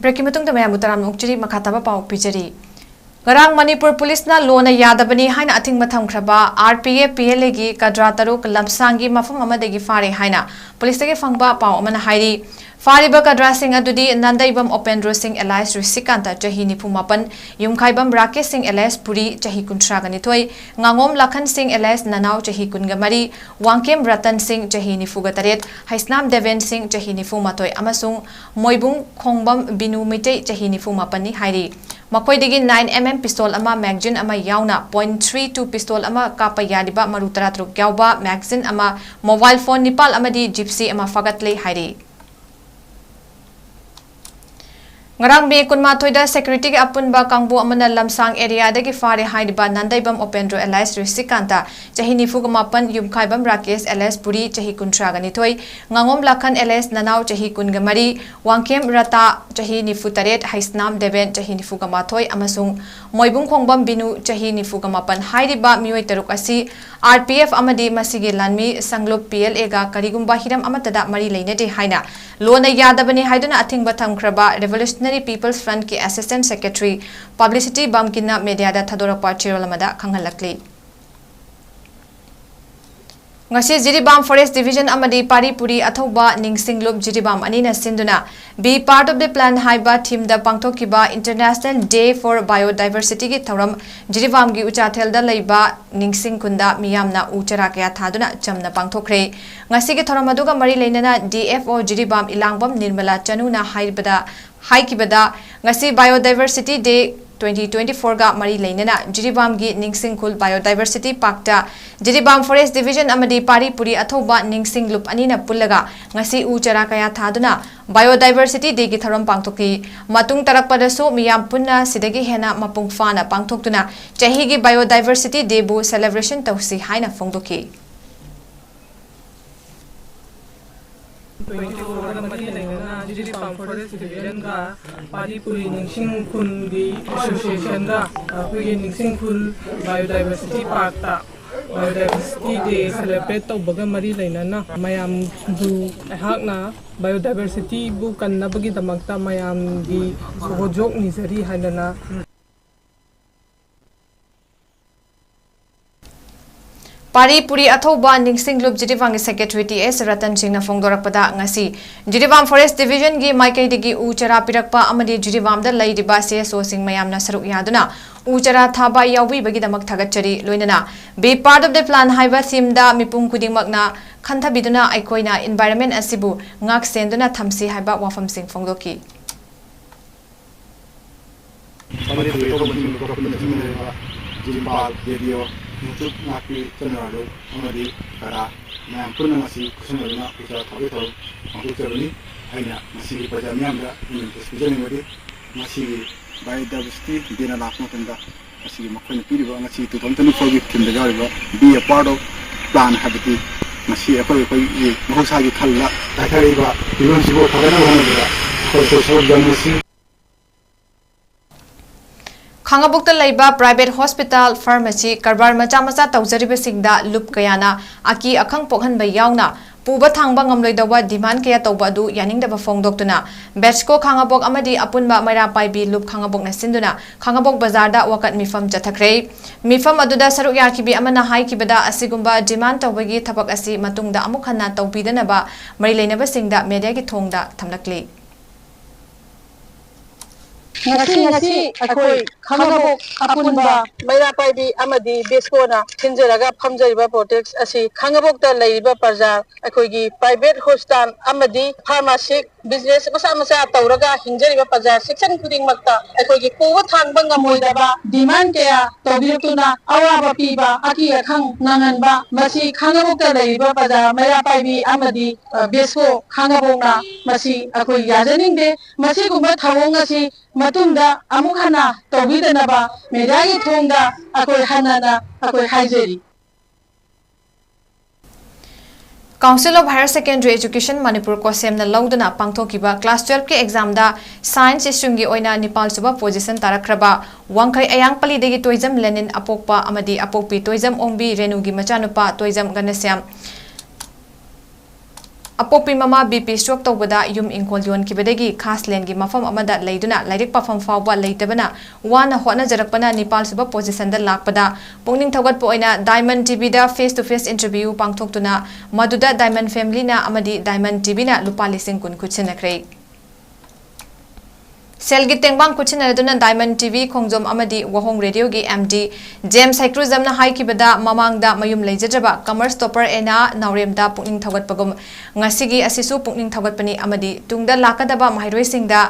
Break ꯀꯤ ꯃꯇꯨꯡꯗ ꯃꯌꯥꯝꯕꯨ ꯇꯔꯥꯝꯅ ꯑꯣꯛꯆꯔꯤ꯫ ꯃꯈꯥ ꯇꯥꯕ ꯄꯥꯎ ꯄꯤꯖꯔꯤ꯫ ꯉꯔꯥꯡ ꯃꯅꯤꯄꯨꯔ ꯄꯨꯂꯤꯁꯅ ꯂꯣꯅ ꯌꯥꯗꯕꯅꯤ ꯍꯥꯏꯅ ꯑꯊꯤꯡꯕ ꯊꯝꯈ꯭ꯔꯕ R P F P L A ꯒꯤ ꯀꯗ꯭ꯔꯥ ꯇꯔꯨꯛ ꯂꯝꯁꯥꯡꯒꯤ ꯃꯐꯝ ꯑꯃꯗꯒꯤ ꯐꯥꯔꯦ ꯍꯥꯏꯅ ꯄꯨꯂꯤꯁꯇꯒꯤ ꯐꯪꯕ ꯄꯥꯎ ꯑꯃꯅ ꯍꯥꯏꯔꯤ꯫ ꯐꯥꯔꯤꯕ ꯀꯗ꯭ꯔꯥꯁꯤꯡ ꯑꯗꯨꯗꯤ ꯅꯟꯗꯩꯕꯝ ꯎꯄꯦꯟꯗ꯭ꯔꯣ ꯁꯤꯡ alias ꯔꯤꯁꯤꯀꯥꯟꯇ, ꯆꯍꯤ ꯅꯤꯐꯨ ꯃꯥꯄꯟ, ꯌꯨꯝꯈꯥꯏꯕꯝ ꯔꯥꯀꯦꯁ ꯁꯤꯡ alias ꯄꯨꯔꯤ, ꯆꯍꯤ ꯀꯨꯟꯊ꯭ꯔꯥꯒ ꯅꯤꯊꯣꯏ, ꯉꯥꯉꯣꯝ ꯂꯥꯈꯟ ꯁꯤꯡ alias ꯅꯅꯥꯎ, ꯆꯍꯤ ꯀꯨꯟꯒ ꯃꯔꯤ, ꯋꯥꯡꯈꯦꯝ ꯔꯇꯟ ꯁꯤꯡ, ꯆꯍꯤ ꯅꯤꯐꯨꯒ ꯇꯔꯦꯠ, ꯍꯩꯁꯅꯥꯝ ꯗꯦꯕꯦꯟ ꯁꯤꯡ, ꯆꯍꯤ ꯅꯤꯐꯨ ꯃꯥꯊꯣꯏ, ꯑꯃꯁꯨꯡ ꯃꯣꯏꯕꯨꯡ ꯈꯣꯡꯕꯝ ꯕꯤꯅꯨ ꯃꯩꯇꯩ, ꯆꯍꯤ ꯅꯤꯐꯨ ꯃꯥꯄꯟꯅꯤ ꯍꯥꯏꯔꯤ꯫ ꯃꯈꯣꯏꯗꯒꯤ nine M M pistol ꯑꯃ, magazine ꯑꯃ ꯌꯥꯎꯅ point three two pistol ꯑꯃ ꯀꯥꯞꯄ ꯌꯥꯔꯤꯕ ꯃꯔꯨ ꯇꯔꯥꯇꯔꯨꯛ ꯌꯥꯎꯕ magazine ꯑꯃ, mobile phone ꯅꯤꯄꯥꯜ ꯑꯃꯗꯤ Gypsy ꯑꯃ ꯐꯥꯒꯠꯂꯦ ꯍꯥꯏꯔꯤ꯫ ꯉꯔꯥꯡ ꯃꯦ ꯀꯨꯟꯃꯥꯊꯣꯏꯗ ꯁꯦꯀ꯭ꯌꯨꯔꯤꯇꯤꯒꯤ ꯑꯄꯨꯟꯕ ꯀꯥꯡꯕꯨ ꯑꯃꯅ ꯂꯝꯁꯥꯡ ꯑꯦꯔꯤꯌꯥꯗꯒꯤ ꯐꯥꯔꯦ ꯍꯥꯏꯔꯤꯕ ꯅꯟꯗꯩꯕꯝ ꯑꯣꯄꯦꯟꯗ꯭ꯔꯣ ꯑꯦꯂꯥꯏꯁ ꯔꯤꯁꯤꯀꯥꯟꯇ, ꯆꯍꯤ ꯅꯤꯐꯨꯒ ꯃꯥꯄꯟ, ꯌꯨꯝꯈꯥꯏꯕꯝ ꯔꯥꯀꯦꯁ ꯑꯦꯂꯥꯏꯁ ꯄꯨꯔꯤ, ꯆꯍꯤ ꯀꯨꯟꯊ꯭ꯔꯥꯒ ꯅꯤꯊꯣꯏ, ꯉꯥꯉꯣꯝ ꯂꯥꯈꯟ ꯑꯦꯂꯥꯏꯁ ꯅꯅꯥꯎ, ꯆꯍꯤ ꯀꯨꯟꯒ ꯃꯔꯤ, ꯋꯥꯡꯈꯦꯝ ꯔꯇꯥ, ꯆꯍꯤ ꯅꯤꯐꯨ ꯇꯔꯦꯠ, ꯍꯩꯁꯅꯥꯝ ꯗꯦꯕꯦꯟ, ꯆꯍꯤ ꯅꯤꯐꯨꯒ ꯃꯥꯊꯣꯏ ꯑꯃꯁꯨꯡ ꯃꯣꯏꯕꯨꯡ ꯈꯣꯡꯕꯝ ꯕꯤꯅꯨ, ꯆꯍꯤ ꯅꯤꯐꯨꯒ ꯃꯥꯄꯟ ꯍꯥꯏꯔꯤꯕ ꯃꯤꯑꯣꯏ ꯇꯔꯨꯛ ꯑꯁꯤ ꯑꯥꯔ ꯄꯤ ꯑꯦꯐ ꯑꯃꯗꯤ ꯃꯁꯤꯒꯤ ꯂꯥꯟꯃꯤ ꯁꯪꯂꯨꯞ ꯄꯤ ꯑꯦꯜ ꯑꯦꯒ ꯀꯔꯤꯒꯨꯝꯕ ꯍꯤꯔꯝ ꯑꯃꯠꯇꯗ ꯃꯔꯤ ꯂꯩꯅꯗꯦ ꯍꯥꯏꯅ ꯂꯣꯟꯅ ꯌꯥꯗꯕꯅꯤ ꯍꯥꯏꯗꯨꯅ ꯑꯊꯤꯡꯕ ꯊꯝꯈ꯭ꯔꯕ Revolutionary People's Frontꯀꯤ Assistant Secretary Publicity ꯕꯝꯀꯤꯟꯅ ꯃꯦꯗꯤꯌꯥꯗ ꯊꯥꯗꯣꯔꯛꯄ ꯆꯦꯔꯣꯜ ꯑꯃꯗ ꯈꯪꯍꯜꯂꯛꯂꯤ꯫ ꯉꯁꯤ ꯖꯤꯔꯤꯕꯥꯝ ꯐꯣꯔꯦꯁ꯭ꯠ ꯗꯤꯚꯤꯖꯟ ꯑꯃꯗꯤ ꯄꯥꯔꯤ ꯄꯨꯔꯤ ꯑꯊꯧꯕ ꯅꯤꯡꯁꯤꯡꯂꯨꯞ ꯖꯤꯔꯤꯕꯥꯝ ꯑꯅꯤꯅ ꯁꯤꯟꯗꯨꯅ Be Part of the Plan ꯍꯥꯏꯕ ꯊꯤꯝꯗ ꯄꯥꯡꯊꯣꯛꯈꯤꯕ International Day for Biodiversityꯒꯤ ꯊꯧꯔꯝ ꯖꯤꯔꯤꯕꯥꯝꯒꯤ ꯎꯆꯥꯊꯦꯜꯗ ꯂꯩꯕ ꯅꯤꯡꯁꯤꯡ ꯈꯨꯟꯗ ꯃꯤꯌꯥꯝꯅ ꯎ ꯆꯥꯔꯥ ꯀꯌꯥ ꯊꯥꯗꯨꯅ ꯆꯝꯅ ꯄꯥꯡꯊꯣꯛꯈ꯭ꯔꯦ꯫ ꯉꯁꯤꯒꯤ ꯊꯧꯔꯝ ꯑꯗꯨꯒ ꯃꯔꯤ ꯂꯩꯅꯅ D F O Jiribam ꯏꯂꯥꯡꯕꯝ Nirmala ꯆꯅꯨꯅ ꯍꯥꯏꯕꯗ, ꯍꯥꯏꯈꯤꯕꯗ, ꯉꯁꯤ Biodiversity Day twenty twenty-fourꯒ ꯃꯔꯤ ꯂꯩꯅꯅ ꯖꯤꯔꯤꯕꯥꯝꯒꯤ ꯅꯤꯡꯁꯤꯡ ꯈꯨꯜ Biodiversity Parkꯇ ꯖꯤꯔꯤꯕꯥꯝ ꯐꯣꯔꯦꯁ꯭ꯠ ꯗꯤꯚꯤꯖꯟ ꯑꯃꯗꯤ ꯄꯥꯔꯤ ꯄꯨꯔꯤ ꯑꯊꯧꯕ ꯅꯤꯡꯁꯤꯡ ꯂꯨꯞ ꯑꯅꯤꯅ ꯄꯨꯜꯂꯒ ꯉꯁꯤ ꯎ ꯆꯥꯔꯥ ꯀꯌꯥ ꯊꯥꯗꯨꯅ Biodiversity Dayꯒꯤ ꯊꯧꯔꯝ ꯄꯥꯡꯊꯣꯛꯈꯤ꯫ ꯃꯇꯨꯡ ꯇꯥꯔꯛꯄꯗꯁꯨ ꯃꯤꯌꯥꯝ ꯄꯨꯟꯅ ꯁꯤꯗꯒꯤ ꯍꯦꯟꯅ ꯃꯄꯨꯡ ꯐꯥꯅ ꯄꯥꯡꯊꯣꯛꯇꯨꯅ ꯆꯍꯤꯒꯤ Biodiversity Dayꯕꯨ celebration ꯇꯧꯁꯤ ꯍꯥꯏꯅ ꯐꯣꯡꯗꯣꯛꯈꯤ꯫ Twenty fourꯒ ꯃꯔꯤ ꯂꯩꯅꯅ ꯖꯤꯔꯤꯕꯥꯝ ꯐꯣꯔꯦꯁ꯭ꯠ ꯗꯤꯚꯤꯖꯟꯒ ꯄꯥꯔꯤ ꯄꯨꯔꯤ ꯅꯤꯡꯁꯤꯡ ꯈꯨꯜꯒꯤ ꯑꯦꯁꯣꯁꯤꯌꯦꯁꯟꯒ ꯑꯩꯈꯣꯏꯒꯤ ꯅꯤꯡꯁꯤꯡ ꯈꯨꯜ Biodiversity Parkꯇ Biodiversity Day celebrate ꯇꯧꯕꯒ ꯃꯔꯤ ꯂꯩꯅꯅ ꯃꯌꯥꯝꯕꯨ ꯑꯩꯍꯥꯛꯅ Biodiversityꯕꯨ ꯀꯟꯅꯕꯒꯤꯗꯃꯛꯇ ꯃꯌꯥꯝꯒꯤ ꯁꯍꯣꯖꯣꯛ ꯅꯤꯖꯔꯤ ꯍꯥꯏꯗꯅ ꯄꯥꯔꯤ ꯄꯨꯔꯤ ꯑꯊꯧꯕ ꯅꯤꯡꯁꯤꯡ ꯂꯨꯞ ꯖꯤꯔꯤꯕꯥꯝꯒꯤ ꯁꯦꯀ꯭ꯔꯦꯇꯔꯤ ꯇꯤ ꯑꯦꯁ ꯔꯇꯟ ꯁꯤꯡꯅ ꯐꯣꯡꯗꯣꯔꯛꯄꯗ, ꯉꯁꯤ ꯖꯤꯔꯤꯕꯥꯝ ꯐꯣꯔꯦꯁ꯭ꯠ ꯗꯤꯚꯤꯖꯟꯒꯤ ꯃꯥꯏꯀꯩꯗꯒꯤ ꯎ ꯆꯥꯔꯥ ꯄꯤꯔꯛꯄ ꯑꯃꯗꯤ ꯖꯤꯔꯤꯕꯥꯝꯗ ꯂꯩꯔꯤꯕ ꯁꯤ ꯑꯦꯁ ꯑꯣꯁꯤꯡ ꯃꯌꯥꯝꯅ ꯁꯔꯨꯛ ꯌꯥꯗꯨꯅ ꯎ ꯆꯥꯔꯥ ꯊꯥꯕ ꯌꯥꯎꯕꯤꯕꯒꯤꯗꯃꯛ ꯊꯥꯒꯠꯆꯔꯤ꯫ ꯂꯣꯏꯅꯅ Be Part of the Plan ꯍꯥꯏꯕ ꯊꯤꯝꯗ ꯃꯤꯄꯨꯝ ꯈꯨꯗꯤꯡꯃꯛꯅ ꯈꯟꯊꯕꯤꯗꯨꯅ ꯑꯩꯈꯣꯏꯅ environment ꯑꯁꯤꯕꯨ ꯉꯥꯛ ꯁꯦꯟꯗꯨꯅ ꯊꯝꯁꯤ ꯍꯥꯏꯕ ꯋꯥꯐꯝꯁꯤꯡ ꯐꯣꯡꯗꯣꯛꯈꯤ꯫ ꯃꯅꯤꯄꯨꯔꯒꯤ ꯊꯧꯔꯝꯁꯤꯡ ꯂꯨꯞꯄ ꯄꯨꯟꯅ ꯁꯤꯖꯤꯟꯅꯔꯤꯕ ꯖꯤꯝꯄꯥꯜ ꯔꯦꯗꯤꯑꯣ, ꯃꯨꯇꯨꯞ ꯉꯥꯛꯄꯤ ꯆꯠꯅꯔꯗꯨ ꯑꯃꯗꯤ ꯀꯔꯥ ꯃꯌꯥꯝ ꯄꯨꯟꯅ ꯉꯁꯤ ꯈꯨꯠꯁꯝꯅꯗꯨꯅ ꯎ ꯆꯥꯔꯥ ꯊꯥꯕꯒꯤ ꯊꯧꯔꯝ ꯄꯥꯡꯊꯣꯛꯆꯕꯅꯤ꯫ ꯑꯩꯅ ꯃꯁꯤꯒꯤ ꯄ꯭ꯔꯖꯥ ꯃꯤꯌꯥꯝꯗ ꯑꯩꯅ ꯃꯦꯁꯦꯖ ꯄꯤꯖꯅꯤꯡꯕꯗꯤ ꯃꯁꯤꯒꯤ Biodiversity Day ꯅ ꯂꯥꯛꯄ ꯃꯇꯝꯗ ꯃꯁꯤꯒꯤ ꯃꯈꯣꯏꯅ ꯄꯤꯔꯤꯕ ꯉꯁꯤ two thousand twenty-four ꯒꯤ theme ꯗ ꯌꯥꯎꯔꯤꯕ Be a Part of Plant ꯍꯥꯏꯕꯗꯤ ꯃꯁꯤ ꯑꯩꯈꯣꯏ ꯑꯩꯈꯣꯏꯒꯤ ꯃꯍꯧꯁꯥꯒꯤ ꯈꯜꯗ ꯀꯥꯏꯊꯔꯛꯏꯕ ꯐꯤꯕꯝꯁꯤꯕꯨ ꯐꯒꯠꯅꯕ ꯍꯣꯠꯅꯕꯗ ꯑꯩꯈꯣꯏ ꯁꯣꯏꯁꯣꯏ ꯃꯁꯤ ꯈꯥꯉꯕꯣꯛꯇ ꯂꯩꯕ private hospital, pharmacy ꯀꯔꯕꯥꯔ ꯃꯆꯥ ꯃꯆꯥ ꯇꯧꯖꯔꯤꯕꯁꯤꯡꯗ ꯂꯨꯞ ꯀꯌꯥꯅ ꯑꯀꯤ ꯑꯈꯪ ꯄꯣꯛꯍꯟꯕ ꯌꯥꯎꯅ ꯄꯨꯕ ꯊꯥꯡꯕ ꯉꯝꯂꯣꯏꯗꯧꯕ demand ꯀꯌꯥ ꯇꯧꯕ ꯑꯗꯨ ꯌꯥꯅꯤꯡꯗꯕ ꯐꯣꯡꯗꯣꯛꯇꯨꯅ ꯕꯦꯁꯀꯣ ꯈꯥꯉꯕꯣꯛ ꯑꯃꯗꯤ ꯑꯄꯨꯟꯕ ꯃꯩꯔꯥ ꯄꯥꯏꯕꯤ ꯂꯨꯞ ꯈꯥꯉꯕꯣꯛꯅ ꯁꯤꯟꯗꯨꯅ ꯈꯥꯉꯕꯣꯛ ꯕꯖꯥꯔꯗ ꯋꯥꯀꯠ ꯃꯤꯐꯝ ꯆꯠꯊꯈ꯭ꯔꯦ꯫ ꯃꯤꯐꯝ ꯑꯗꯨꯗ ꯁꯔꯨꯛ ꯌꯥꯈꯤꯕꯤ ꯑꯃꯅ ꯍꯥꯏꯈꯤꯕꯗ ꯑꯁꯤꯒꯨꯝꯕ demand ꯇꯧꯕꯒꯤ ꯊꯕꯛ ꯑꯁꯤ ꯃꯇꯨꯡꯗ ꯑꯃꯨꯛ ꯍꯟꯅ ꯇꯧꯕꯤꯗꯅꯕ ꯃꯔꯤ ꯂꯩꯅꯕꯁꯤꯡꯗ mediaꯒꯤ ꯊꯣꯡꯗ ꯊꯝꯂꯛꯂꯤ꯫ ꯉꯁꯤ ꯉꯁꯤ ꯑꯩꯈꯣꯏ ꯈꯥꯉꯕꯣꯛ ꯑꯄꯨꯟꯕ ꯃꯩꯔꯥ ꯄꯥꯏꯕꯤ ꯑꯃꯗꯤ ꯕꯦꯁꯀꯣꯅ ꯁꯤꯟꯖꯔꯒ ꯐꯝꯖꯔꯤꯕ protest ꯑꯁꯤ ꯈꯥꯉꯕꯣꯛꯇ ꯂꯩꯔꯤꯕ ꯄ꯭ꯔꯖꯥ ꯑꯩꯈꯣꯏꯒꯤ private hospital ꯑꯃꯗꯤ pharmacy business ꯃꯆꯥ ꯃꯆꯥ ꯇꯧꯔꯒ ꯍꯤꯡꯖꯔꯤꯕ ꯄ꯭ꯔꯖꯥ section ꯈꯨꯗꯤꯡꯃꯛꯇ ꯑꯩꯈꯣꯏꯒꯤ ꯄꯨꯕ ꯊꯥꯡꯕ ꯉꯝꯃꯣꯏꯗꯕ demand ꯀꯌꯥ ꯇꯧꯕꯤꯔꯛꯇꯨꯅ ꯑꯋꯥꯕ ꯄꯤꯕ ꯑꯀꯤ ꯑꯈꯪ ꯅꯪꯍꯟꯕ ꯃꯁꯤ ꯈꯥꯉꯕꯣꯛꯇ ꯂꯩꯔꯤꯕ ꯄ꯭ꯔꯖꯥ ꯃꯩꯔꯥ ꯄꯥꯏꯕꯤ ꯑꯃꯗꯤ ꯕꯦꯁꯀꯣ ꯈꯥꯉꯕꯣꯛꯅ ꯃꯁꯤ ꯑꯩꯈꯣꯏ ꯌꯥꯖꯅꯤꯡꯗꯦ꯫ ꯃꯁꯤꯒꯨꯝꯕ ꯊꯧꯑꯣꯡ ꯑꯁꯤ ꯃꯇꯨꯡꯗ ꯑꯃꯨꯛ ꯍꯟꯅ ꯇꯧꯕꯤꯗꯅꯕ mediaꯒꯤ ꯊꯣꯡꯗ ꯑꯩꯈꯣꯏ ꯍꯟꯅꯅ ꯑꯩꯈꯣꯏ ꯍꯥꯏꯖꯔꯤ꯫ Council of Higher Secondary Education Manipur ꯀꯣꯁꯦꯝꯅ ꯂꯧꯗꯨꯅ ꯄꯥꯡꯊꯣꯛꯈꯤꯕ class twelveꯀꯤ examꯗ science streamꯒꯤ ꯑꯣꯏꯅ ꯅꯤꯄꯥꯜ ꯁꯨꯕ position ꯇꯥꯔꯛꯈ꯭ꯔꯕ ꯋꯥꯡꯈꯩ ꯑꯌꯥꯡꯄꯜꯂꯤꯗꯒꯤ ꯇꯣꯏꯖꯝ ꯂꯦꯅꯤꯟ ꯑꯄꯣꯛꯄ ꯑꯃꯗꯤ ꯑꯄꯣꯛꯄꯤ ꯇꯣꯏꯖꯝ ꯑꯣꯡꯕꯤ ꯔꯦꯅꯨꯒꯤ ꯃꯆꯥꯅꯨꯄꯥ ꯇꯣꯏꯖꯝ ꯒꯅꯁ꯭ꯌꯥꯝ ꯑꯄꯣꯛꯄꯤ ꯃꯃꯥ BP stroke ꯇꯧꯕꯗ ꯌꯨꯝ ꯏꯪꯈꯣꯜ ꯌꯣꯟꯈꯤꯕꯗꯒꯤ ꯈꯥꯁꯂꯦꯟꯒꯤ ꯃꯐꯝ ꯑꯃꯗ ꯂꯩꯗꯨꯅ ꯂꯥꯏꯔꯤꯛ ꯄꯥꯐꯝ ꯐꯥꯎꯕ ꯂꯩꯇꯕꯅ ꯋꯥꯅ ꯍꯣꯠꯅꯖꯔꯛꯄꯅ ꯅꯤꯄꯥꯜ ꯁꯨꯕ positionꯗ ꯂꯥꯛꯄꯗ ꯄꯨꯛꯅꯤꯡ ꯊꯧꯒꯠꯄ ꯑꯣꯏꯅ Diamond TVꯗ face to face interview ꯄꯥꯡꯊꯣꯛꯇꯨꯅ ꯃꯗꯨꯗ Diamond familyꯅ ꯑꯃꯗꯤ Diamond TVꯅ ꯂꯨꯄꯥ ꯂꯤꯁꯤꯡ ꯀꯨꯟ ꯈꯨꯠꯁꯤꯟꯅꯈ꯭ꯔꯦ꯫ ꯁꯦꯜꯒꯤ ꯇꯦꯡꯕꯥꯡ ꯈꯨꯠꯁꯤꯟꯅꯗꯨꯅ Diamond TV ꯈꯣꯡꯖꯣꯝ ꯑꯃꯗꯤ ꯋꯥꯍꯣꯡ ꯔꯦꯗꯤꯑꯣꯒꯤ MD ꯖꯦꯝꯁ ꯍꯩꯀ꯭ꯔꯨꯖꯝꯅ ꯍꯥꯏꯈꯤꯕꯗ ꯃꯃꯥꯡꯗ ꯃꯌꯨꯝ ꯂꯩꯖꯗ꯭ꯔꯕ commerce topper ꯑꯦꯅꯥ ꯅꯥꯎꯔꯦꯝꯗ ꯄꯨꯛꯅꯤꯡ ꯊꯧꯒꯠꯄꯒꯨꯝ ꯉꯁꯤꯒꯤ ꯑꯁꯤꯁꯨ ꯄꯨꯛꯅꯤꯡ ꯊꯧꯒꯠꯄꯅꯤ ꯑꯃꯗꯤ ꯇꯨꯡꯗ ꯂꯥꯛꯀꯗꯕ ꯃꯍꯩꯔꯣꯏꯁꯤꯡꯗ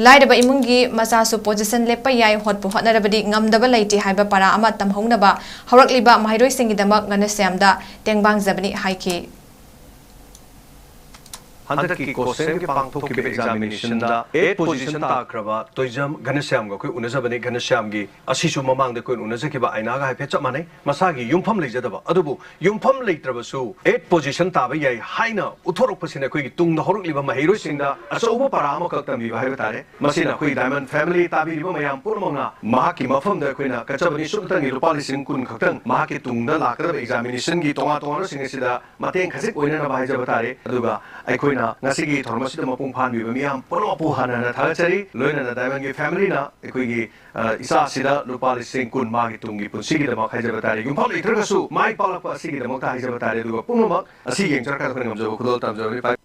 ꯂꯥꯏꯔꯕ ꯏꯃꯨꯡꯒꯤ ꯃꯆꯥꯁꯨ position ꯂꯦꯞꯄ ꯌꯥꯏ, ꯍꯣꯠꯄꯨ ꯍꯣꯠꯅꯔꯕꯗꯤ ꯉꯝꯗꯕ ꯂꯩꯇꯦ ꯍꯥꯏꯕ ꯄꯔꯥ ꯑꯃ ꯇꯝꯍꯧꯅꯕ ꯍꯧꯔꯛꯂꯤꯕ ꯃꯍꯩꯔꯣꯏꯁꯤꯡꯒꯤꯗꯃꯛ ꯉꯅꯁ꯭ꯌꯥꯝꯗ ꯇꯦꯡꯕꯥꯡꯖꯕꯅꯤ ꯍꯥꯏꯈꯤ꯫ ꯍꯟꯗꯛꯀꯤ ꯀꯣꯁꯦꯝꯒꯤ ꯄꯥꯡꯊꯣꯛꯈꯤꯕ ꯑꯦꯛꯖꯥꯃꯤꯅꯦꯁꯟꯗ ꯑꯩꯠ ꯄꯣꯖꯤꯁꯟ ꯇꯥꯈ꯭ꯔꯕ ꯇꯣꯏꯖꯝ ꯘꯅꯁ꯭ꯌꯥꯝꯒ ꯑꯩꯈꯣꯏ ꯎꯅꯖꯕꯅꯤ꯫ ꯘꯅꯁ꯭ꯌꯥꯝꯒꯤ ꯑꯁꯤꯁꯨ ꯃꯃꯥꯡꯗ ꯑꯩꯈꯣꯏꯅ ꯎꯅꯖꯈꯤꯕ ꯑꯥꯏꯅꯥꯒ ꯍꯥꯏꯐꯦꯠ ꯆꯞ ꯃꯥꯟꯅꯩ꯫ ꯃꯁꯥꯒꯤ ꯌꯨꯝꯐꯝ ꯂꯩꯖꯗꯕ, ꯑꯗꯨꯕꯨ ꯌꯨꯝꯐꯝ ꯂꯩꯇ꯭ꯔꯕꯁꯨ ꯑꯩꯠ ꯄꯣꯖꯤꯁꯟ ꯇꯥꯕ ꯌꯥꯏ ꯍꯥꯏꯅ ꯎꯠꯊꯣꯔꯛꯄꯁꯤꯅ ꯑꯩꯈꯣꯏꯒꯤ ꯇꯨꯡꯗ ꯍꯧꯔꯛꯂꯤꯕ ꯃꯍꯩꯔꯣꯏꯁꯤꯡꯗ ꯑꯆꯧꯕ ꯄꯔꯥ ꯑꯃꯈꯛ ꯇꯝꯕꯤꯕ ꯍꯥꯏꯕ ꯇꯥꯔꯦ꯫ ꯃꯁꯤꯅ ꯑꯩꯈꯣꯏ ꯗꯥꯏꯃꯟ ꯐꯦꯃꯤꯂꯤ ꯇꯥꯕꯤꯔꯤꯕ ꯃꯌꯥꯝ ꯄꯨꯝꯅꯃꯛꯅ ꯃꯍꯥꯛꯀꯤ ꯃꯐꯝꯗ ꯑꯩꯈꯣꯏꯅ ꯀꯠꯆꯕꯅꯤ꯫ ꯁꯨꯞꯅꯇꯪꯒꯤ ꯂꯨꯄꯥ ꯂꯤꯁꯤꯡ ꯀꯨꯟ ꯈꯛꯇꯪ ꯃꯍꯥꯛꯀꯤ ꯇꯨꯡꯗ ꯂꯥꯛꯀꯗꯕ ꯑꯦꯛꯖꯥꯃꯤꯅꯦꯁꯟꯒꯤ ꯇꯣꯉꯥꯟ ꯇꯣꯉꯥꯟꯕꯁꯤꯡ ꯑꯁꯤꯗ ꯃꯇꯦꯡ ꯈꯖꯤꯛ ꯑꯣꯏꯅꯅꯕ ꯍꯥꯏꯖꯕ ꯇꯥꯔꯦ꯫ ꯑꯗꯨꯒ ꯑꯩꯈꯣꯏꯅ ꯉꯁꯤꯒꯤ ꯊꯧꯔꯝ ꯑꯁꯤꯗ ꯃꯄꯨꯡ ꯐꯥꯍꯟꯕꯤꯕ ꯃꯤꯌꯥꯝ ꯄꯨꯝꯅꯃꯛꯄꯨ ꯍꯟꯅ ꯍꯟꯅ ꯊꯥꯒꯠꯆꯔꯤ꯫ ꯂꯣꯏꯅꯅ ꯗꯥꯏꯃꯟꯒꯤ ꯐꯦꯃꯤꯂꯤꯅ ꯑꯩꯈꯣꯏꯒꯤ, ꯑ, ꯏꯆꯥ ꯑꯁꯤꯗ ꯂꯨꯄꯥ ꯂꯤꯁꯤꯡ ꯀꯨꯟ ꯃꯥꯒꯤ ꯇꯨꯡꯒꯤ ꯄꯨꯟꯁꯤꯒꯤꯗꯃꯛ ꯍꯥꯏꯖꯕ ꯇꯥꯔꯦ꯫ ꯌꯨꯝꯐꯝ ꯂꯩꯇ꯭ꯔꯒꯁꯨ ꯃꯥꯏ ꯄꯥꯛꯂꯛꯄ ꯑꯁꯤꯒꯤꯗꯃꯛꯇ ꯍꯥꯏꯖꯕ ꯇꯥꯔꯦ꯫ ꯑꯗꯨꯒ ꯄꯨꯝꯅꯃꯛ ꯑꯁꯤ ꯌꯦꯡꯖꯔꯀꯥꯟꯗ ꯑꯩꯈꯣꯏꯅ ꯉꯝꯖꯕ ꯈꯨꯗꯣꯜ ꯇꯝꯖꯕꯅꯤ꯫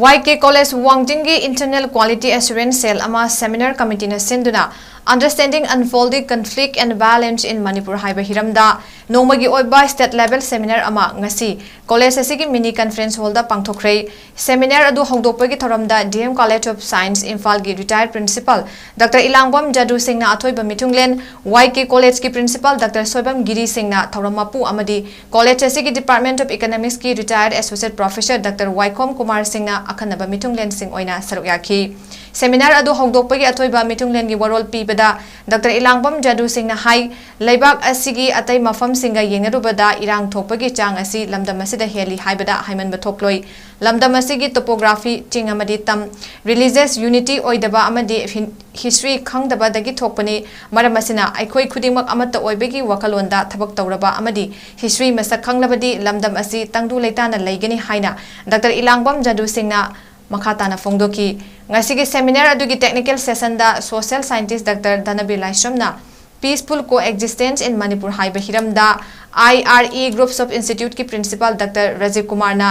ꯋꯥꯏ ꯀꯦ ꯀꯣꯂꯦꯖ ꯋꯥꯡꯖꯤꯡꯒꯤ Internal Quality Assurance Cell ꯑꯃ Seminar Committeeꯅ ꯁꯤꯟꯗꯨꯅ Understanding Unfolding Conflict and Violence in Manipur ꯍꯥꯏꯕ ꯍꯤꯔꯝꯗ ꯅꯣꯡꯃꯒꯤ ꯑꯣꯏꯕ state level seminar ꯑꯃ ꯉꯁꯤ ꯀꯣꯂꯦꯖ ꯑꯁꯤꯒꯤ mini conference hallꯗ ꯄꯥꯡꯊꯣꯛꯈ꯭ꯔꯦ꯫ Seminar ꯑꯗꯨ ꯍꯧꯗꯣꯛꯄꯒꯤ ꯊꯧꯔꯝꯗ D M College of Science ꯏꯝꯐꯥꯜꯒꯤ retired principal Doctor ꯏꯂꯥꯡꯕꯝ ꯖꯥꯗꯨ ꯁꯤꯡꯅ ꯑꯊꯣꯏꯕ ꯃꯤꯊꯨꯡꯂꯦꯟ, ꯋꯥꯏ ꯀꯦ ꯀꯣꯂꯦꯖꯀꯤ principal Doctor ꯁꯣꯏꯕꯝ ꯒꯤꯔꯤ ꯁꯤꯡꯅ ꯊꯧꯔꯝ ꯃꯄꯨ ꯑꯃꯗꯤ ꯀꯣꯂꯦꯖ ꯑꯁꯤꯒꯤ Department of Economicsꯀꯤ retired associate professor Doctor ꯋꯥꯏꯈꯣꯝ ꯀꯨꯃꯥꯔ ꯁꯤꯡꯅ ꯑꯈꯟꯅꯕ ꯃꯤꯊꯨꯡꯂꯦꯟꯁꯤꯡ ꯑꯣꯏꯅ ꯁꯔꯨꯛ ꯌꯥꯈꯤ꯫ Seminar ꯑꯗꯨ ꯍꯧꯗꯣꯛꯄꯒꯤ ꯑꯊꯣꯏꯕ ꯃꯤꯊꯨꯡꯂꯦꯟꯒꯤ ꯋꯥꯔꯣꯜ ꯄꯤꯕꯗ Doctor ꯏꯂꯥꯡꯕꯝ ꯖꯥꯗꯨ ꯁꯤꯡꯅ ꯍꯥꯏ, ꯂꯩꯕꯥꯛ ꯑꯁꯤꯒꯤ ꯑꯇꯩ ꯃꯐꯝꯁꯤꯡꯒ ꯌꯦꯡꯅꯔꯨꯕꯗ ꯏꯔꯥꯡ ꯊꯣꯛꯄꯒꯤ ꯆꯥꯡ ꯑꯁꯤ ꯂꯝꯗꯝ ꯑꯁꯤꯗ ꯍꯦꯜꯂꯤ ꯍꯥꯏꯕꯗ ꯍꯥꯏꯃꯟꯕ ꯊꯣꯛꯂꯣꯏ꯫ ꯂꯝꯗꯝ ꯑꯁꯤꯒꯤ topography, ꯆꯤꯡ ꯑꯃꯗꯤ ꯇꯝ, religious unity ꯑꯣꯏꯗꯕ ꯑꯃꯗꯤ ꯍꯤꯟ-, history ꯈꯪꯗꯕꯗꯒꯤ ꯊꯣꯛꯄꯅꯤ꯫ ꯃꯔꯝ ꯑꯁꯤꯅ ꯑꯩꯈꯣꯏ ꯈꯨꯗꯤꯡꯃꯛ ꯑꯃꯠꯇ ꯑꯣꯏꯕꯒꯤ ꯋꯥꯈꯜꯂꯣꯟꯗ ꯊꯕꯛ ꯇꯧꯔꯕ ꯑꯃꯗꯤ history ꯃꯁꯛ ꯈꯪꯂꯕꯗꯤ ꯂꯝꯗꯝ ꯑꯁꯤ ꯇꯪꯗꯨ ꯂꯩꯇꯥꯅ ꯂꯩꯒꯅꯤ ꯍꯥꯏꯅ Doctor ꯏꯂꯥꯡꯕꯝ ꯖꯥꯗꯨ ꯁꯤꯡꯅ ꯃꯈꯥ ꯇꯥꯅ ꯐꯣꯡꯗꯣꯛꯈꯤ꯫ ꯉꯁꯤꯒꯤ seminar ꯑꯗꯨꯒꯤ technical sessionꯗ social scientist Doctor ꯙꯅꯕꯤꯔ ꯂꯥꯏꯁ꯭ꯔꯝꯅ Peaceful Coexistence in Manipur ꯍꯥꯏꯕ ꯍꯤꯔꯝꯗ I R E Groups of Instituteꯀꯤ principal Doctor Rajiv ꯀꯨꯃꯥꯔꯅ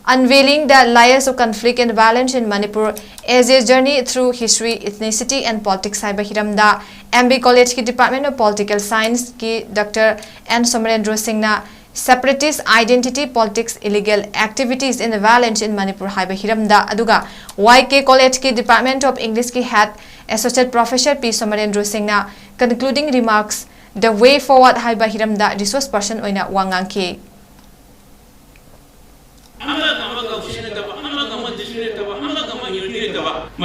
Unveiling the Layers of Conflict and Violence in Manipur as a Journey Through History, Ethnicity and Politics ꯍꯥꯏꯕ ꯍꯤꯔꯝꯗ M B Collegeꯀꯤ Department of Political Scienceꯀꯤ Doctor N ꯁꯣꯃꯔꯦꯟꯗ꯭ꯔꯣ ꯁꯤꯡꯅ Separatist Identity Politics, Illegal Activities and Violence in Manipur ꯍꯥꯏꯕ ꯍꯤꯔꯝꯗ, ꯑꯗꯨꯒ Y K Collegeꯀꯤ Department of Englishꯀꯤ head associate professor P ꯁꯣꯃꯔꯦꯟꯗ꯭ꯔꯣ ꯁꯤꯡꯅ Concluding Remarks, The Way Forward ꯍꯥꯏꯕ ꯍꯤꯔꯝꯗ resource person ꯑꯣꯏꯅ ꯋꯥ ꯉꯥꯡꯈꯤ꯫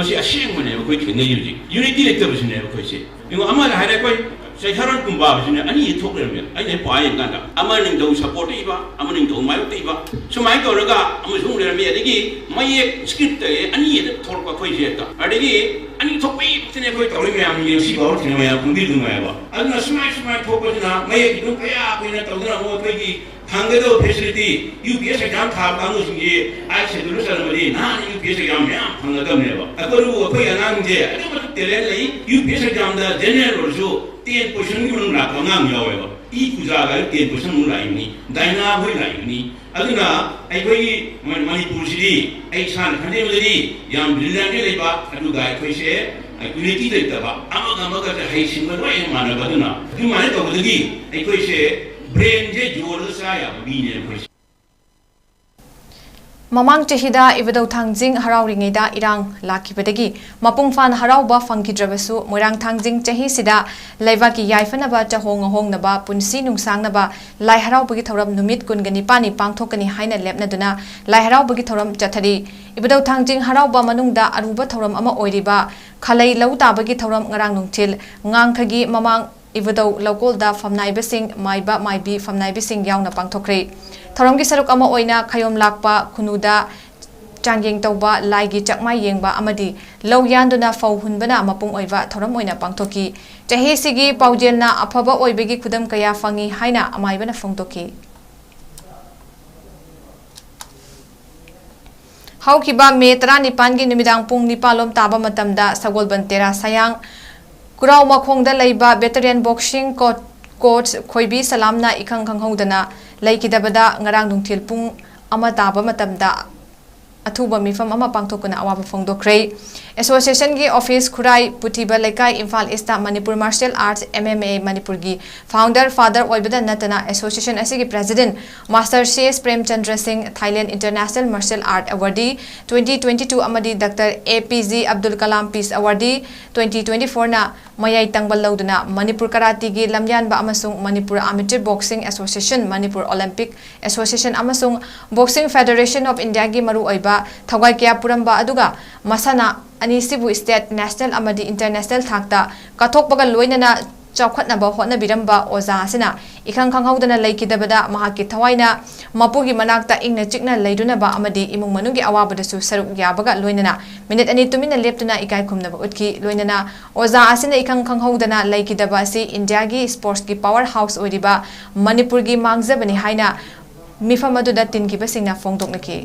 ꯃꯁꯤ ꯑꯁꯦꯡꯕꯅꯦꯕ ꯑꯩꯈꯣꯏ ꯊꯦꯡꯅꯩ ꯍꯧꯖꯤꯛ꯫ ꯌꯨꯅꯤꯇꯤ ꯂꯩꯇꯕꯁꯤꯅꯦꯕ ꯑꯩꯈꯣꯏꯁꯦ꯫ ꯌꯦꯡꯉꯣ, ꯑꯃꯅ ꯍꯥꯏꯔꯦ ꯑꯩꯈꯣꯏ ꯆꯩꯊꯥꯔꯣꯟ ꯀꯨꯝꯕꯥꯕꯁꯤꯅ ꯑꯅꯤ ꯊꯣꯛ ꯂꯩꯔꯝꯃꯦ꯫ ꯑꯩꯅ ꯍꯦꯛ ꯄꯥ ꯌꯦꯡꯀꯥꯟꯗ ꯑꯃꯅ ꯅꯤꯡꯊꯧ ꯁꯞꯄꯣꯔꯠ ꯇꯧꯏꯕ, ꯑꯃꯅ ꯅꯤꯡꯊꯧ ꯃꯥꯌꯣꯛ ꯇꯧꯏꯕ꯫ ꯁꯨꯃꯥꯏꯅ ꯇꯧꯔꯒ ꯑꯃꯁꯨ ꯑꯃꯨꯛ ꯂꯩꯔꯝꯃꯤ꯫ ꯑꯗꯒꯤ ꯃꯌꯦꯛ ꯁ꯭ꯀ꯭ꯔꯤꯞꯇ ꯑꯅꯤ ꯍꯦꯛꯇ ꯊꯣꯛꯂꯛꯄ ꯑꯩꯈꯣꯏꯁꯦ ꯍꯦꯛꯇ꯫ ꯑꯗꯒꯤ ꯑꯅꯤ ꯊꯣꯛꯄꯩ ꯈꯛꯇꯅꯦ ꯑꯩꯈꯣꯏ ꯇꯧꯔꯤ ꯃꯌꯥꯝ ꯉꯁꯤ ꯐꯥꯎꯕ ꯊꯦꯡꯅ ꯃꯌꯥꯝ ꯈꯪꯕꯤꯗꯨꯉꯥꯏꯕ꯫ ꯑꯗꯨꯅ ꯁꯨꯃꯥꯏ ꯁꯨꯃꯥꯏꯅ ꯊꯣꯛꯄꯁꯤꯅ ꯃꯌꯦꯛ ꯑꯗꯨꯝ ꯀꯌꯥ ꯑꯩꯈꯣꯏꯅ ꯇꯧꯗꯅ ꯑꯃꯨꯛ ꯑꯩꯈꯣꯏꯒꯤ ꯐꯪꯒꯗꯕ facility, U P S exam ꯊꯥꯕ ꯀꯥꯡꯕꯨꯁꯤꯡꯁꯤ ꯑꯥꯏꯠ ꯁꯦꯗꯨꯜꯗ ꯆꯜꯂꯝꯃꯗꯤ ꯅꯍꯥꯟ ꯌꯨ ꯄꯤ ꯑꯦꯁ exam ꯃꯌꯥꯝ ꯐꯪꯒꯗꯕꯅꯦꯕ꯫ ꯑꯩꯈꯣꯏꯕꯨ ꯑꯩꯈꯣꯏ ꯑꯉꯥꯡꯁꯦ ꯑꯗꯨꯛ ꯃꯇꯤꯛ talent ꯂꯩ, ꯌꯨ ꯄꯤ ꯑꯦꯁ examꯗ general ꯑꯣꯏꯔꯁꯨ ten position ꯒꯤ ꯃꯅꯨꯡ ꯂꯥꯛꯄ ꯑꯉꯥꯡ ꯌꯥꯎꯋꯦꯕ꯫ ꯏ ꯄꯨꯖꯥꯒ ten position ꯃꯅꯨꯡ ꯂꯥꯛꯏꯕꯅꯤ, ꯗꯥꯏꯅꯥ ꯍꯣꯏ ꯂꯥꯛꯏꯕꯅꯤ꯫ ꯑꯗꯨꯅ ꯑꯩꯈꯣꯏꯒꯤ ꯃ-, ꯃꯅꯤꯄꯨꯔꯁꯤꯗꯤ ꯑꯩ ꯏꯁꯥꯅ ꯈꯟꯖꯕꯗꯗꯤ ꯌꯥꯝ brilliant ꯂꯩꯕ, ꯑꯗꯨꯒ ꯑꯩꯈꯣꯏꯁꯦ unity ꯂꯩꯇꯕ, ꯑꯃꯒ ꯑꯃꯒ ꯍꯩꯁꯤꯡꯕ ꯂꯣꯏꯅ ꯃꯥꯟꯅꯕ꯫ ꯑꯗꯨꯅ ꯑꯗꯨꯃꯥꯏꯅ ꯇꯧꯕꯗꯒꯤ ꯑꯩꯈꯣꯏꯁꯦ brainꯁꯦ ꯌꯣꯜꯂꯒ ꯆꯥ ꯌꯥꯕ ꯃꯤꯅꯦ ꯑꯩꯈꯣꯏꯁꯦ꯫ ꯃꯃꯥꯡ ꯆꯍꯤꯗ ꯏꯕꯨꯙꯧ ꯊꯥꯡꯖꯤꯡ ꯍꯔꯥꯎꯔꯤꯉꯩꯗ ꯏꯔꯥꯡ ꯂꯥꯛꯈꯤꯕꯗꯒꯤ ꯃꯄꯨꯡ ꯐꯥꯅ ꯍꯔꯥꯎꯕ ꯐꯪꯈꯤꯗ꯭ꯔꯕꯁꯨ, ꯃꯣꯏꯔꯥꯡ ꯊꯥꯡꯖꯤꯡ ꯆꯍꯤꯁꯤꯗ ꯂꯩꯕꯥꯛꯀꯤ ꯌꯥꯏꯐꯅꯕ, ꯆꯍꯣꯡ ꯉꯍꯣꯡꯅꯕ, ꯄꯨꯟꯁꯤ ꯅꯨꯡꯁꯥꯡꯅꯕ ꯂꯥꯏ ꯍꯔꯥꯎꯕꯒꯤ ꯊꯧꯔꯝ ꯅꯨꯃꯤꯠ ꯀꯨꯟꯒ ꯅꯤꯄꯥꯟꯅꯤ ꯄꯥꯡꯊꯣꯛꯀꯅꯤ ꯍꯥꯏꯅ ꯂꯦꯞꯅꯗꯨꯅ ꯂꯥꯏ ꯍꯔꯥꯎꯕꯒꯤ ꯊꯧꯔꯝ ꯆꯠꯊꯔꯤ꯫ ꯏꯕꯨꯙꯧ ꯊꯥꯡꯖꯤꯡ ꯍꯔꯥꯎꯕ ꯃꯅꯨꯡꯗ ꯑꯔꯨꯕ ꯊꯧꯔꯝ ꯑꯃ ꯑꯣꯏꯔꯤꯕ ꯈꯂꯩ ꯂꯧ ꯇꯥꯕꯒꯤ ꯊꯧꯔꯝ ꯉꯔꯥꯡ ꯅꯨꯡꯊꯤꯜ ꯉꯥꯡꯈꯒꯤ ꯃꯃꯥꯡ ꯏꯕꯨꯙꯧ ꯂꯧꯀꯣꯜꯗ ꯐꯝꯅꯥꯏꯕꯁꯤꯡ, ꯃꯥꯏꯕ ꯃꯥꯏꯕꯤ ꯐꯝꯅꯥꯏꯕꯁꯤꯡ ꯌꯥꯎꯅ ꯄꯥꯡꯊꯣꯛꯈ꯭ꯔꯦ꯫ ꯊꯧꯔꯝꯒꯤ ꯁꯔꯨꯛ ꯑꯃ ꯑꯣꯏꯅ ꯈꯌꯣꯝ ꯂꯥꯛꯄ ꯈꯨꯅꯨꯗ ꯆꯥꯡꯌꯦꯡ ꯇꯧꯕ, ꯂꯥꯏꯒꯤ ꯆꯥꯛꯃꯥꯏ ꯌꯦꯡꯕ ꯑꯃꯗꯤ ꯂꯧ ꯌꯥꯟꯗꯨꯅ ꯐꯧ ꯍꯨꯟꯕꯅ ꯃꯄꯨꯡ ꯑꯣꯏꯕ ꯊꯧꯔꯝ ꯑꯣꯏꯅ ꯄꯥꯡꯊꯣꯛꯈꯤ꯫ ꯆꯍꯤꯁꯤꯒꯤ ꯄꯥꯎꯖꯦꯜꯅ ꯑꯐꯕ ꯑꯣꯏꯕꯒꯤ ꯈꯨꯗꯝ ꯀꯌꯥ ꯐꯪꯏ ꯍꯥꯏꯅ ꯑꯃꯥꯏꯕꯅ ꯐꯣꯡꯗꯣꯛꯈꯤ꯫ ꯍꯧꯈꯤꯕ ꯃꯦ ꯇꯔꯥꯅꯤꯄꯥꯟꯒꯤ ꯅꯨꯃꯤꯗꯥꯡ ꯄꯨꯡ ꯅꯤꯄꯥꯜ ꯂꯣꯝ ꯇꯥꯕ ꯃꯇꯝꯗ ꯁꯒꯣꯜꯕꯟ ꯇꯦꯔꯥ ꯁꯌꯥꯡ ꯀꯨꯔꯥꯎ ꯃꯈꯣꯡꯗ ꯂꯩꯕ ꯕꯦꯇꯔꯤꯌꯥꯟ ꯕꯣꯛꯁꯤꯡ ꯀꯣ-, ꯀꯣꯆ ꯈꯣꯏꯕꯤ ꯁꯂꯥꯝꯅ ꯏꯈꯪ ꯈꯪꯍꯧꯗꯅ ꯂꯩꯈꯤꯗꯕꯗ ꯉꯔꯥꯡ ꯅꯨꯡꯊꯤꯜ ꯄꯨꯡ ꯑꯃ ꯇꯥꯕ ꯃꯇꯝꯗ ꯑꯊꯨꯕ ꯃꯤꯐꯝ ꯑꯃ ꯄꯥꯡꯊꯣꯛꯇꯨꯅ ꯑꯋꯥꯕ ꯐꯣꯡꯗꯣꯛꯈ꯭ꯔꯦ꯫ ꯑꯦꯁꯣꯁꯤꯌꯦꯁꯟꯒꯤ ꯑꯣꯐꯤꯁ, ꯈꯨꯔꯥꯏ ꯄꯨꯊꯤꯕ ꯂꯩꯀꯥꯏ, Imphal east Manipur martial arts, M M A, ꯃꯅꯤꯄꯨꯔꯒꯤ ꯐꯥꯎꯟꯗꯔ ꯐꯥꯗꯔ ꯑꯣꯏꯕꯗ ꯅꯠꯇꯅ ꯑꯦꯁꯣꯁꯤꯌꯦꯁꯟ ꯑꯁꯤꯒꯤ ꯄ꯭ꯔꯦꯁꯤꯗꯦꯟꯠ ꯃꯥꯁꯇꯔ ꯁꯤ S Premchandra Singh, Thailand international martial art awardee twenty twenty-two ꯑꯃꯗꯤ doctor A P J Abdul Kalam peace awardee twenty twenty-fourꯅ ꯃꯌꯥꯏ ꯇꯪꯕ ꯂꯧꯗꯨꯅ ꯃꯅꯤꯄꯨꯔ ꯀꯔꯥꯇꯤꯒꯤ ꯂꯝꯌꯥꯟꯕ ꯑꯃꯁꯨꯡ Manipur amateur boxing association, Manipur Olympic association ꯑꯃꯁꯨꯡ ꯕꯣꯛꯁꯤꯡ ꯐꯦꯗꯦꯔꯦꯁꯟ ꯑꯣꯐ ꯏꯟꯗꯤꯌꯥꯒꯤ ꯃꯔꯨꯑꯣꯏꯕ ꯊꯧꯒꯥꯏ ꯀꯌꯥ ꯄꯨꯔꯝꯕ ꯑꯗꯨꯒ ꯃꯁꯥꯟꯅ ꯑꯅꯤꯁꯤꯕꯨ state, national ꯑꯃꯗꯤ international ꯊꯥꯛꯇ ꯀꯠꯊꯣꯛꯄꯒ ꯂꯣꯏꯅꯅ ꯆꯥꯎꯈꯠꯅꯕ ꯍꯣꯠꯅꯕꯤꯔꯝꯕ ꯑꯣꯖꯥ ꯑꯁꯤꯅ ꯏꯈꯪ ꯈꯪꯍꯧꯗꯅ ꯂꯩꯈꯤꯗꯕꯗ ꯃꯍꯥꯛꯀꯤ ꯊꯋꯥꯏꯅ ꯃꯄꯨꯒꯤ ꯃꯅꯥꯛꯇ ꯏꯪꯅ ꯆꯤꯛꯅ ꯂꯩꯔꯨꯅꯕ ꯑꯃꯗꯤ ꯏꯃꯨꯡ ꯃꯅꯨꯡꯒꯤ ꯑꯋꯥꯕꯗꯁꯨ ꯁꯔꯨꯛ ꯌꯥꯕꯒ ꯂꯣꯏꯅꯅ ꯃꯤꯅꯤꯠ ꯑꯅꯤ ꯇꯨꯃꯤꯟꯅ ꯂꯦꯞꯇꯨꯅ ꯏꯀꯥꯏ ꯈꯨꯝꯅꯕ ꯎꯠꯈꯤ꯫ ꯂꯣꯏꯅꯅ ꯑꯣꯖꯥ ꯑꯁꯤꯅ ꯏꯈꯪ ꯈꯪꯍꯧꯗꯅ ꯂꯩꯈꯤꯗꯕ ꯑꯁꯤ ꯏꯟꯗꯤꯌꯥꯒꯤ sportsꯀꯤ power house ꯑꯣꯏꯔꯤꯕ ꯃꯅꯤꯄꯨꯔꯒꯤ ꯃꯥꯡꯖꯕꯅꯤ ꯍꯥꯏꯅ ꯃꯤꯐꯝ ꯑꯗꯨꯗ ꯇꯤꯟꯈꯤꯕꯁꯤꯡꯅ ꯐꯣꯡꯗꯣꯛꯅꯈꯤ꯫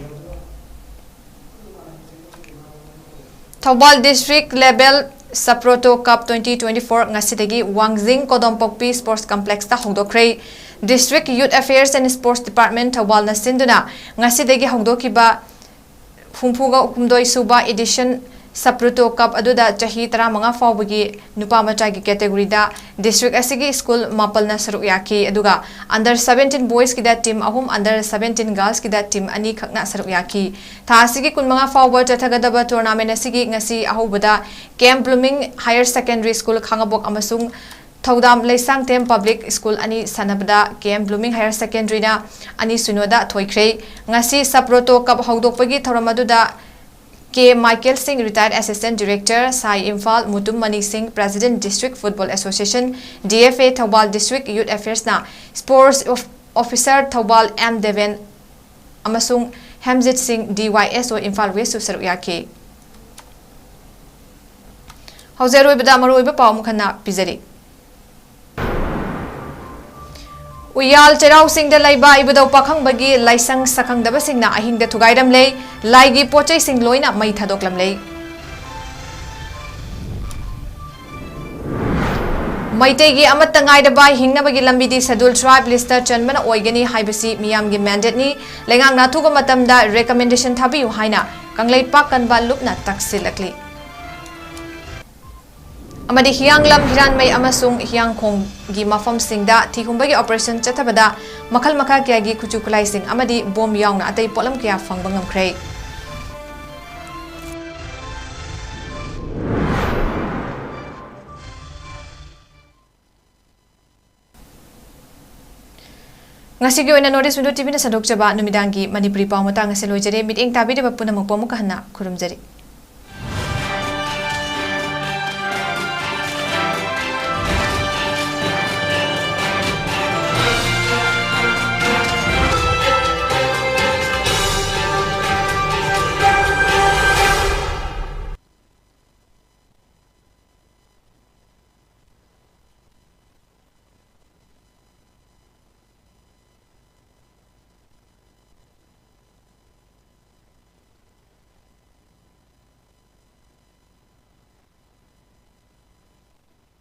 Thoubal district level Saproto Cup twenty twenty-four ꯉꯁꯤꯗꯒꯤ ꯋꯥꯡꯖꯤꯡ ꯀꯣꯗꯣꯝꯄꯣꯛꯄꯤ sports complexꯇ ꯍꯧꯗꯣꯛꯈ꯭ꯔꯦ꯫ District Youth Affairs and Sports Department ꯊꯧꯕꯥꯜꯅ ꯁꯤꯟꯗꯨꯅ ꯉꯁꯤꯗꯒꯤ ꯍꯧꯗꯣꯛꯈꯤꯕ ꯍꯨꯝꯐꯨꯒ ꯍꯨꯝꯗꯣꯏ ꯁꯨꯕ edition Saproto Cup ꯑꯗꯨꯗ ꯆꯍꯤ ꯇꯔꯥꯃꯉꯥ ꯐꯥꯎꯕꯒꯤ ꯅꯨꯄꯥ ꯃꯆꯥꯒꯤ categoryꯗ district ꯑꯁꯤꯒꯤ school ꯃꯥꯄꯜꯅ ꯁꯔꯨꯛ ꯌꯥꯈꯤ, ꯑꯗꯨꯒ under seventeen boysꯀꯤꯗ team ꯑꯍꯨꯝ, under seventeen girlsꯀꯤꯗ team ꯑꯅꯤꯈꯛꯅ ꯁꯔꯨꯛ ꯌꯥꯈꯤ꯫ ꯊꯥ ꯑꯁꯤꯒꯤ ꯀꯨꯟꯃꯉꯥ ꯐꯥꯎꯕ ꯆꯠꯊꯒꯗꯕ tournament ꯑꯁꯤꯒꯤ ꯉꯁꯤ ꯑꯍꯧꯕꯗ K M Blooming Higher Secondary School ꯈꯥꯉꯕꯣꯛ ꯑꯃꯁꯨꯡ ꯊꯧꯗꯥꯝ ꯂꯩꯁꯥꯡꯊꯦꯝ Public School ꯑꯅꯤ ꯁꯥꯟꯅꯕꯗ K M Blooming Higher Secondaryꯅ ꯑꯅꯤ ꯁꯤꯅꯣꯗ ꯊꯣꯏꯈ꯭ꯔꯦ꯫ ꯉꯁꯤ Saproto Cup ꯍꯧꯗꯣꯛꯄꯒꯤ ꯊꯧꯔꯝ ꯑꯗꯨꯗ K Michael Singh, Retired Assistant Director, ꯁꯥꯏ ꯏꯝꯐꯥꯜ, ꯃꯨꯇꯨꯝ ꯃꯅꯤ ꯁꯤꯡ, President District Football Association, D F A Thoubal, District Youth Affairsꯅ Sports of-, Officer Thoubal, M Deven ꯑꯃꯁꯨꯡ ꯍꯦꯝꯖꯤꯠ ꯁꯤꯡ, D Y S O Imphal Westꯁꯨ ꯁꯔꯨꯛ ꯌꯥꯈꯤ꯫ ꯍꯧꯖꯤꯛ ꯑꯔꯣꯏꯕꯗ ꯃꯔꯨꯑꯣꯏꯕ ꯄꯥꯎ ꯑꯃꯨꯛ ꯍꯟꯅ ꯄꯤꯖꯔꯤ꯫ ꯎꯌꯥꯜ ꯆꯩꯔꯥꯎ ꯆꯤꯡꯗ ꯂꯩꯕ ꯏꯕꯨꯙꯧ ꯄꯥꯈꯪꯕꯒꯤ ꯂꯥꯏꯁꯪ ꯁꯛꯈꯪꯗꯕꯁꯤꯡꯅ ꯑꯍꯤꯡꯗ ꯊꯨꯒꯥꯏꯔꯝꯂꯦ, ꯂꯥꯏꯒꯤ ꯄꯣꯠꯆꯩꯁꯤꯡ ꯂꯣꯏꯅ ꯃꯩ ꯊꯥꯗꯣꯛꯂꯝꯂꯦ꯫ ꯃꯩꯇꯩꯒꯤ ꯑꯃꯠꯇ ꯉꯥꯏꯔꯕ ꯍꯤꯡꯅꯕꯒꯤ ꯂꯝꯕꯤꯗꯤ Scheduled Tribe listꯇ ꯆꯟꯕꯅ ꯑꯣꯏꯒꯅꯤ ꯍꯥꯏꯕꯁꯤ ꯃꯤꯌꯥꯝꯒꯤ mandateꯅꯤ, ꯂꯩꯉꯥꯛꯅ ꯑꯊꯨꯕ ꯃꯇꯝꯗ recommendation ꯊꯥꯕꯤꯌꯨ ꯍꯥꯏꯅ ꯀꯪꯂꯩꯄꯥꯛ ꯀꯟꯕ ꯂꯨꯞꯅ ꯇꯛꯁꯤꯜꯂꯛꯂꯤ꯫ ꯑꯃꯗꯤ ꯍꯤꯌꯥꯡꯂꯝ, ꯍꯤꯔꯥꯟꯃꯩ ꯑꯃꯁꯨꯡ ꯍꯤꯌꯥꯡꯈꯣꯡꯒꯤ ꯃꯐꯝꯁꯤꯡꯗ ꯊꯤꯍꯨꯝꯕꯒꯤ operation ꯆꯠꯊꯕꯗ ꯃꯈꯜ ꯃꯈꯥ ꯀꯌꯥꯒꯤ ꯈꯨꯠꯁꯨ ꯈꯨꯠꯂꯥꯏꯁꯤꯡ ꯑꯃꯗꯤ ꯕꯣꯝ ꯌꯥꯎꯅ ꯑꯇꯩ ꯄꯣꯠꯂꯝ ꯀꯌꯥ ꯐꯪꯕ ꯉꯝꯈ꯭ꯔꯦ꯫ ꯉꯁꯤꯒꯤ ꯑꯣꯏꯅ North East Window ꯇꯤꯚꯤꯅ ꯁꯟꯗꯣꯛꯆꯕ ꯅꯨꯃꯤꯗꯥꯡꯒꯤ ꯃꯅꯤꯄꯨꯔꯤ ꯄꯥꯎ ꯃꯇꯥꯡ ꯑꯁꯤ ꯂꯣꯏꯖꯔꯦ꯫ ꯃꯤꯠꯌꯦꯡ ꯇꯥꯕꯤꯔꯤꯕ ꯄꯨꯝꯅꯃꯛꯄꯨ ꯑꯃꯨꯛꯀ ꯍꯟꯅ ꯈꯨꯔꯨꯝꯖꯔꯤ꯫